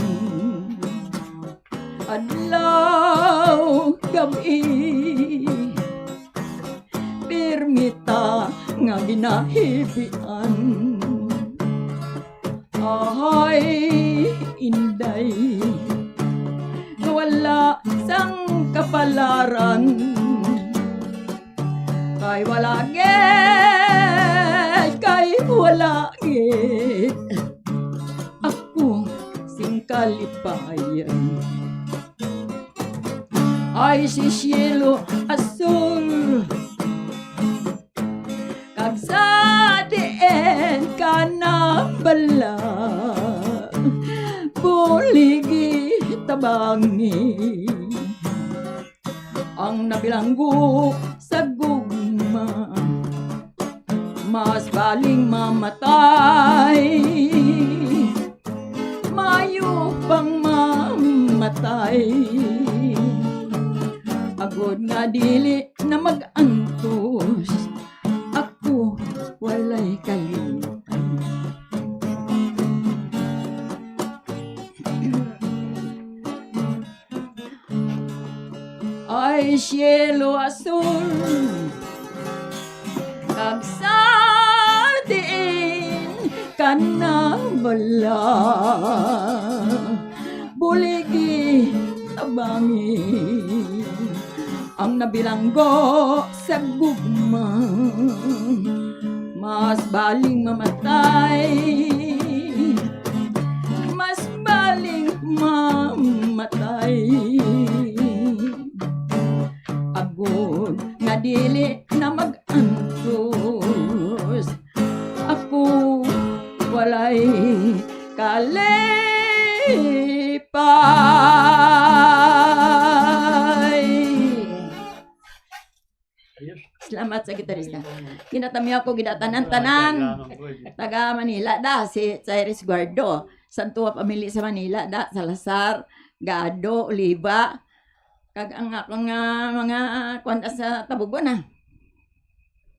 Adlaw, gab-i, pirmi ta nga ginahibian. Ahay, inday, nga wala sang kapalaran. Kay wala gid, kay wala gid ako sing kalipayan. Ay, si Cielo Azul, kag sa diin ka nabala, buligi tabangi ang nabilanggo sa gugma. Mas baling mamatay, mayo pang mamatay. Agod nga dili na mag-antos, ako walay kalipan. Cielo azul, kag sa diin ka nabala, buligi tabangi ang nabilanggo sa gugma. Mas baling mamatay, mas baling mamatay. Agod nga dili na mag-antos, ako walay kalipay. Ayos. Salamat sa gitarista. Ginatamyaw ko, gidatanan-tanan. Taga Manila da, si Cyrus Guardo. Santua family sa Manila da, Salazar, Gado, Oliva. Kag ang akong, ah, mga kuwan da sa Tabugon, ah.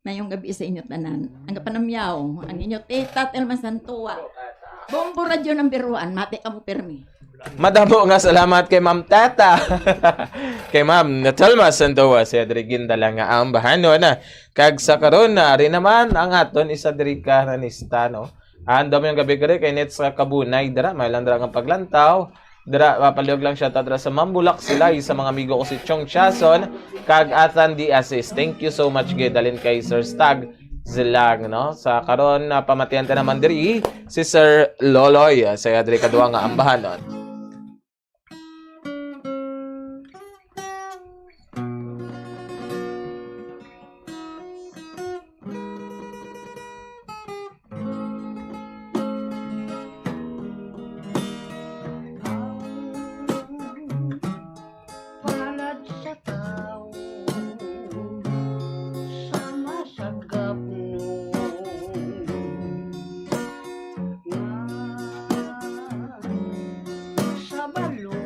Mayong gabi sa inyo tanan. Ang kapanamyaw, ang inyo tita, Telma Santua. Bombo Radyo number one, mati kamo pirmi. Madamo nga salamat kay Ma'am Tata. Kay Ma'am Natalma Sandoa, si Adri Gindala nga ang bahanon. Kag sa karon na rin naman ang aton isa diri ka ranista, no? Andam yung gabi kare kay Nets sa Kabunay dira, may lang dira ang paglantaw. Dira, mapalihog lang siya ta dira sa Mambulak sila sa mga amigo ko si Chong Chason kag Athan D. Asis. Thank you so much gid dalin kay Sir Stag Zilang, no? Sa karon na pamatian ta naman diri si Sir Loloy, ah, sa diri kadua nga ambahanon. Palad sa tawo, sama sa gapnon, nga sa balon,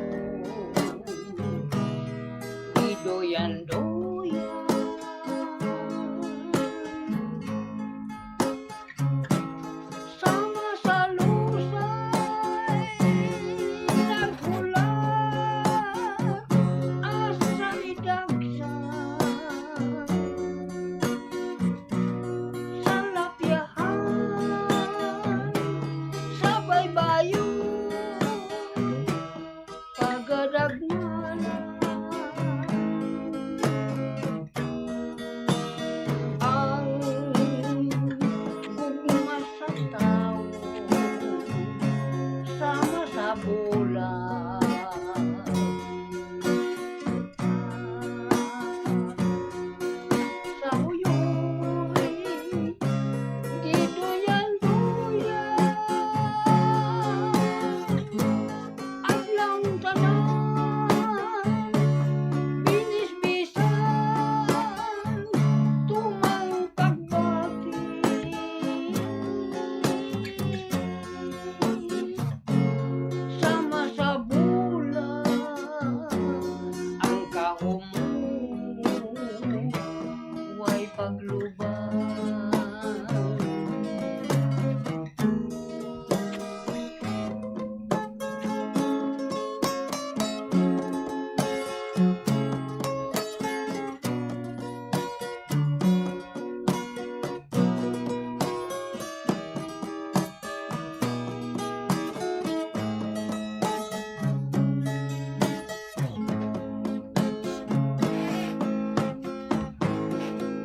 giduyan-duyan. Sama sa lusay naghulat, asa idagsa sa lapyahan, sa baybayon. Pagadagmana ang gugma sa tawo sama sa bulan. Sa huyoy, giduyan-duyan. Adlawng tanan, binisbisan, tumang pagbati. Sama sa bulan, ang kahumon, way paglubang.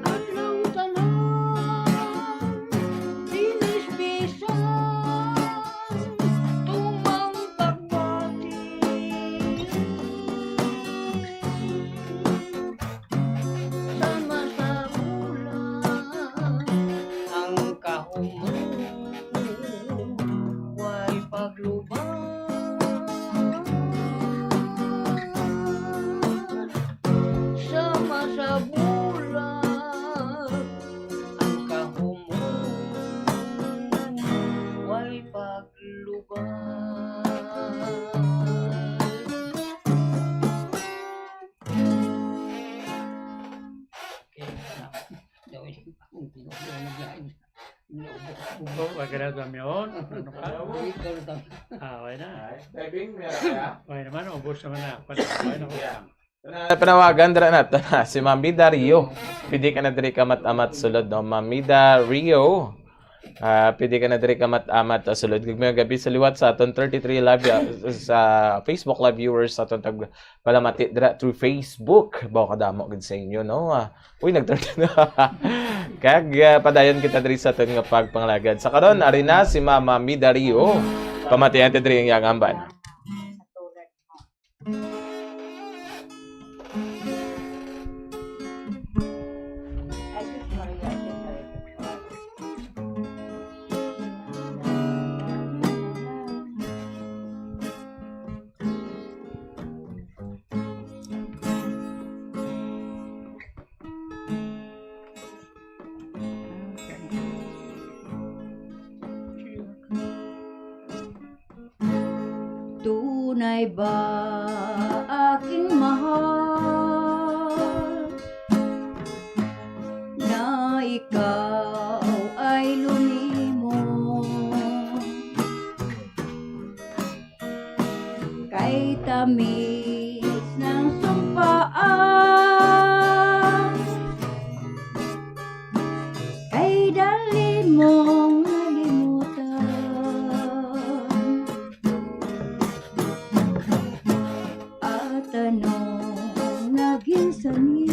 Adlaw tanan, binisbisan, tumang pagbati. Sama sa ulan, ang kahumon, way paglubang. Sama sa bulan, ang kahumon, way paglubang. Oh, wag ka na, Damion. Ano ka? Ah, okay na. Diving, meron kaya? Okay naman, ubos naman na. Okay na, okay na. Yeah. Pana-, panawagan dira nato na si Mami Dario. Pwede ka na diri ka mat-amat sulod, no? Mami Dario. Ah, pwede ka na diri ka mat-amat, ah, sulod. Kag may gabi sa liwat sa aton thirty-three live, ah, sa Facebook live viewers sa aton tag palamati dira through Facebook. Bawa kadamo gid sa inyo, no? Ah, uy, nag-thirty na. Kag, ah, padayon kita diri sa aton nga pagpangalagad. Sa karon, ari na si Mama Midario. Pamatian ta diri ang iyang amban. Tunay ba, aking mahal, na ikaw ay lunimon? Kay tamis ng sumpaan, kay dali mong nalimutan. At anong naging sanhi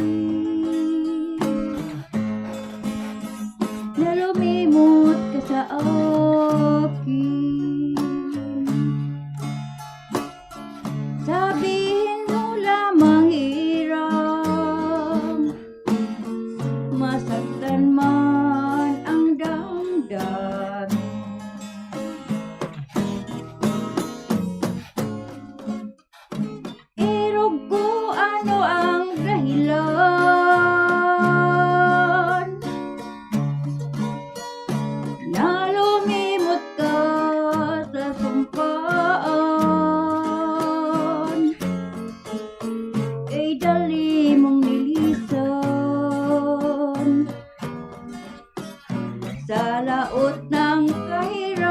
na lumimot ka sa akin? Sabihin mo lamang, hirap, masaktan man ang damdamin. Irog ko ano ang dahilan na lumimot ka sa sumpaan. Kay dali mong nilisan sa laot ng kahirapan.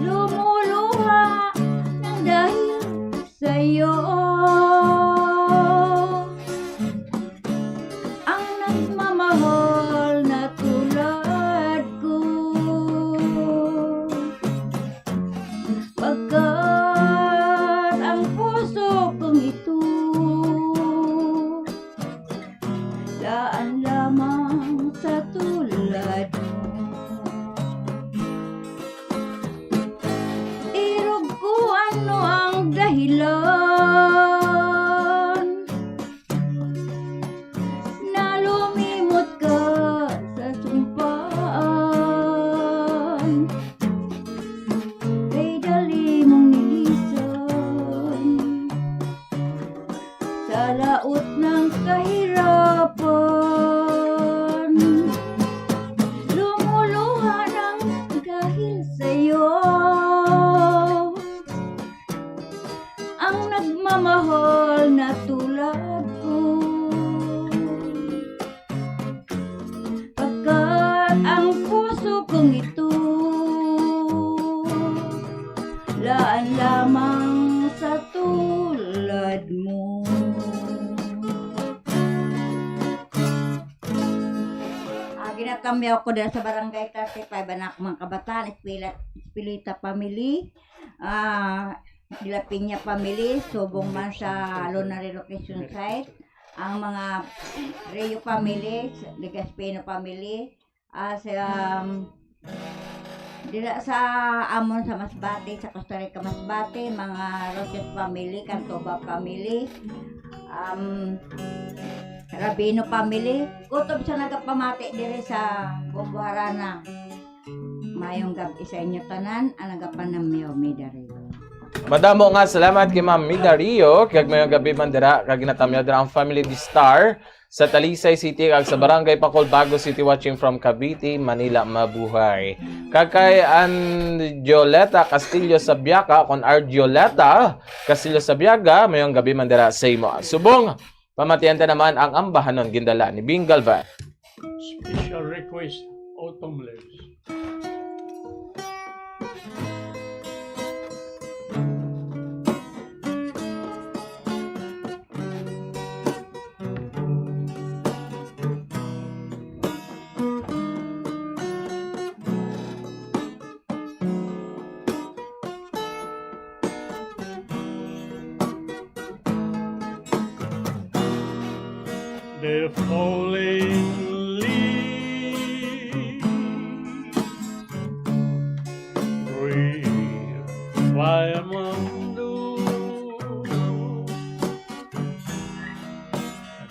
Lumuluha ng dahil sa'yo ang nagmamahal na tulad ko. Pagkat ang puso kong ito laan lamang sa tulad mo. Irog ko ano ang dahilan na lumimot ka sa sumpaan. Kay dali mong nilisan sa laot ng kahirapan. Lumuluha ng dahil sa'yo ang nagmamahal na tulad ko. Pagkat ang puso kong ito laan lamang sa tulad mo. Ah, ginatamyaw ko dira sa barangay thirty-five, anak, mga kabataan, Espila-, Espilita family, ah, Dilapiña family, subong man sa Luna Relocation Site, ang mga Rio family, Legaspino family, ah, sa, um, dira sa amon sa Masbate, sa Costa Rica, Masbate, mga Roches family, Cantoba family, um, Rabino family, kutob sa nagapamati diri sa Bumbuharana. Mayong gab-i sa inyo tanan, ang nagapanamyaw, Midario. Madamo nga salamat kay Ma'am Midario, kag mayong gabi man dira, kag ginatamyaw dira ang Family Star sa Talisay City kag sa Barangay Pacol, Bago City, watching from Cavite, Manila, mabuhay. Kag kay Angioleta Castillo Sabiaca, kon Argioleta Castillo Sabiaga, mayong gabi man dira sa imo. Subong, pamatian ta naman ang ambahanon gindala ni Bing Galvan. Special request, Autumn Leaves. Falling leaves, breathe by a window.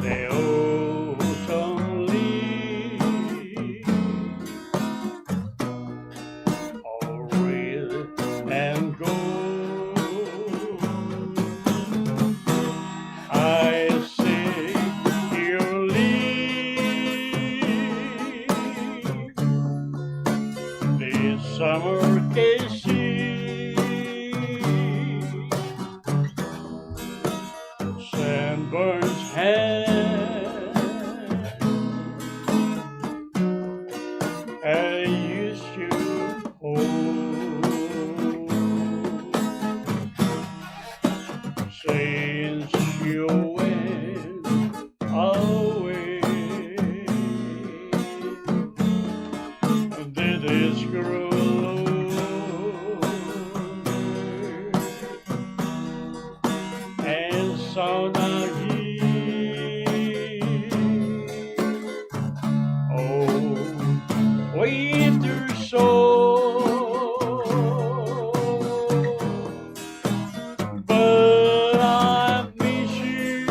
The autumn leaves are red and gold. I see your leaves this summer, Casey. Sunburns hand and used to hold. Since you went away, did this grow lonely? And so now here, oh, winter song. But I miss you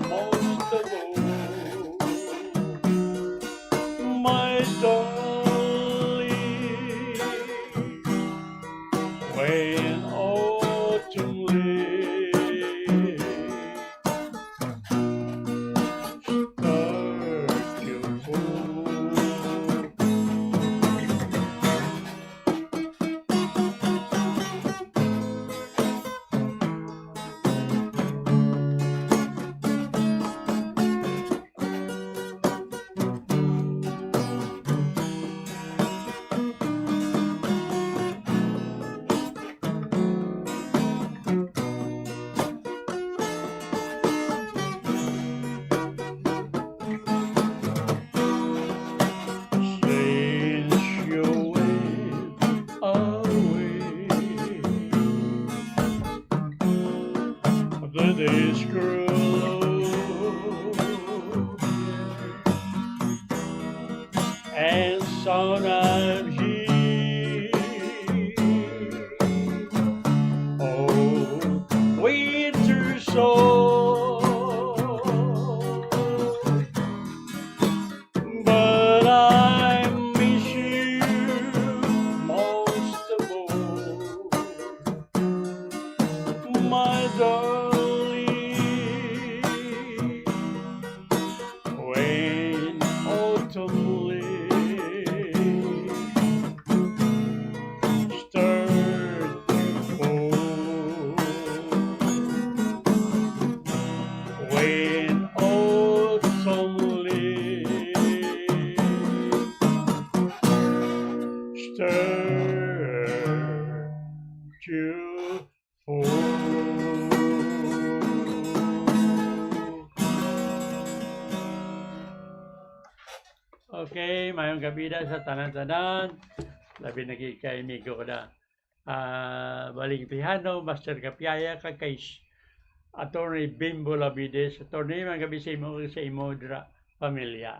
most of all, my darling. When autumn leaves start to fall. Since you went away, the days grow long, and so I'm here. Oh, winter song, but I miss you most of all, my darling. When autumn leaves start to fall, when autumn leaves start to fall. Okay, mayong gabi na sa tanan-tanan. Labi na gid kay amigo ko na, ah, Baling Tejano, Master Kapiaya, kag kay s-, Attorney Bimbo Labides. Attorney, mayong gabi sa imo, sa imo dira, pamilya.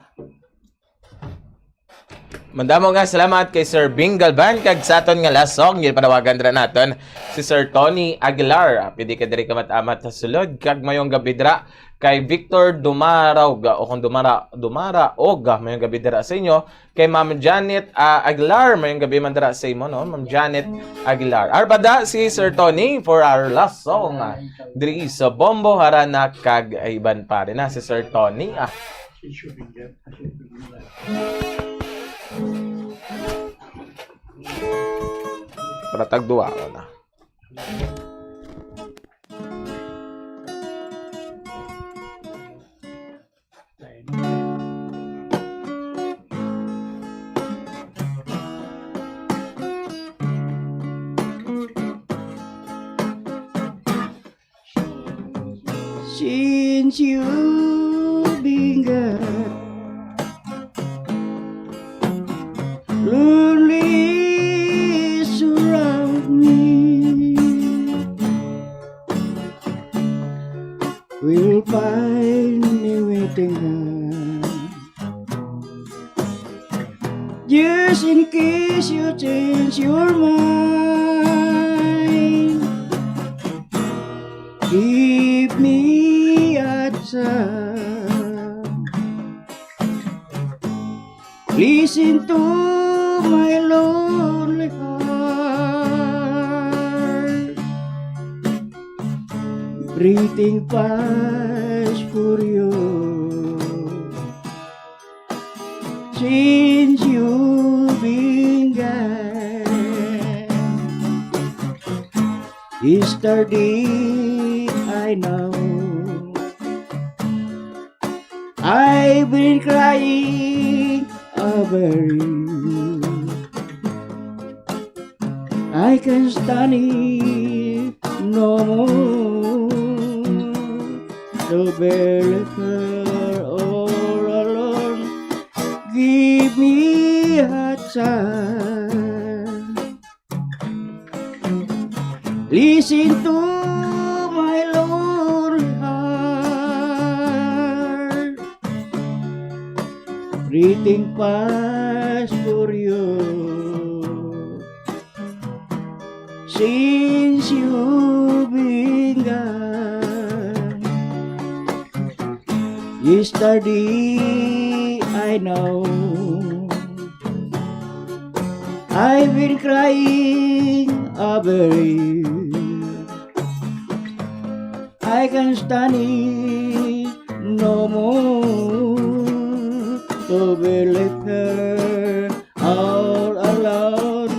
Mandamo nga salamat kay Sir Bing Galvan, kag sa aton nga last song, ginpanawagan dira naton si Sir Tony Aguilar. Ah, pwede ka diri kamat-amat sa sulod, kag mayong gabi dira kay Victor Dumaraog, o kung Dumara-, Dumaraog, ah, mayong gabi dira sa inyo. Kay Ma'am Janet, ah, Aguilar, mayong gabi man dira sa imo, no? Ma'am Janet Aguilar. Arbada si Sir Tony for our last song, ah, diri sa Bombo, Harana, kag, ah, iban pa rin, ah, si Sir Tony, ah. Para tagduwa ko na. Since you've been gone, lonely surround me. Will find me waiting Just in case you change your mind, give me a chance. Listen to my lonely heart, breathing fast for you. Since you've been gone, yesterday I know I've been crying over you. I can't stand it no more. To be left here all alone. Give me a chance. Listen to my lonely heart, breathing fast for you. Since you've been gone, yesterday I know I've been crying over you. I can't stand it no more to be left here all alone.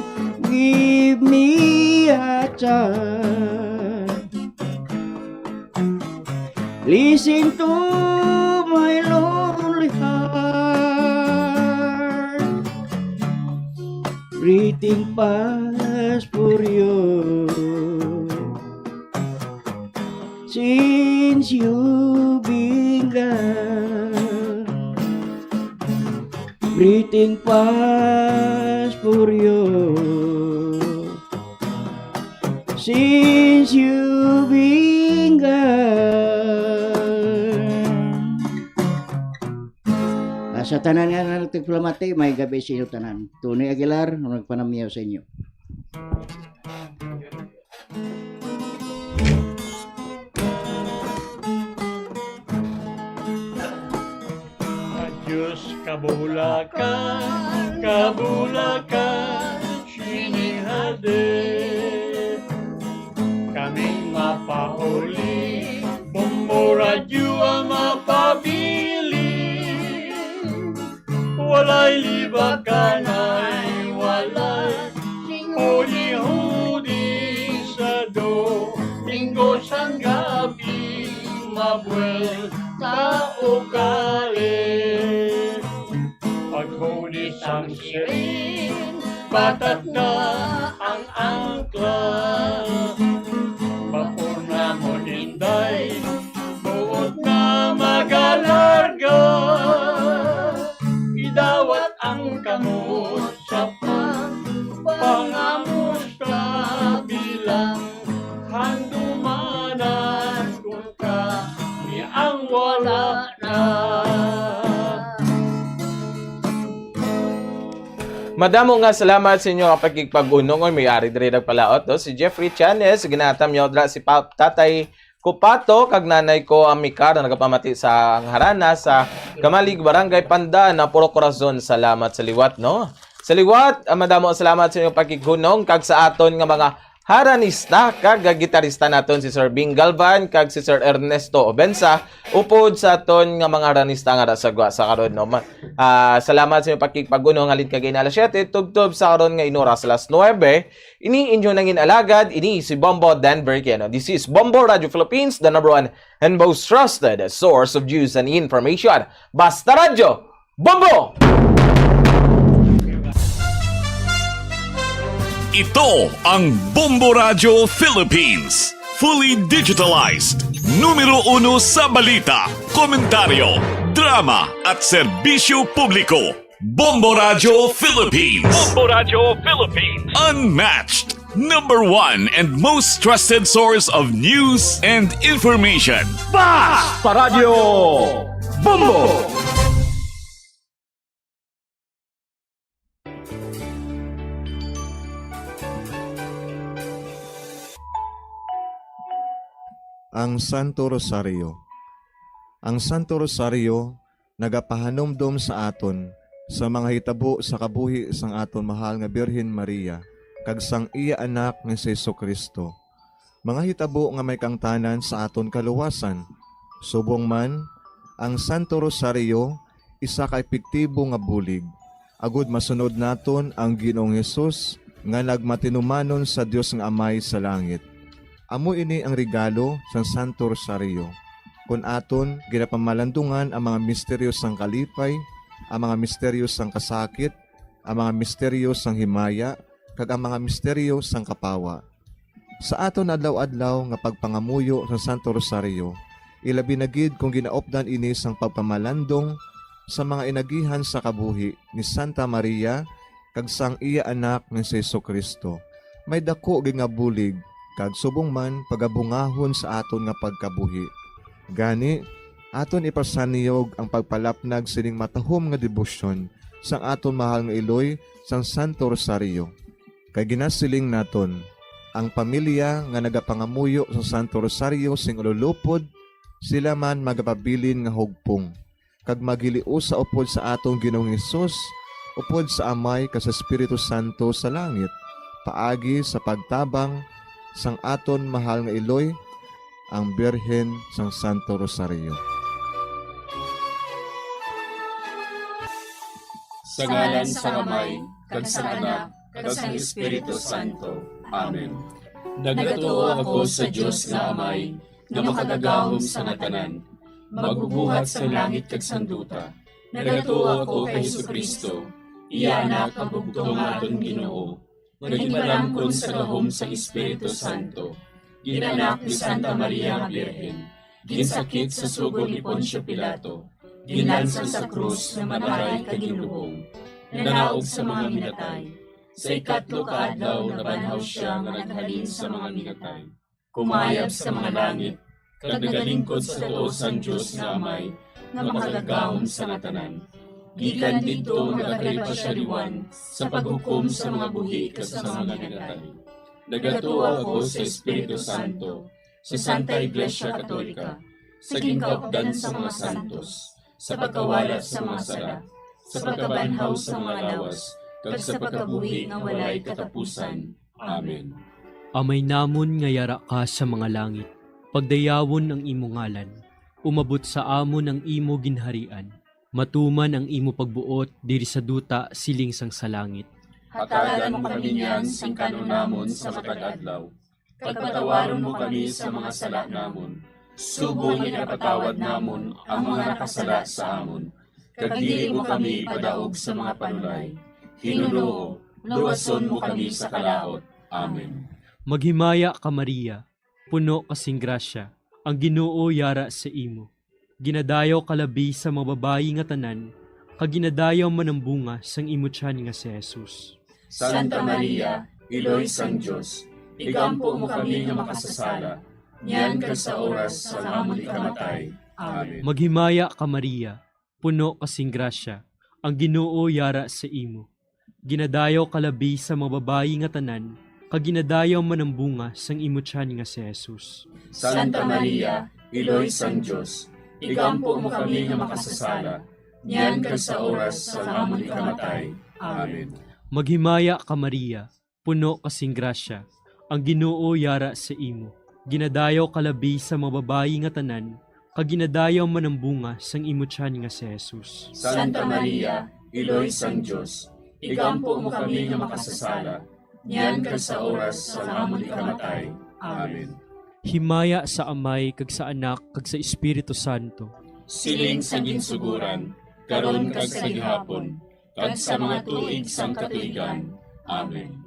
Give me a chance. Listen to my lonely heart, breathing fast for you. Since you've been gone, breathing fast for you. Since you've been gone. Ah, sa tanan nga nagtagpalamati, may gabi sa inyo tanan. Tony Aguilar, ang nagpanamyaw sa inyo. Adios, kabulakan, kabulakan, sining hardin. Kaming mapauli, Bombo Radyo ang mapabilin. Walay libakanay, walay hudi-hudi sa Domingo sang gabi, mabuelta ukali. Paghuni sang siring, batat na ang angkla. Bapor namon, Inday, buot na magalarga. Idawat ang kamot sa pagpangamusta, bilang handumanan kun kami ang wala na. Madamo nga salamat sa inyo nga pakigpag-unong. May ari diri nagpalaot, no? Si Jeffrey Chanes, ginatam niya dra si Pa-, Tatay Kupato, kag Nanay ko Amikar, na nagapamati sa harana sa Kamalig, Barangay Pandan, na puro korason. Salamat sa liwat, no? Sa liwat, ah, madamo ang salamat sa inyong pakighunong kag sa aton nga mga haranista kag gitarista naton, si Sir Bing Galvan kag si Sir Ernesto Obensa, upod sa aton nga mga haranista nga nasa gwa sa karon, no? Ma-, ah, salamat sa inyong pakigpag-unong halin kag ina alas siyete tubtob sa karon nga inuras alas nuebe. Ini inyo nangin alagad, ini si Bombo Denver Keno. This is Bombo Radio Philippines, the number one and most trusted source of news and information. Basta Radyo, Bombo! Ito ang Bombo Radyo Philippines. Fully digitalized. Numero uno sa balita, komentaryo, drama, at serbisyo publiko. Bombo Radyo Philippines. Bombo Radyo Philippines. Unmatched. Number one and most trusted source of news and information. Basta Radyo Bombo! Ang Santo Rosario. Ang Santo Rosario nagapahanumdom sa aton sa mga hitabo sa kabuhi sang aton mahal nga Birhen Maria kag sang iya Anak nga si Jesu-Cristo. Mga hitabo nga may kaangtanan sa aton kaluwasan. Subong man, ang Santo Rosario isa ka epektibo nga bulig agod masunod naton ang Ginoong Hesus nga nagmatinumanon sa Dios nga Amay sa langit. Amo ini ang regalo sang Santo Rosario. Kon aton ginapamalandungan ang mga misteryo sang kalipay, ang mga misteryo sang kasakit, ang mga misteryo sang himaya, kag ang mga misteryo sang kapawa. Sa aton adlaw-adlaw nga pagpangamuyo sa Santo Rosario, ilabi na gid kon ginaupdan ini sang pagpamalandong sa mga inagihan sa kabuhi ni Santa Maria kag sang iya Anak nga si Jesu-Cristo, may daku gid nga bulig kag subong man pagabungahon sa aton nga pagkabuhi. Gani, aton ipasaniyog ang pagpalapnag sining matahom nga debosyon sang aton mahal nga iloy sang Santo Rosario. Kay ginasiling naton, ang pamilya nga nagapangamuyo sa Santo Rosario sing ululupod, sila man magapabilin nga hugpong, kag maghiliusa upod sa aton Ginoong Hesus, upod sa Amay kag sa Espiritu Santo sa langit, paagi sa pagtabang sang aton mahal nga iloy, ang Birhen sang Santo Rosario. Sa ngalan sang Amay, kag sang Anak, kag sang Espiritu Santo. Amen. Nagatuo ako sa Dios nga Amay, nga makagagahom sa nga tanan, magbubuhat sang langit kag sang duta. Nagatuo ako kay Jesu-Cristo, iya Anak nga bugtong nga aton Ginoo, nga ginpalangkon sa gahom sang Espiritu Santo, gin-anak ni Santa Maria nga Birhen, ginsakit sa sugo ni Poncio Pilato, ginlansang sa krus, namatay kag ginlubong, nanaog sa mga minatay. Sa ikatlo ka adlaw nabanhaw sia nga naghalin sa mga minatay. Kumayab sa mga langit, kag nagalingkod sa tuo sang Dios nga Amay, nga makagagahom sa nga tanan. Gikan didto nagakari pa sia liwat sa paghukom sa mga buhi kag sa mga minatay. Nagatuo ako sa Espiritu Santo, sa Santa Iglesia Katolika, sa ginkaupdan sa mga santos, sa pagkawala sa mga sala, sa pagkabanhaw sa mga lawas, kag sa pagkabuhi nga walay katapusan. Amen. Amay namon nga yara ka sa mga langit, pagdayawon ang imo ngalan. Umabot sa amon ang imo ginharian. Matuman ang imo pagbuot diri sa duta siling sang sa langit. Hatagan mo kami niyan sing kan-on namon sa matag adlaw, kag patawaron mo kami sa mga sala namon, subong nga ginapatawad namon ang mga nakasala sa amon, kag dili mo kami ipadaog sa mga panulay. Ginoo, luwason mo kami sa kalaut. Amen. Maghimaya ka, Maria, puno ka sing grasya, ang Ginoo yara sa imo. Ginadayaw ka labi sa mga babayi nga tanan, kag ginadayaw man ang bunga sang imo tiyan nga si Jesus. Santa Maria, Iloy sang Dios, igampo mo kami nga makasasala, niyan kag sa oras sang amon ikamatay. Amen. Maghimaya ka, Maria, puno ka sing grasya, ang Ginoo yara sa imo. Ginadayaw ka labi sa mga babayi nga tanan, kag ginadayaw man ang bunga sang imo tiyan nga si Jesus. Santa Maria, Iloy sang Dios, igampo mo kami nga makasasala, niyan kag sa oras sang amon ikamatay. Amen. Maghimaya ka, Maria, puno ka sing grasya, ang Ginoo yara sa imo. Ginadayaw ka labi sa mga babayi nga tanan, kag ginadayaw man ang bunga sang imo tiyan nga si Jesus. Santa Maria, Iloy sang Dios, igampo mo kami nga makasasala, niyan kag sa oras sang amon ikamatay. Amen. Himaya sa Amay, kag sa Anak, kag sa Espiritu Santo. Siling sa ginsugoran, karon kag sa gihapon, kag sa mga tuig sang katuigan. Amen.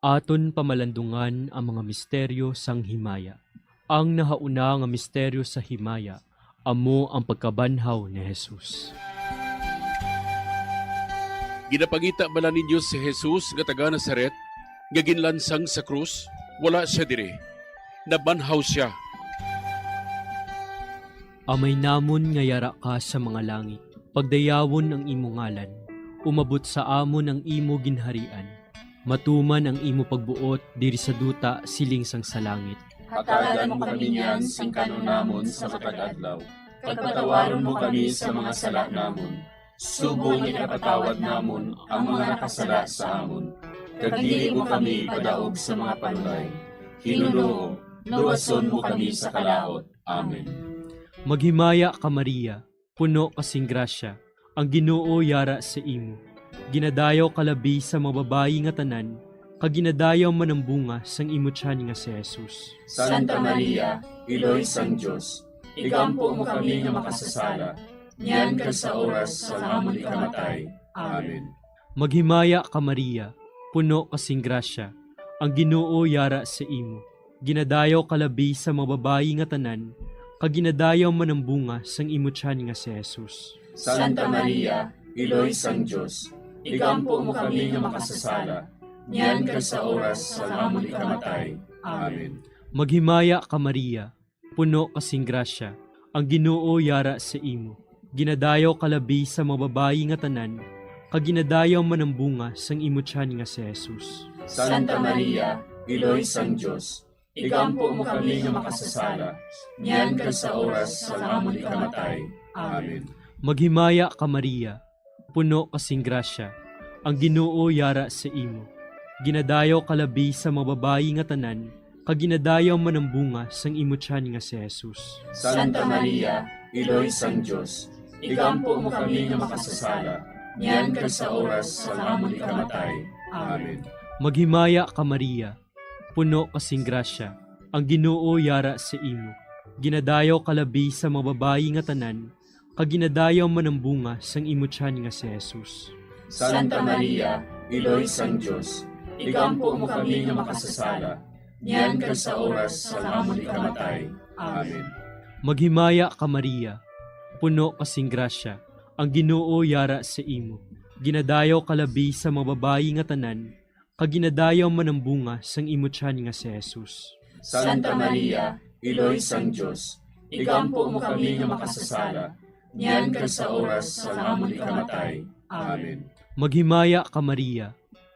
Aton pamalandungan ang mga misteryo sang himaya. Ang nahauna nga misteryo sa himaya amo ang pagkabanhaw ni Jesus. Ginapangita bala ninyo si Jesus nga taga Nazaret nga ginlansang sa krus? Wala sia diri. Nabanhaw sia. Amay namon nga yara ka sa mga langit, pagdayawon ang imo ngalan. Umabot sa amon ang imo ginharian. Matuman ang imo pagbuot diri sa duta siling sang sa langit. Hatagan mo kami niyan sing kan-on namon sa matag adlaw, kag patawaron mo kami sa mga sala namon, subong nga ginapatawad namon ang mga nakasala sa amon. Kag dili mo kami ipadaog sa mga panulay. Hinunoo, luwason mo kami sa kalaut. Amen. Maghimaya ka, Maria, puno ka sing grasya, ang Ginoo yara sa imo. Ginadayaw ka labi sa mga babayi nga tanan, kag ginadayaw man ang bunga sang imo tiyan nga si Jesus. Santa Maria, Iloy sang Dios, igampo mo kami nga makasasala, niyan kag sa oras sang amon ikamatay. Amen. Maghimaya ka, Maria, puno ka sing grasya, ang Ginoo yara sa imo. Ginadayaw ka labi sa mga babayi nga tanan, kag ginadayaw man ang bunga sang imo tiyan nga si Jesus. Santa Maria, Iloy sang Dios, igampo mo kami nga makasasala, niyan kag sa oras sang amon ikamatay. Amen. Maghimaya ka, Maria, puno ka sing grasya, ang Ginoo yara sa imo. Ginadayaw ka labi sa mga babayi nga tanan, kag ginadayaw man ang bunga sang imo tiyan nga si Jesus. Santa Maria, Iloy sang Dios, igampo mo kami nga makasasala, niyan kag sa oras sang amon ikamatay. Amen. Maghimaya ka, Maria, puno ka sing grasya, ang Ginoo yara sa imo. Ginadayaw ka labi sa mga babayi nga tanan, kag ginadayaw man ang bunga sang imo tiyan nga si Jesus. Santa Maria, Iloy sang Dios, igampo mo kami nga makasasala, niyan kag sa oras sang amon ikamatay. Amen. Maghimaya ka, Maria, puno ka sing grasya, ang Ginoo yara sa imo. Ginadayaw ka labi sa mga babayi nga tanan, kag ginadayaw man ang bunga sang imo tiyan nga si Jesus. Santa Maria, Iloy sang Dios, igampo mo kami nga makasasala, niyan kag sa oras sang amon ikamatay. Amen. Maghimaya ka, Maria, puno ka sing grasya, ang Ginoo yara sa imo. Ginadayaw ka labi sa mga babayi nga tanan, kag ginadayaw man ang bunga sang imo tiyan nga si Jesus. Santa Maria, Iloy sang Dios, igampo mo kami nga makasasala, niyan kag sa oras sang amon ikamatay. Amen. Maghimaya ka, Maria,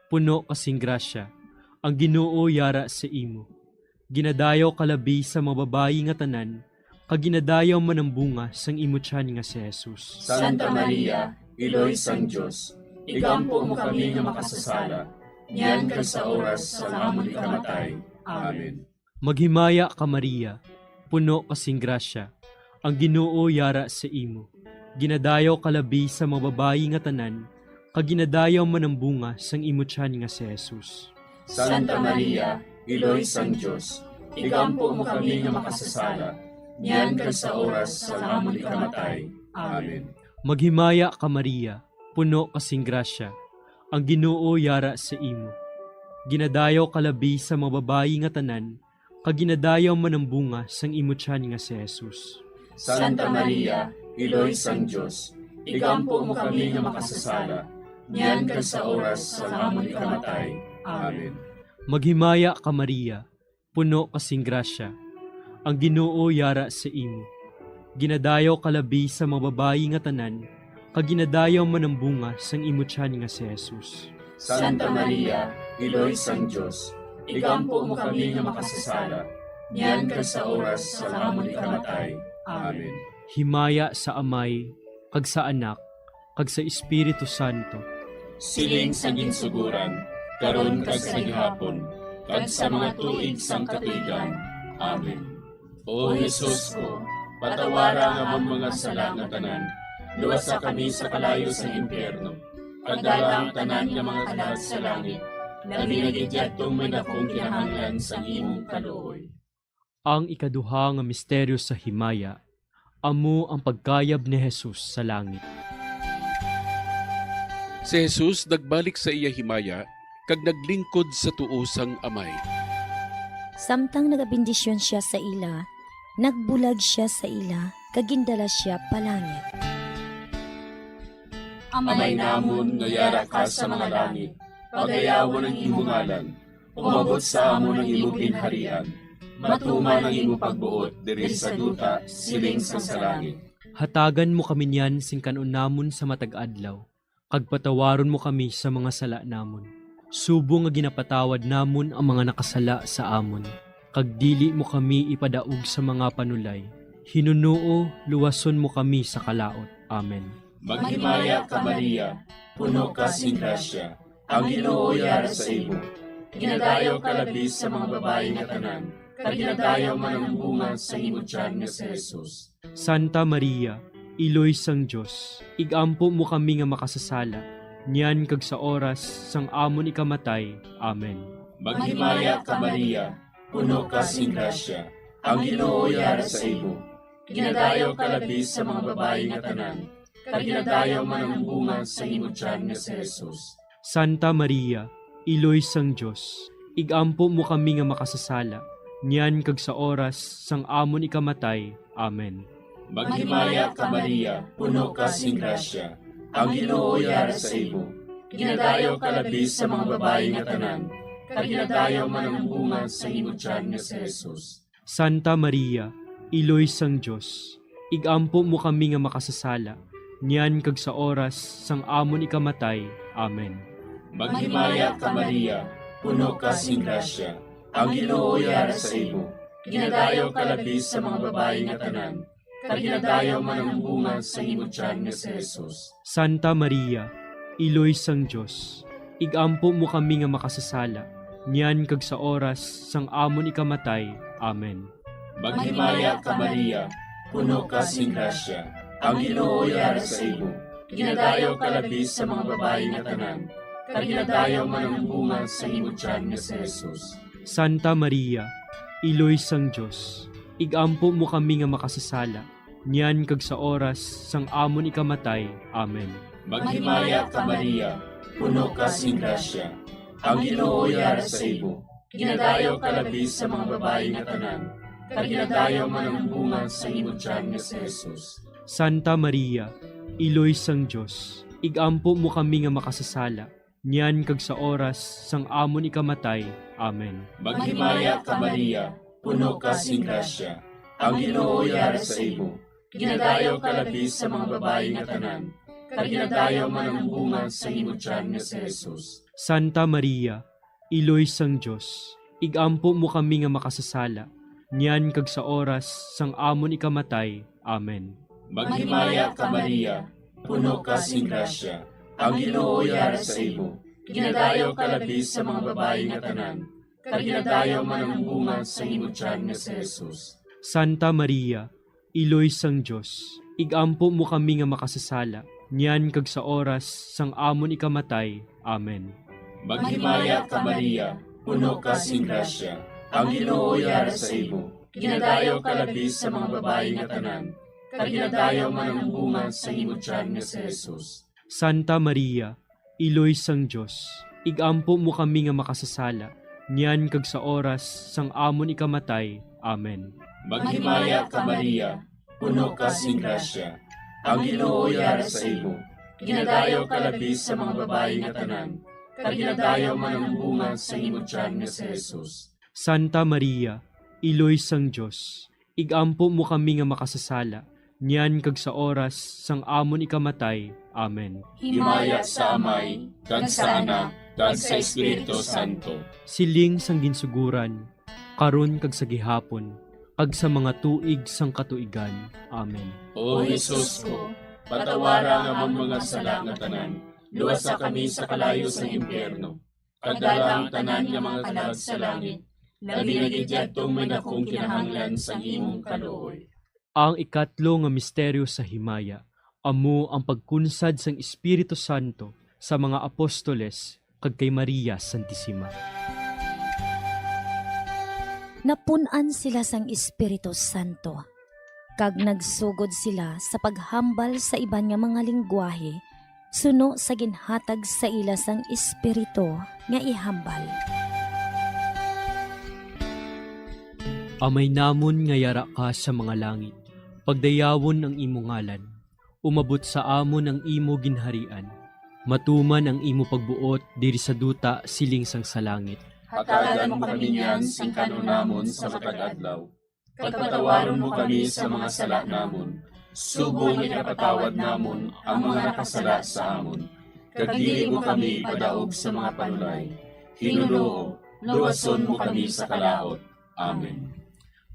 puno ka sing grasya, ang Ginoo yara sa imo. Ginadayaw ka labi sa mga babayi nga tanan, kag ginadayaw man ang bunga sang imo tiyan nga si Jesus. Santa Maria, Iloy sang Dios, igampo mo kami nga makasasala, niyan kag sa oras sang amon ikamatay. Amen. Maghimaya ka, Maria, puno ka sing grasya, ang Ginoo yara sa imo. Ginadayaw ka labi sa mga babayi nga tanan, kag ginadayaw man ang bunga sang imo tiyan nga si Jesus. Santa Maria, Iloy sang Dios, igampo mo kami nga makasasala, niyan kag sa oras sang amon ikamatay. Amen. Maghimaya ka, Maria, puno ka sing grasya, ang Ginoo yara sa imo. Ginadayaw ka labi sa mga babayi nga tanan, kag ginadayaw man ang bunga sang imo tiyan nga si Jesus. Santa Maria, Iloy sang Dios, igampo mo kami nga makasasala, niyan kag sa oras sang amon ikamatay. Amen. Maghimaya ka, Maria, puno ka sing grasya, ang Ginoo yara sa imo. Ginadayaw ka labi sa mga babayi nga tanan, kag ginadayaw man ang bunga sang imo tiyan nga si Jesus. Santa Maria, Iloy sang Dios, igampo mo kami nga makasasala, niyan kag sa oras sang amon ikamatay. Amen. Himaya sa Amay, kag sa Anak, kag sa Espiritu Santo. Siling sa ginsuguran, karon kag sa gihapon, kag sa mga tuig sang katuigan. Amen. O Jesus ko, patawara ang amon mga sala nga tanan, luwasa kami sa kalayo sang impyerno, kag dala ang tanan nga mga kalag sa langit, labi na gid yadtong may dakong kinahanglan sang imong kaluoy. Ang ikaduha nga misteryo sa himaya, amo ang pagkayab ni Jesus sa langit. Si Jesus nagbalik sa iya himaya kag naglingkod sa tuo sang Amay. Samtang nagabendisyon sia sa ila, nagbulag sia sa ila, kag gindala sia pa langit. Amay namon nga yara ka sa mga langit, pagayawon ang imo ngalan. Umabot sa amon ang imo ginharian. Matuman ang imo pagbuot diri sa duta, siling sa, sa langit. Hatagan mo kami niyan sing kan-on namon sa matag adlaw. kag patawaron mo kami sa mga sala namon, subong nga ginapatawad namon ang mga nakasala sa amon, kag dili mo kami ipadaog sa mga panulay. Hinunoo, luwason mo kami sa kalaut. Amen. Maghimaya ka, Maria, puno ka sing grasya, ang Ginoo yara sa imo. Ginadayaw ka labi sa mga babayi nga tanan, kag ginadayaw man ang bunga sa imo tiyan nga si Jesus. Santa Maria, Iloy sang Dios, igampo mo kami nga makasasala, niyan kag sa oras sang amon ikamatay. Amen. Maghimaya ka, Maria, puno ka sing grasya, ang Ginoo yara sa imo. Ginadayaw ka labi sa mga babayi nga tanan, kag ginadayaw man ang bunga sa imo tiyan nga si Jesus. Santa Maria, Iloy sang Dios, igampo mo kami nga makasasala, niyan kag sa oras sang amon ikamatay. Amen. Maghimaya ka, Maria, puno ka sing grasya, ang Ginoo yara sa imo. Ginadayaw ka labi sa mga babayi nga tanan, kag ginadayaw man ang bunga sa imo tiyan nga si Jesus. Santa Maria, Iloy sang Dios, igampo mo kami nga makasasala, niyan kag sa oras sang amon ikamatay. Amen. Maghimaya ka, Maria, puno ka sing grasya, ang Ginoo yara sa imo. Ginadayaw ka labi sa mga babayi nga tanan, kag ginadayaw man ang bunga sa imo tiyan nga si Jesus. Santa Maria, Iloy sang Dios, igampo mo kami nga makasasala, niyan kag sa oras sang amon ikamatay. Amen. Maghimaya ka, Maria, puno ka sing grasya, ang Ginoo yara sa imo. Ginadayaw ka labi sa mga babayi nga tanan, kag ginadayaw man ang bunga sa imo tiyan nga si Jesus. Santa Maria, Iloy sang Dios, igampo mo kami nga makasasala, niyan kag sa oras sang amon ikamatay. Amen. Maghimaya ka, Maria, puno ka sing grasya, ang Ginoo yara sa imo. Ginadayaw ka labi sa mga babayi nga tanan, kag ginadayaw man ang bunga sa imo tiyan nga si Jesus. Santa Maria, Iloy sang Dios, igampo mo kami nga makasasala, niyan kag sa oras sang amon ikamatay. Amen. Maghimaya ka, Maria, puno ka sing grasya, ang Ginoo yara sa imo. Ginadayaw ka labi sa mga babayi nga tanan, kag ginadayaw man ang bunga sa imo tiyan nga si Jesus. Santa Maria, Iloy sang Dios, igampo mo kami nga makasasala, niyan kag sa oras sang amon ikamatay. Amen. Maghimaya ka, Maria, puno ka sing grasya, ang Ginoo yara sa imo. Ginadayaw ka labi sa mga babayi nga tanan, kag ginadayaw man ang bunga sa imo tiyan nga si Jesus. Santa Maria, Iloy sang Dios, igampo mo kami nga makasasala, niyan kag sa oras sang amon ikamatay. Amen. Maghimaya ka, Maria, puno ka sing grasya, ang Ginoo yara sa imo. Ginadayaw ka labi sa mga babayi nga tanan, kag ginadayaw man ang bunga sa imo tiyan nga si Jesus. Santa Maria, Iloy sang Dios, igampo mo kami nga makasasala, niyan kag sa oras sang amon ikamatay. Amen. Maghimaya ka, Maria, puno ka sing grasya, ang Ginoo yara sa imo. Ginadayaw ka labi sa mga babayi nga tanan, kag ginadayaw man ang bunga sa imo tiyan nga si Jesus. Santa Maria, Iloy sang Dios, igampo mo kami nga makasasala, niyan kag sa oras sang amon ikamatay. Amen. Himaya sa Amay, kag sa Anak, kag sa Espiritu Santo. Siling sang ginsuguran, karon kag sa gihapon, kag sa mga tuig sang katuigan. Amen. O Jesus ko, patawara ang amon mga sala nga tanan, luwasa kami sa kalayo sang impyerno, kag dala ang tanan nga mga kalag sa langit, labi na gid yadtong may dakong kinahanglan sang imong kaluoy. Ang ikatlo nga misteryo sa himaya amo ang pagkunsad sang Espiritu Santo sa mga apostoles kag kay Maria Santisima. Napun-an sila sang Espiritu Santo, kag nagsugod sila sa paghambal sa iban nga mga linggwahe suno sa ginhatag sa ila sang Espiritu nga ihambal. Amay namon nga yara ka sa mga langit, pagdayawon ang imo ngalan. Umabot sa amon ang imo ginharian. Matuman ang imo pagbuot diri sa duta siling sang sa langit. Hatagan mo kami niyan sing kan-on namon sa matag adlaw. Kag patawaron mo kami sa mga sala namon, subong nga ginapatawad namon ang mga nakasala sa amon. kag dili mo kami ipadaog sa mga panulay. Hinunoo, luwason mo kami sa kalaut. Amen.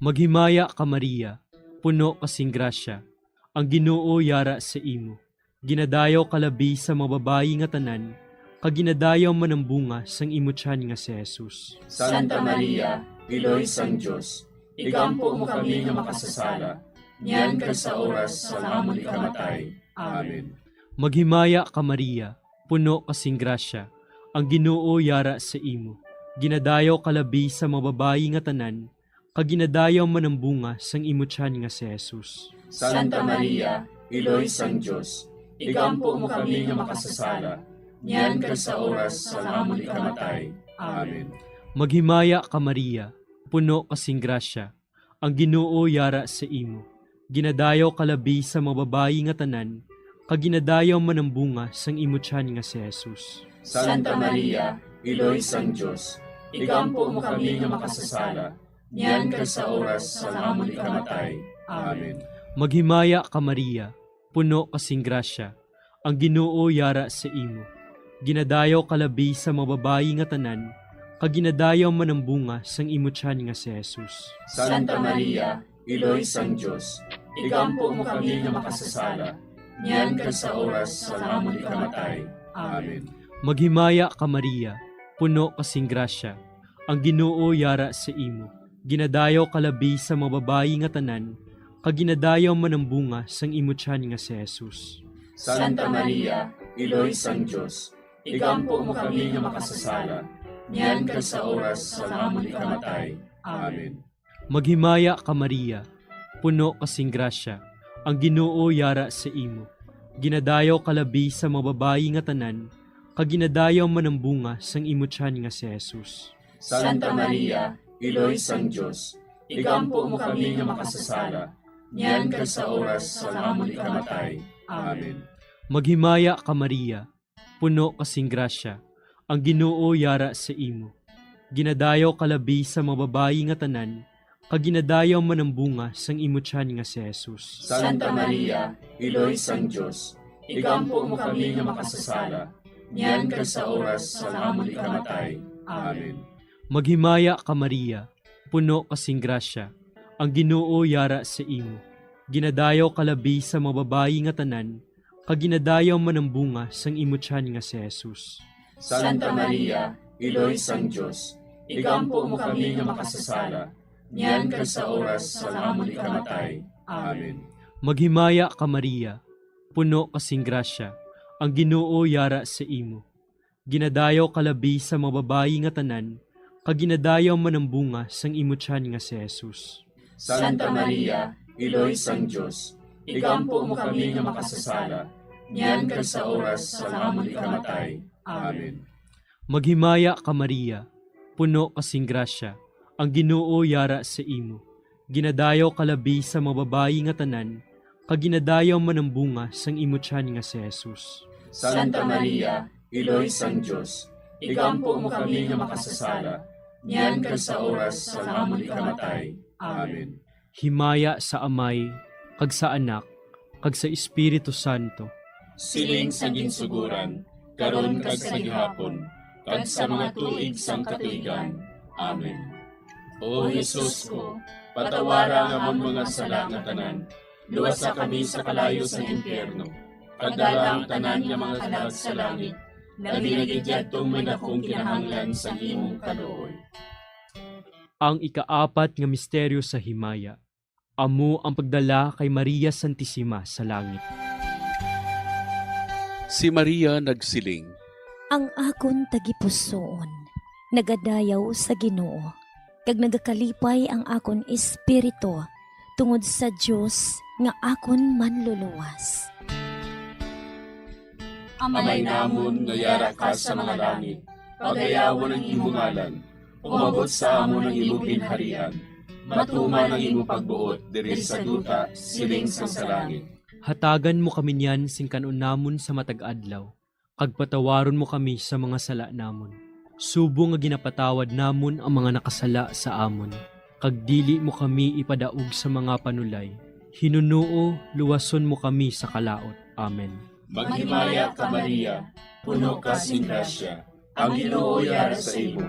Maghimaya ka, Maria, puno ka sing grasya, ang Ginoo yara sa imo. Ginadayaw ka labi sa mga babayi nga tanan, kag ginadayaw man ang bunga sang imo tiyan nga si Jesus. Santa Maria, Iloy sang Dios, igampo mo kami nga makasasala, niyan kag sa oras sang amon ikamatay. Amen. Maghimaya ka, Maria, puno ka sing grasya, ang Ginoo yara sa imo. Ginadayaw ka labi sa mga babayi nga tanan, kag ginadayaw man ang bunga sang imo tiyan nga si Jesus. Santa Maria, Iloy sang Dios, igampo mo kami nga makasasala, niyan kag sa oras sang amon ikamatay. Amen. Maghimaya ka, Maria, puno ka sing grasya, ang Ginoo yara sa imo. Ginadayaw ka labi sa mga babayi nga tanan, kag ginadayaw man ang bunga sang imo tiyan nga si Jesus. Santa Maria, Iloy sang Dios, igampo mo kami nga makasasala, niyan kag sa oras sang amon ikamatay. Amen. Maghimaya ka, Maria, puno ka sing grasya, ang Ginoo yara sa imo. Ginadayaw ka labi sa mga babayi nga tanan, kag ginadayaw man ang bunga sang imo tiyan nga si Jesus. Santa Maria, Iloy sang Dios, igampo mo kami nga makasasala, niyan kag sa oras sang amon ikamatay. Amen. Maghimaya ka, Maria, puno ka sing grasya, ang Ginoo yara sa imo. Ginadayaw ka labi sa mga babayi nga tanan, kag ginadayaw man ang bunga sang imo tiyan nga si Jesus. Santa Maria, Iloy sang Dios, igampo mo kami nga makasasala, niyan kag sa oras sang amon ikamatay. Amen. Maghimaya ka, Maria, puno ka sing grasya, ang Ginoo yara sa imo. Ginadayaw ka labi sa mga babayi nga tanan, kag ginadayaw man ang bunga sang imo tiyan nga si Jesus. Santa Maria, Iloy sang Dios, igampo mo kami nga makasasala, niyan kag sa oras sang amon ikamatay. Amen. Maghimaya ka, Maria, puno ka sing grasya, ang Ginoo yara sa imo. Ginadayaw ka labi sa mga babayi nga tanan, kag ginadayaw man ang bunga sang imo tiyan nga si Jesus. Santa Maria, Iloy sang Dios, igampo mo kami nga makasasala, niyan kag sa oras sang amon ikamatay. Amen. Maghimaya ka, Maria, puno ka sing grasya, ang Ginoo yara sa imo. Ginadayaw ka labi sa mga babayi nga tanan, kag ginadayaw man ang bunga sang imo tiyan nga si Jesus. Santa Maria, Iloy sang Dios, igampo mo kami nga makasasala, niyan kag sa oras sang amon ikamatay. Amen. Maghimaya ka, Maria, puno ka sing grasya, ang Ginoo yara sa imo. Ginadayaw ka labi sa mga babayi nga tanan, kag ginadayaw man ang bunga sang imo tiyan nga si Jesus. Santa Maria, Iloy sang Dios, igampo mo kami nga makasasala, niyan kag sa oras sang amon ikamatay. Amen. Maghimaya ka, Maria, puno ka sing grasya, ang Ginoo yara sa imo. Ginadayaw ka labi sa mga babayi nga tanan, kag ginadayaw man ang bunga sang imo tiyan nga si Jesus. Santa Maria, Iloy sang Dios, igampo mo kami nga makasasala, niyan kag sa oras sang amon ikamatay. Amen. Himaya sa Amay, kag sa Anak, kag sa Espiritu Santo. Siling sa ginsuguran, karon kag sa gihapon, kag sa mga tuig sang katuigan. Amen. O Jesus ko, patawara ang amon mga sala nga tanan, luwasa kami sa kalayo sang impyerno, pagdala ang tanan nga mga kalag sa langit, labi na gid yadtong may dakong kinahanglan sang imong kaluoy. Ang ikaapat nga misteryo sa himaya, amo ang pagdala kay Maria Santisima sa langit. Si Maria nagsiling, "Ang akon tagipusoon nagadayaw sa Ginoo, kag nagakalipay ang akon espiritu tungod sa Dios nga akon Manluluwas." Amay namon nga yara ka sa mga langit, pagayawon ang imo ngalan. Umabot sa amon ang imo ginharian. Matuman ang imo pagbuot diri sa duta, siling sang sa langit. Hatagan mo kami niyan sing kan-on namon sa matag adlaw, kag patawaron mo kami sa mga sala namon, subong nga ginapatawad namon ang mga nakasala sa amon, kag dili mo kami ipadaog sa mga panulay. Hinunoo, luwason mo kami sa kalaot. Amen. Maghimaya ka, Maria, puno ka sing grasya, ang Ginoo yara sa imo.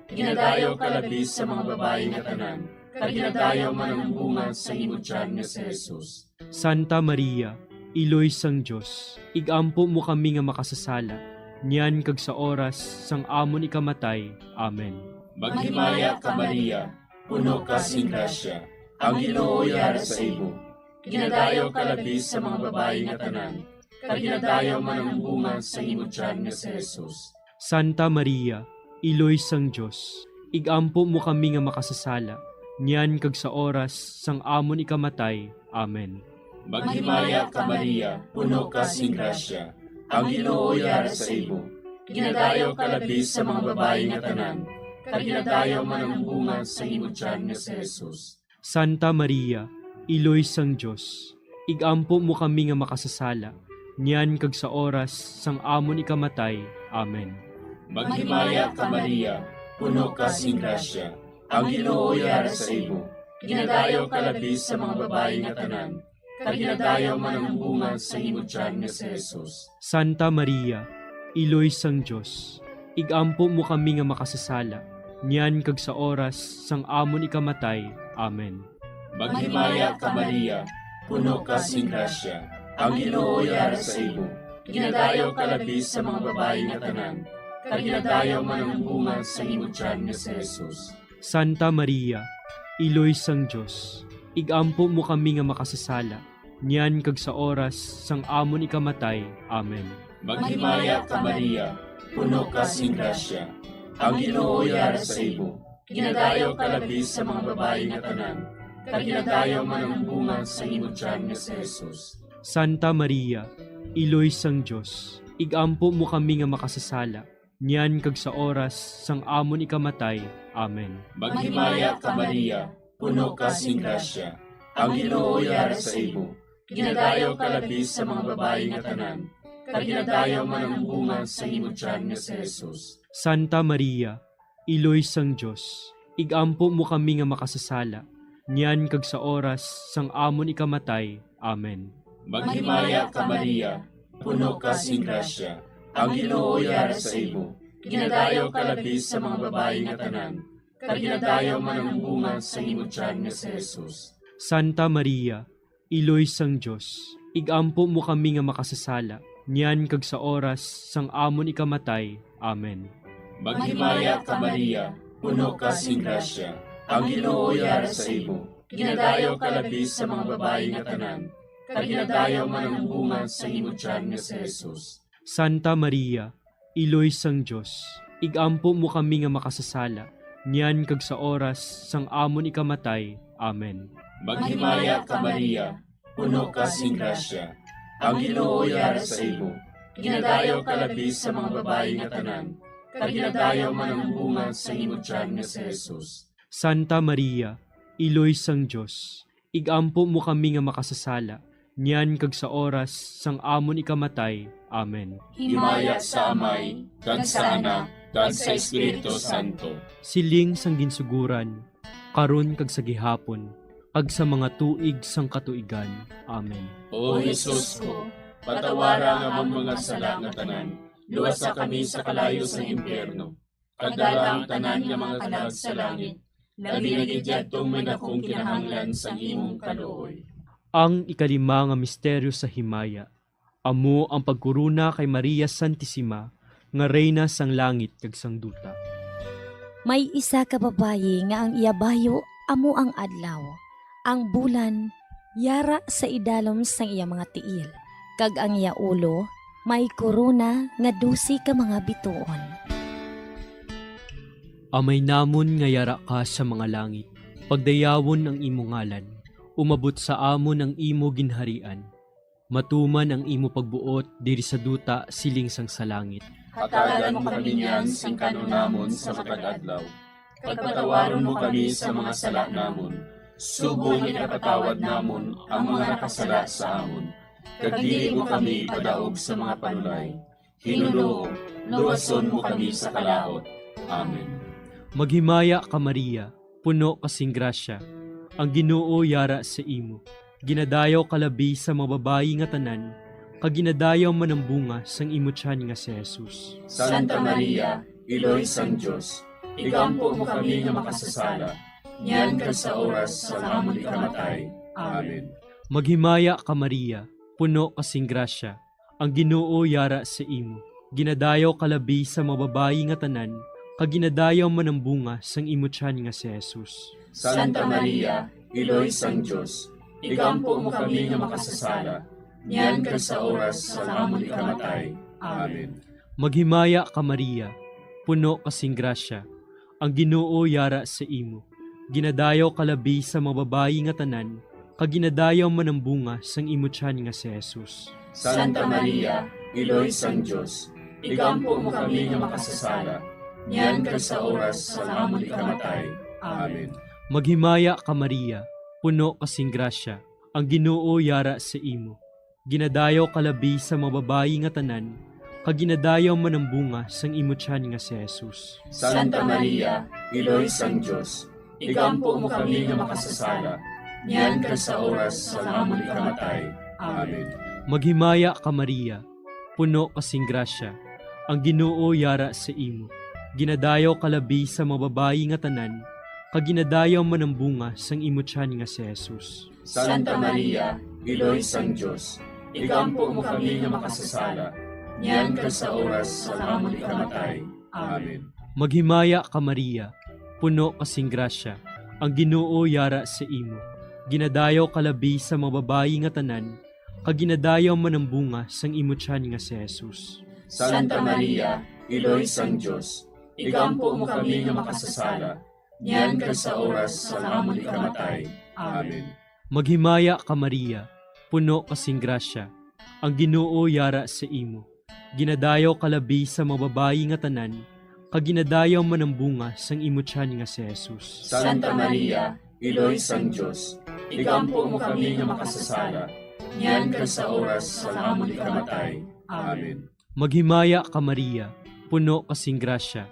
Ginadayaw ka labi sa mga babayi nga tanan, kag ginadayaw man ang bunga sang imo tiyan nga si Jesus. Santa Maria, Iloy sang Dios, ig-ampo mo kami nga makasasala, niyan kag sa oras sang amon ikamatay. Amen. Maghimaya ka, Maria, puno ka sing grasya, ang Ginoo yara sa imo. Ginadayaw ka labi sa mga babayi nga tanan, kag ginadayaw man ang bunga sang imo tiyan nga si Jesus. Santa Maria, Iloy sang Dios, ig-ampo mo kami nga makasasala, niyan kag sa oras sang amon ikamatay. Amen. Maghimaya ka, Maria, puno ka sing grasya, ang Ginoo yara sa imo. Ginadayaw ka labi sa mga babayi nga tanan, kag ginadayaw man ang bunga sang imo tiyan nga si Jesus. Santa Maria, Iloy sang Dios, ig-ampo mo kami nga makasasala, niyan kag sa oras sang amon ikamatay. Amen. Maghimaya ka, Maria, puno ka sing grasya, ang Ginoo yara sa imo. Ginadayaw ka labi sa mga babayi nga tanan, kag ginadayaw man ang bunga sang imo tiyan nga si Jesus. Santa Maria, Iloy sang Dios, ig-ampo mo kami nga makasasala, niyan kag sa oras sang amon ikamatay. Amen. Maghimaya ka, Maria, puno ka sing grasya, ang Ginoo yara sa imo. Ginadayaw ka labi sa mga babayi nga tanan, kag ginadayaw man ang bunga sang imo tiyan nga si Jesus. Santa Maria, Iloy sang Dios, ig-ampo mo kami nga makasasala, niyan kag sa oras sang amon ikamatay. Amen. Maghimaya ka, Maria, puno ka sing grasya, ang Ginoo yara sa imo. Ginadayaw ka labi sa mga babayi nga tanan, kag ginadayaw man ang bunga sang imo tiyan nga si Jesus. Santa Maria, Iloy sang Dios, ig-ampo mo kami nga makasasala, niyan kag sa oras sang amon ikamatay. Amen. Maghimaya ka, Maria, puno ka sing grasya, ang Ginoo yara sa imo. Ginadayaw ka labi sa mga babayi nga tanan, kag ginadayaw man ang bunga sang imo tiyan nga si Jesus. Santa Maria, Iloy sang Dios, ig-ampo mo kami nga makasasala, niyan kag sa oras sang amon ikamatay. Amen. Maghimaya ka, Maria, puno ka sing grasya, ang Ginoo yara sa imo. Ginadayaw ka labi sa mga babayi nga tanan, kag ginadayaw man ang bunga sang imo tiyan nga si Jesus. Santa Maria, Iloy sang Dios, ig-ampo mo kami nga makasasala, niyan kag sa oras sang amon ikamatay. Amen. Maghimaya ka, Maria, puno ka sing grasya, ang Ginoo yara sa imo. Ginadayaw ka labi sa mga babayi nga tanan, kag ginadayaw man ang bunga sang imo tiyan nga si Jesus. Santa Maria, Iloy sang Dios, ig-ampo mo kami nga makasasala, niyan kag sa oras sang amon ikamatay. Amen. Maghimaya ka, Maria, puno ka sing grasya, ang Ginoo yara sa imo. Ginadayaw ka labi sa mga babayi nga tanan, kag ginadayaw man ang bunga sang imo tiyan nga si Jesus. Santa Maria, Iloy sang Dios, ig-ampo mo kami nga makasasala, niyan kag sa oras sang amon ikamatay. Amen. Himaya sa Amay, kag sa Anak, kag sa Espiritu Santo. Siling sang ginsuguran, karon kag sa gihapon, kag sa mga tuig sang katuigan. Amen. O Jesus ko, patawara ang amon mga sala nga tanan, luwasa kami sa kalayo sang impyerno, kag dala ang tanan nga mga kalag sa langit, labi na gid yadtong may dakong kinahanglan sang imong kaluoy. Ang ikalima nga misteryo sa himaya, amo ang pagkorona kay Maria Santisima nga Reyna sang langit kag sang duta. May isa ka babayi nga ang iya bayo amo ang adlaw, ang bulan yara sa idalom sang iya mga tiil, kag ang iya ulo may korona nga dose ka mga bituon. Amay namon nga yara ka sa mga langit, pagdayawon ang imo ngalan, umabot sa amon ang imo ginharian, matuman ang imo pagbuot diri sa duta siling sang sa langit. Hatagan mo kami niyan sing kan-on namon sa matag adlaw, kag patawaron mo kami sa mga sala namon, subong nga ginapatawad namon ang mga nakasala sa amon, kag dili mo kami ipadaog sa mga panulay. Ginoo, luwason mo kami sa kalaut. Amen. Maghimaya ka, Maria, puno ka sing grasya, ang Ginoo yara sa imo. Ginadayaw ka labi sa mga babayi nga tanan, kag ginadayaw man ang bunga sang imo tiyan nga si Jesus. Santa Maria, Iloy sang Dios, igampo mo kami nga makasasala, niyan kag sa oras sang amon ikamatay. Amen. Maghimaya ka, Maria, puno ka sing grasya, ang Ginoo yara sa imo. Ginadayaw ka labi sa mga babayi nga tanan, kag ginadayaw man ang bunga sang imo tiyan nga si Jesus. Santa Maria, Iloy sang Dios, igampo mo kami nga makasasala, niyan kag sa oras sang amon ikamatay. Amen. Maghimaya ka, Maria, puno ka sing grasya, ang Ginoo yara sa imo. Ginadayaw ka labi sa mga babayi nga tanan, kag ginadayaw man ang bunga sang imo tiyan nga si Jesus. Santa Maria, Iloy sang Dios, igampo mo kami nga makasasala, niyan kag sa oras sang amon ikamatay. Amen. Maghimaya ka, Maria, puno ka sing grasya, ang Ginoo yara sa imo. Ginadayaw ka labi sa mga babayi nga tanan, kag ginadayaw man ang bunga sang imo tiyan nga si Jesus. Santa Maria, Iloy sang Dios, igampo mo kami nga makasasala, niyan kag sa oras sang amon ikamatay. Amen. Maghimaya ka, Maria, puno ka sing grasya, ang Ginoo yara sa imo. Ginadayaw ka labi sa mga babayi nga tanan, kag ginadayaw man ang bunga sang imo tiyan nga si Jesus. Santa Maria, Iloy sang Dios, igampo mo kami nga makasasala, niyan kag sa oras sang amon ikamatay. Amen. Maghimaya ka, Maria, puno ka sing grasya, ang Ginoo yara sa imo. Ginadayaw ka labi sa mga babayi nga tanan, kag ginadayaw man ang bunga sang imo tiyan nga si Jesus. Santa Maria, Iloy sang Dios, igampo mo kami nga makasasala, niyan kag sa oras sang amon ikamatay. Amen. Maghimaya ka, Maria, puno ka sing grasya, ang Ginoo yara sa imo. Ginadayaw ka labi sa mga babayi nga tanan, kag ginadayaw man ang bunga sang imo tiyan nga si Jesus. Santa Maria, Iloy sang Dios, igampo mo kami nga makasasala, niyan kag sa oras sang amon ikamatay. Amen. Maghimaya ka, Maria, puno ka sing grasya,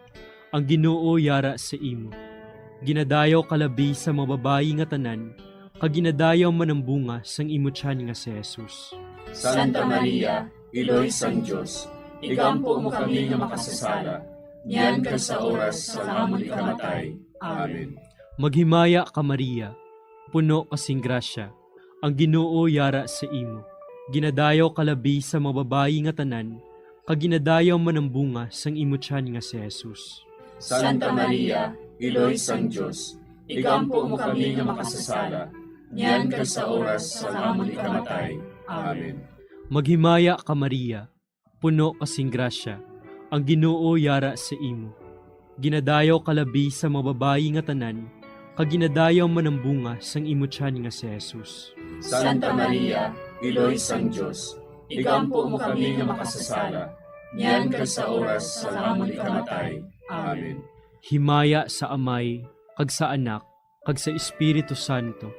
ang Ginoo yara sa imo. Ginadayaw ka labi sa mga babayi nga tanan, kag ginadayaw man ang bunga sang imo tiyan nga si Jesus. Santa Maria, Iloy sang Dios, igampo mo kami nga makasasala, niyan kag sa oras sang amon ikamatay. Amen. Maghimaya ka, Maria, puno ka sing grasya, ang Ginoo yara sa imo. Ginadayaw ka labi sa mga babayi nga tanan, kag ginadayaw man ang bunga sang imo tiyan nga si Jesus. Santa Maria, Iloy sang Dios, igampo mo kami nga makasasala, niyan kag sa oras sang amon ikamatay. Amen. Maghimaya ka, Maria, puno ka sing grasya, ang Ginoo yara sa imo. Ginadayaw ka labi sa mga babayi nga tanan, kag ginadayaw man ang bunga sang imo tiyan nga si Jesus. Santa Maria, Iloy sang Dios, igampo mo kami nga makasasala, niyan kag sa oras sang amon ikamatay. Amen. Himaya sa Amay, kag sa Anak, kag sa Espiritu Santo.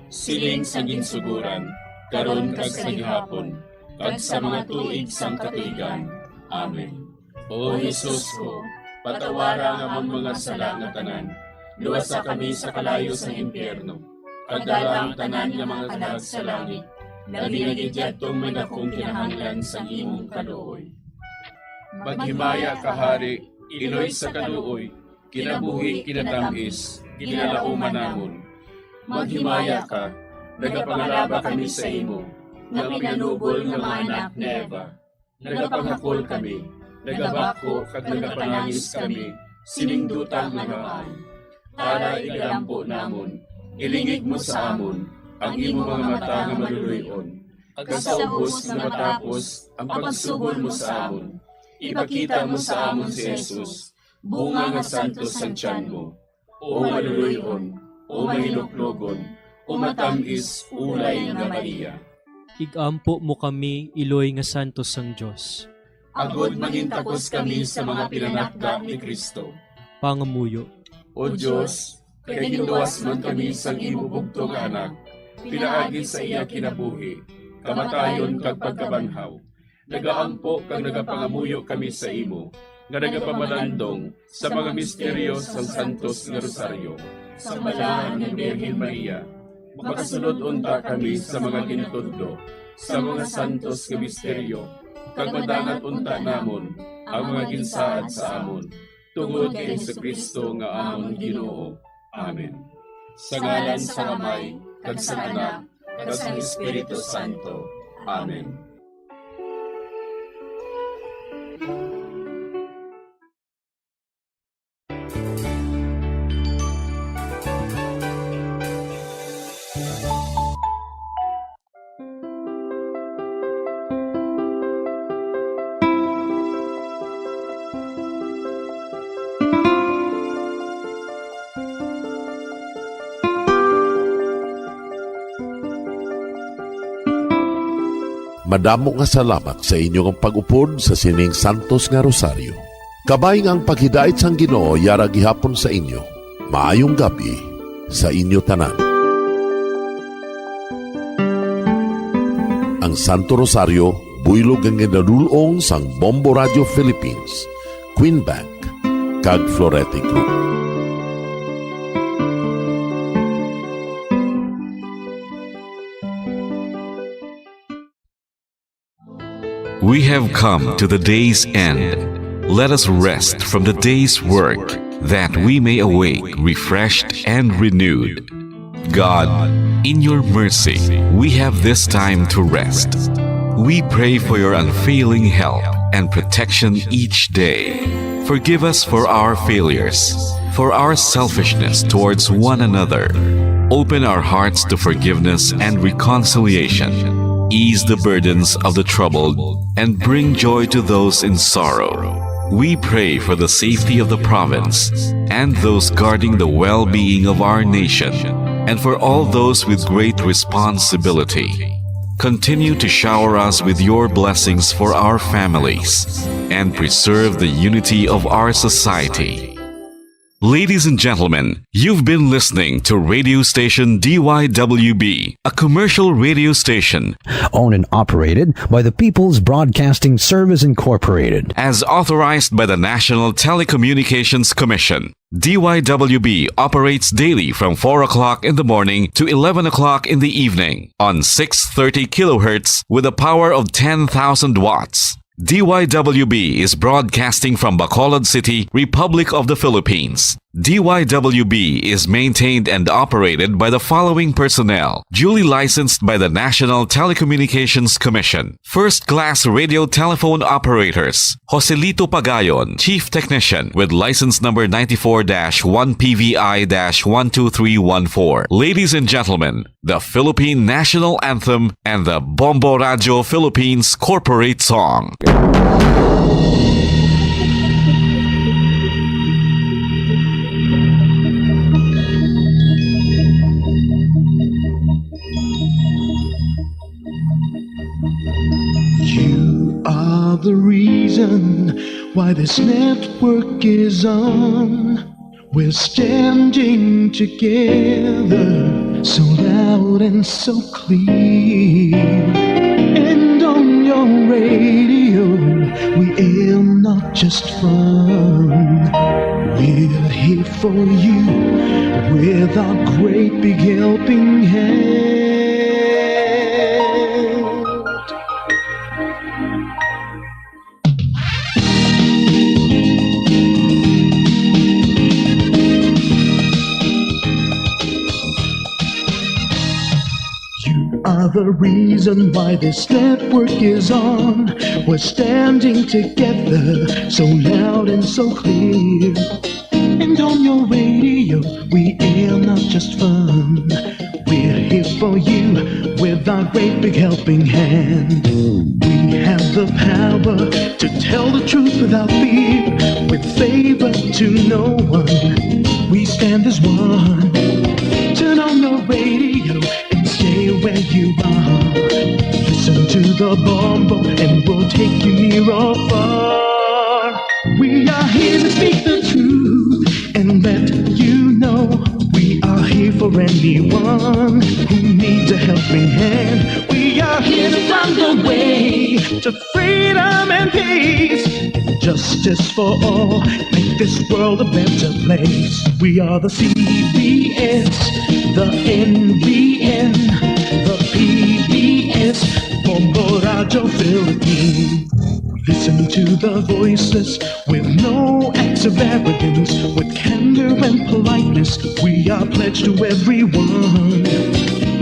Siling sa ginsugoran, karon kag sa gihapon, kag sa mga tuig sang katuigan. Amen. O Jesus ko, patawara ang amon mga sala nga tanan, luwasa kami sa kalayo sang impyerno, kag dala ang tanan nga mga kalag sa langit, labi na gid yadtong may dakong kinahanglan sang imong kaluoy. Maghimaya ka, Hari, Iloy sa kaluoy, kinabuhi, kinatam-is, ginalauman namon. Maghimaya ka, nagapangalaba kami sa imo, nga pinanubol nga mga anak ni Eva. Nagapangakol kami, nagabako kag nagapanangis kami, sining duta nga naay. Tara, igalampo namon, ilingig mo sa amon ang imo mga mata nga maluloy-on, kag sa ubos nga matapos ang pagsubol mo sa amon, ipakita mo sa amon si Jesus, bunga nga santos sang tiyan mo, o maluloy-on, o mahiluklogon, o matam-is ulay nga Maria. Igampo mo kami, Iloy nga santos sang Dios. Agod mangintakos kami sa mga pinanakda ni Cristo. Pangamuyo. O Dios, kay ginluwas man kami sang imo bugtong nga Anak, pinaagi sa iya kinabuhi, kamatayon, kag pagkabanhaw, nagaampo kag nagapangamuyo kami sa imo, nga nagapamalandong sa mga misteryo sang santos nga rosaryo, sang Balaan nga Birhen Maria. Makasulod unta kami sa mga ginatudlo sa mga santos nga misteryo, kag madangat unta namon ang mga ginsaad sa amon, tungod kay Jesu-Cristo nga amon Ginoo. Amen. Sa ngalan sang Amay, kag sang Anak, kag sang Espiritu Santo. Amen. Madamo nga salamat sa inyo nga pag-upod sa sining santos nga rosaryo. Kabay nga ang paghidait sang Ginoo yara gihapon sa inyo. Maayong gab-i sa inyo tanan. Ang Santo Rosario, buylog nga ginadul-ong sang Bombo Radio Philippines, Queen Bank, kag Florete Group. We have come to the day's end. Let us rest from the day's work, that we may awake refreshed and renewed. God, in your mercy, we have this time to rest. We pray for your unfailing help and protection each day. Forgive us for our failures, for our selfishness towards one another. Open our hearts to forgiveness and reconciliation. Ease the burdens of the troubled and bring joy to those in sorrow. We pray for the safety of the province and those guarding the well-being of our nation, and for all those with great responsibility. Continue to shower us with your blessings for our families and preserve the unity of our society. Ladies and gentlemen, you've been listening to radio station D Y W B, a commercial radio station owned and operated by the People's Broadcasting Service Incorporated. As authorized by the National Telecommunications Commission, D Y W B operates daily from four o'clock in the morning to eleven o'clock in the evening on six thirty kilohertz with a power of ten thousand watts. D Y W B is broadcasting from Bacolod City, Republic of the Philippines. D Y W B is maintained and operated by the following personnel, duly licensed by the National Telecommunications Commission. First class radio telephone operators, Joselito Pagayon, Chief Technician, with license number ninety-four dash one P V I dash one two three one four. Ladies and gentlemen, the Philippine National Anthem and the Bombo Radio Philippines Corporate Song. You are the reason why this network is on. We're standing together, so loud and so clear. And on your radio, we aim not just fun. We're here for you with our great big helping hand. You are the reason why this network is on. We're standing together, so loud and so clear. And on your radio, we air not just fun. We're here for you with our great big helping hand. We have the power to tell the truth without fear, with favor to no one. We stand as one. Turn on your radio and stay where you are. Listen to the Bombo and we'll take you near or far. We are here to speak the truth and let you know we are here for anyone who needs a helping hand. We are here to find a way to freedom and peace and justice for all. Make this world a better place. We are the C B S, the N B N, the P B S. Radyo Philippine. Listen to the voices with no acts of arrogance, with candor and politeness. We are pledged to everyone.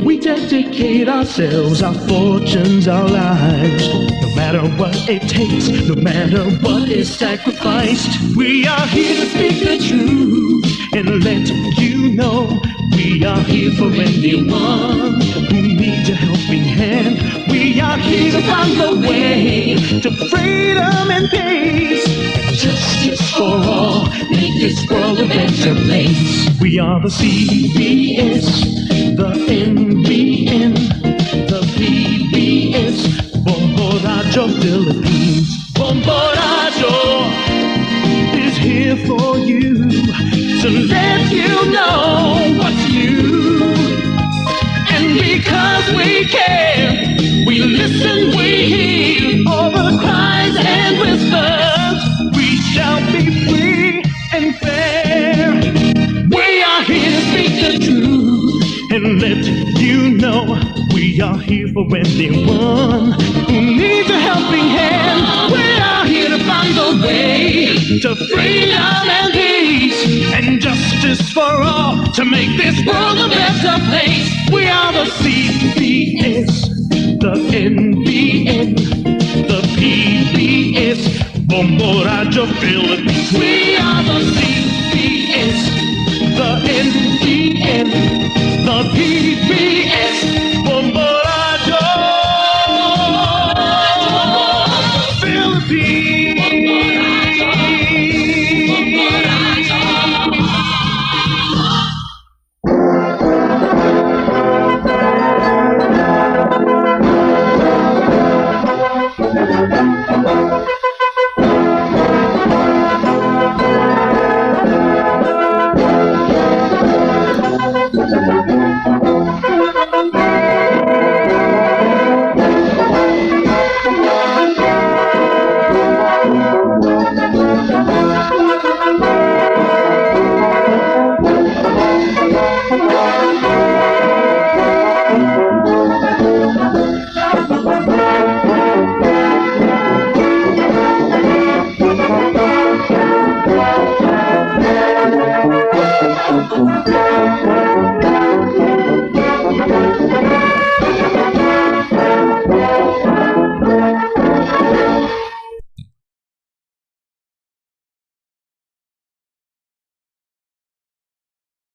We dedicate ourselves, our fortunes, our lives. No matter what it takes, no matter what is sacrificed, we are here to speak the truth and let you know we are here for anyone who needs a helping hand. We are here to find the way to freedom and peace and justice for all. Make this world a better place. We are the C B S, the N B N, the P B S, Bombo Radyo Philippines. Bombo Radyo is here for you to let you know what's new. And because we care, we listen, we hear all the cries and whispers. We shall be free and fair. We are here to speak the truth and let you know we are here for anyone who needs a helping hand. We are here to find the way to freedom and peace and justice for all to make this world a better place. We are the C B S, the N B N, the P B S, Bombo Radyo Philippines. We are the C B S, the N B N, the P B S, Bombo Radyo Philippines.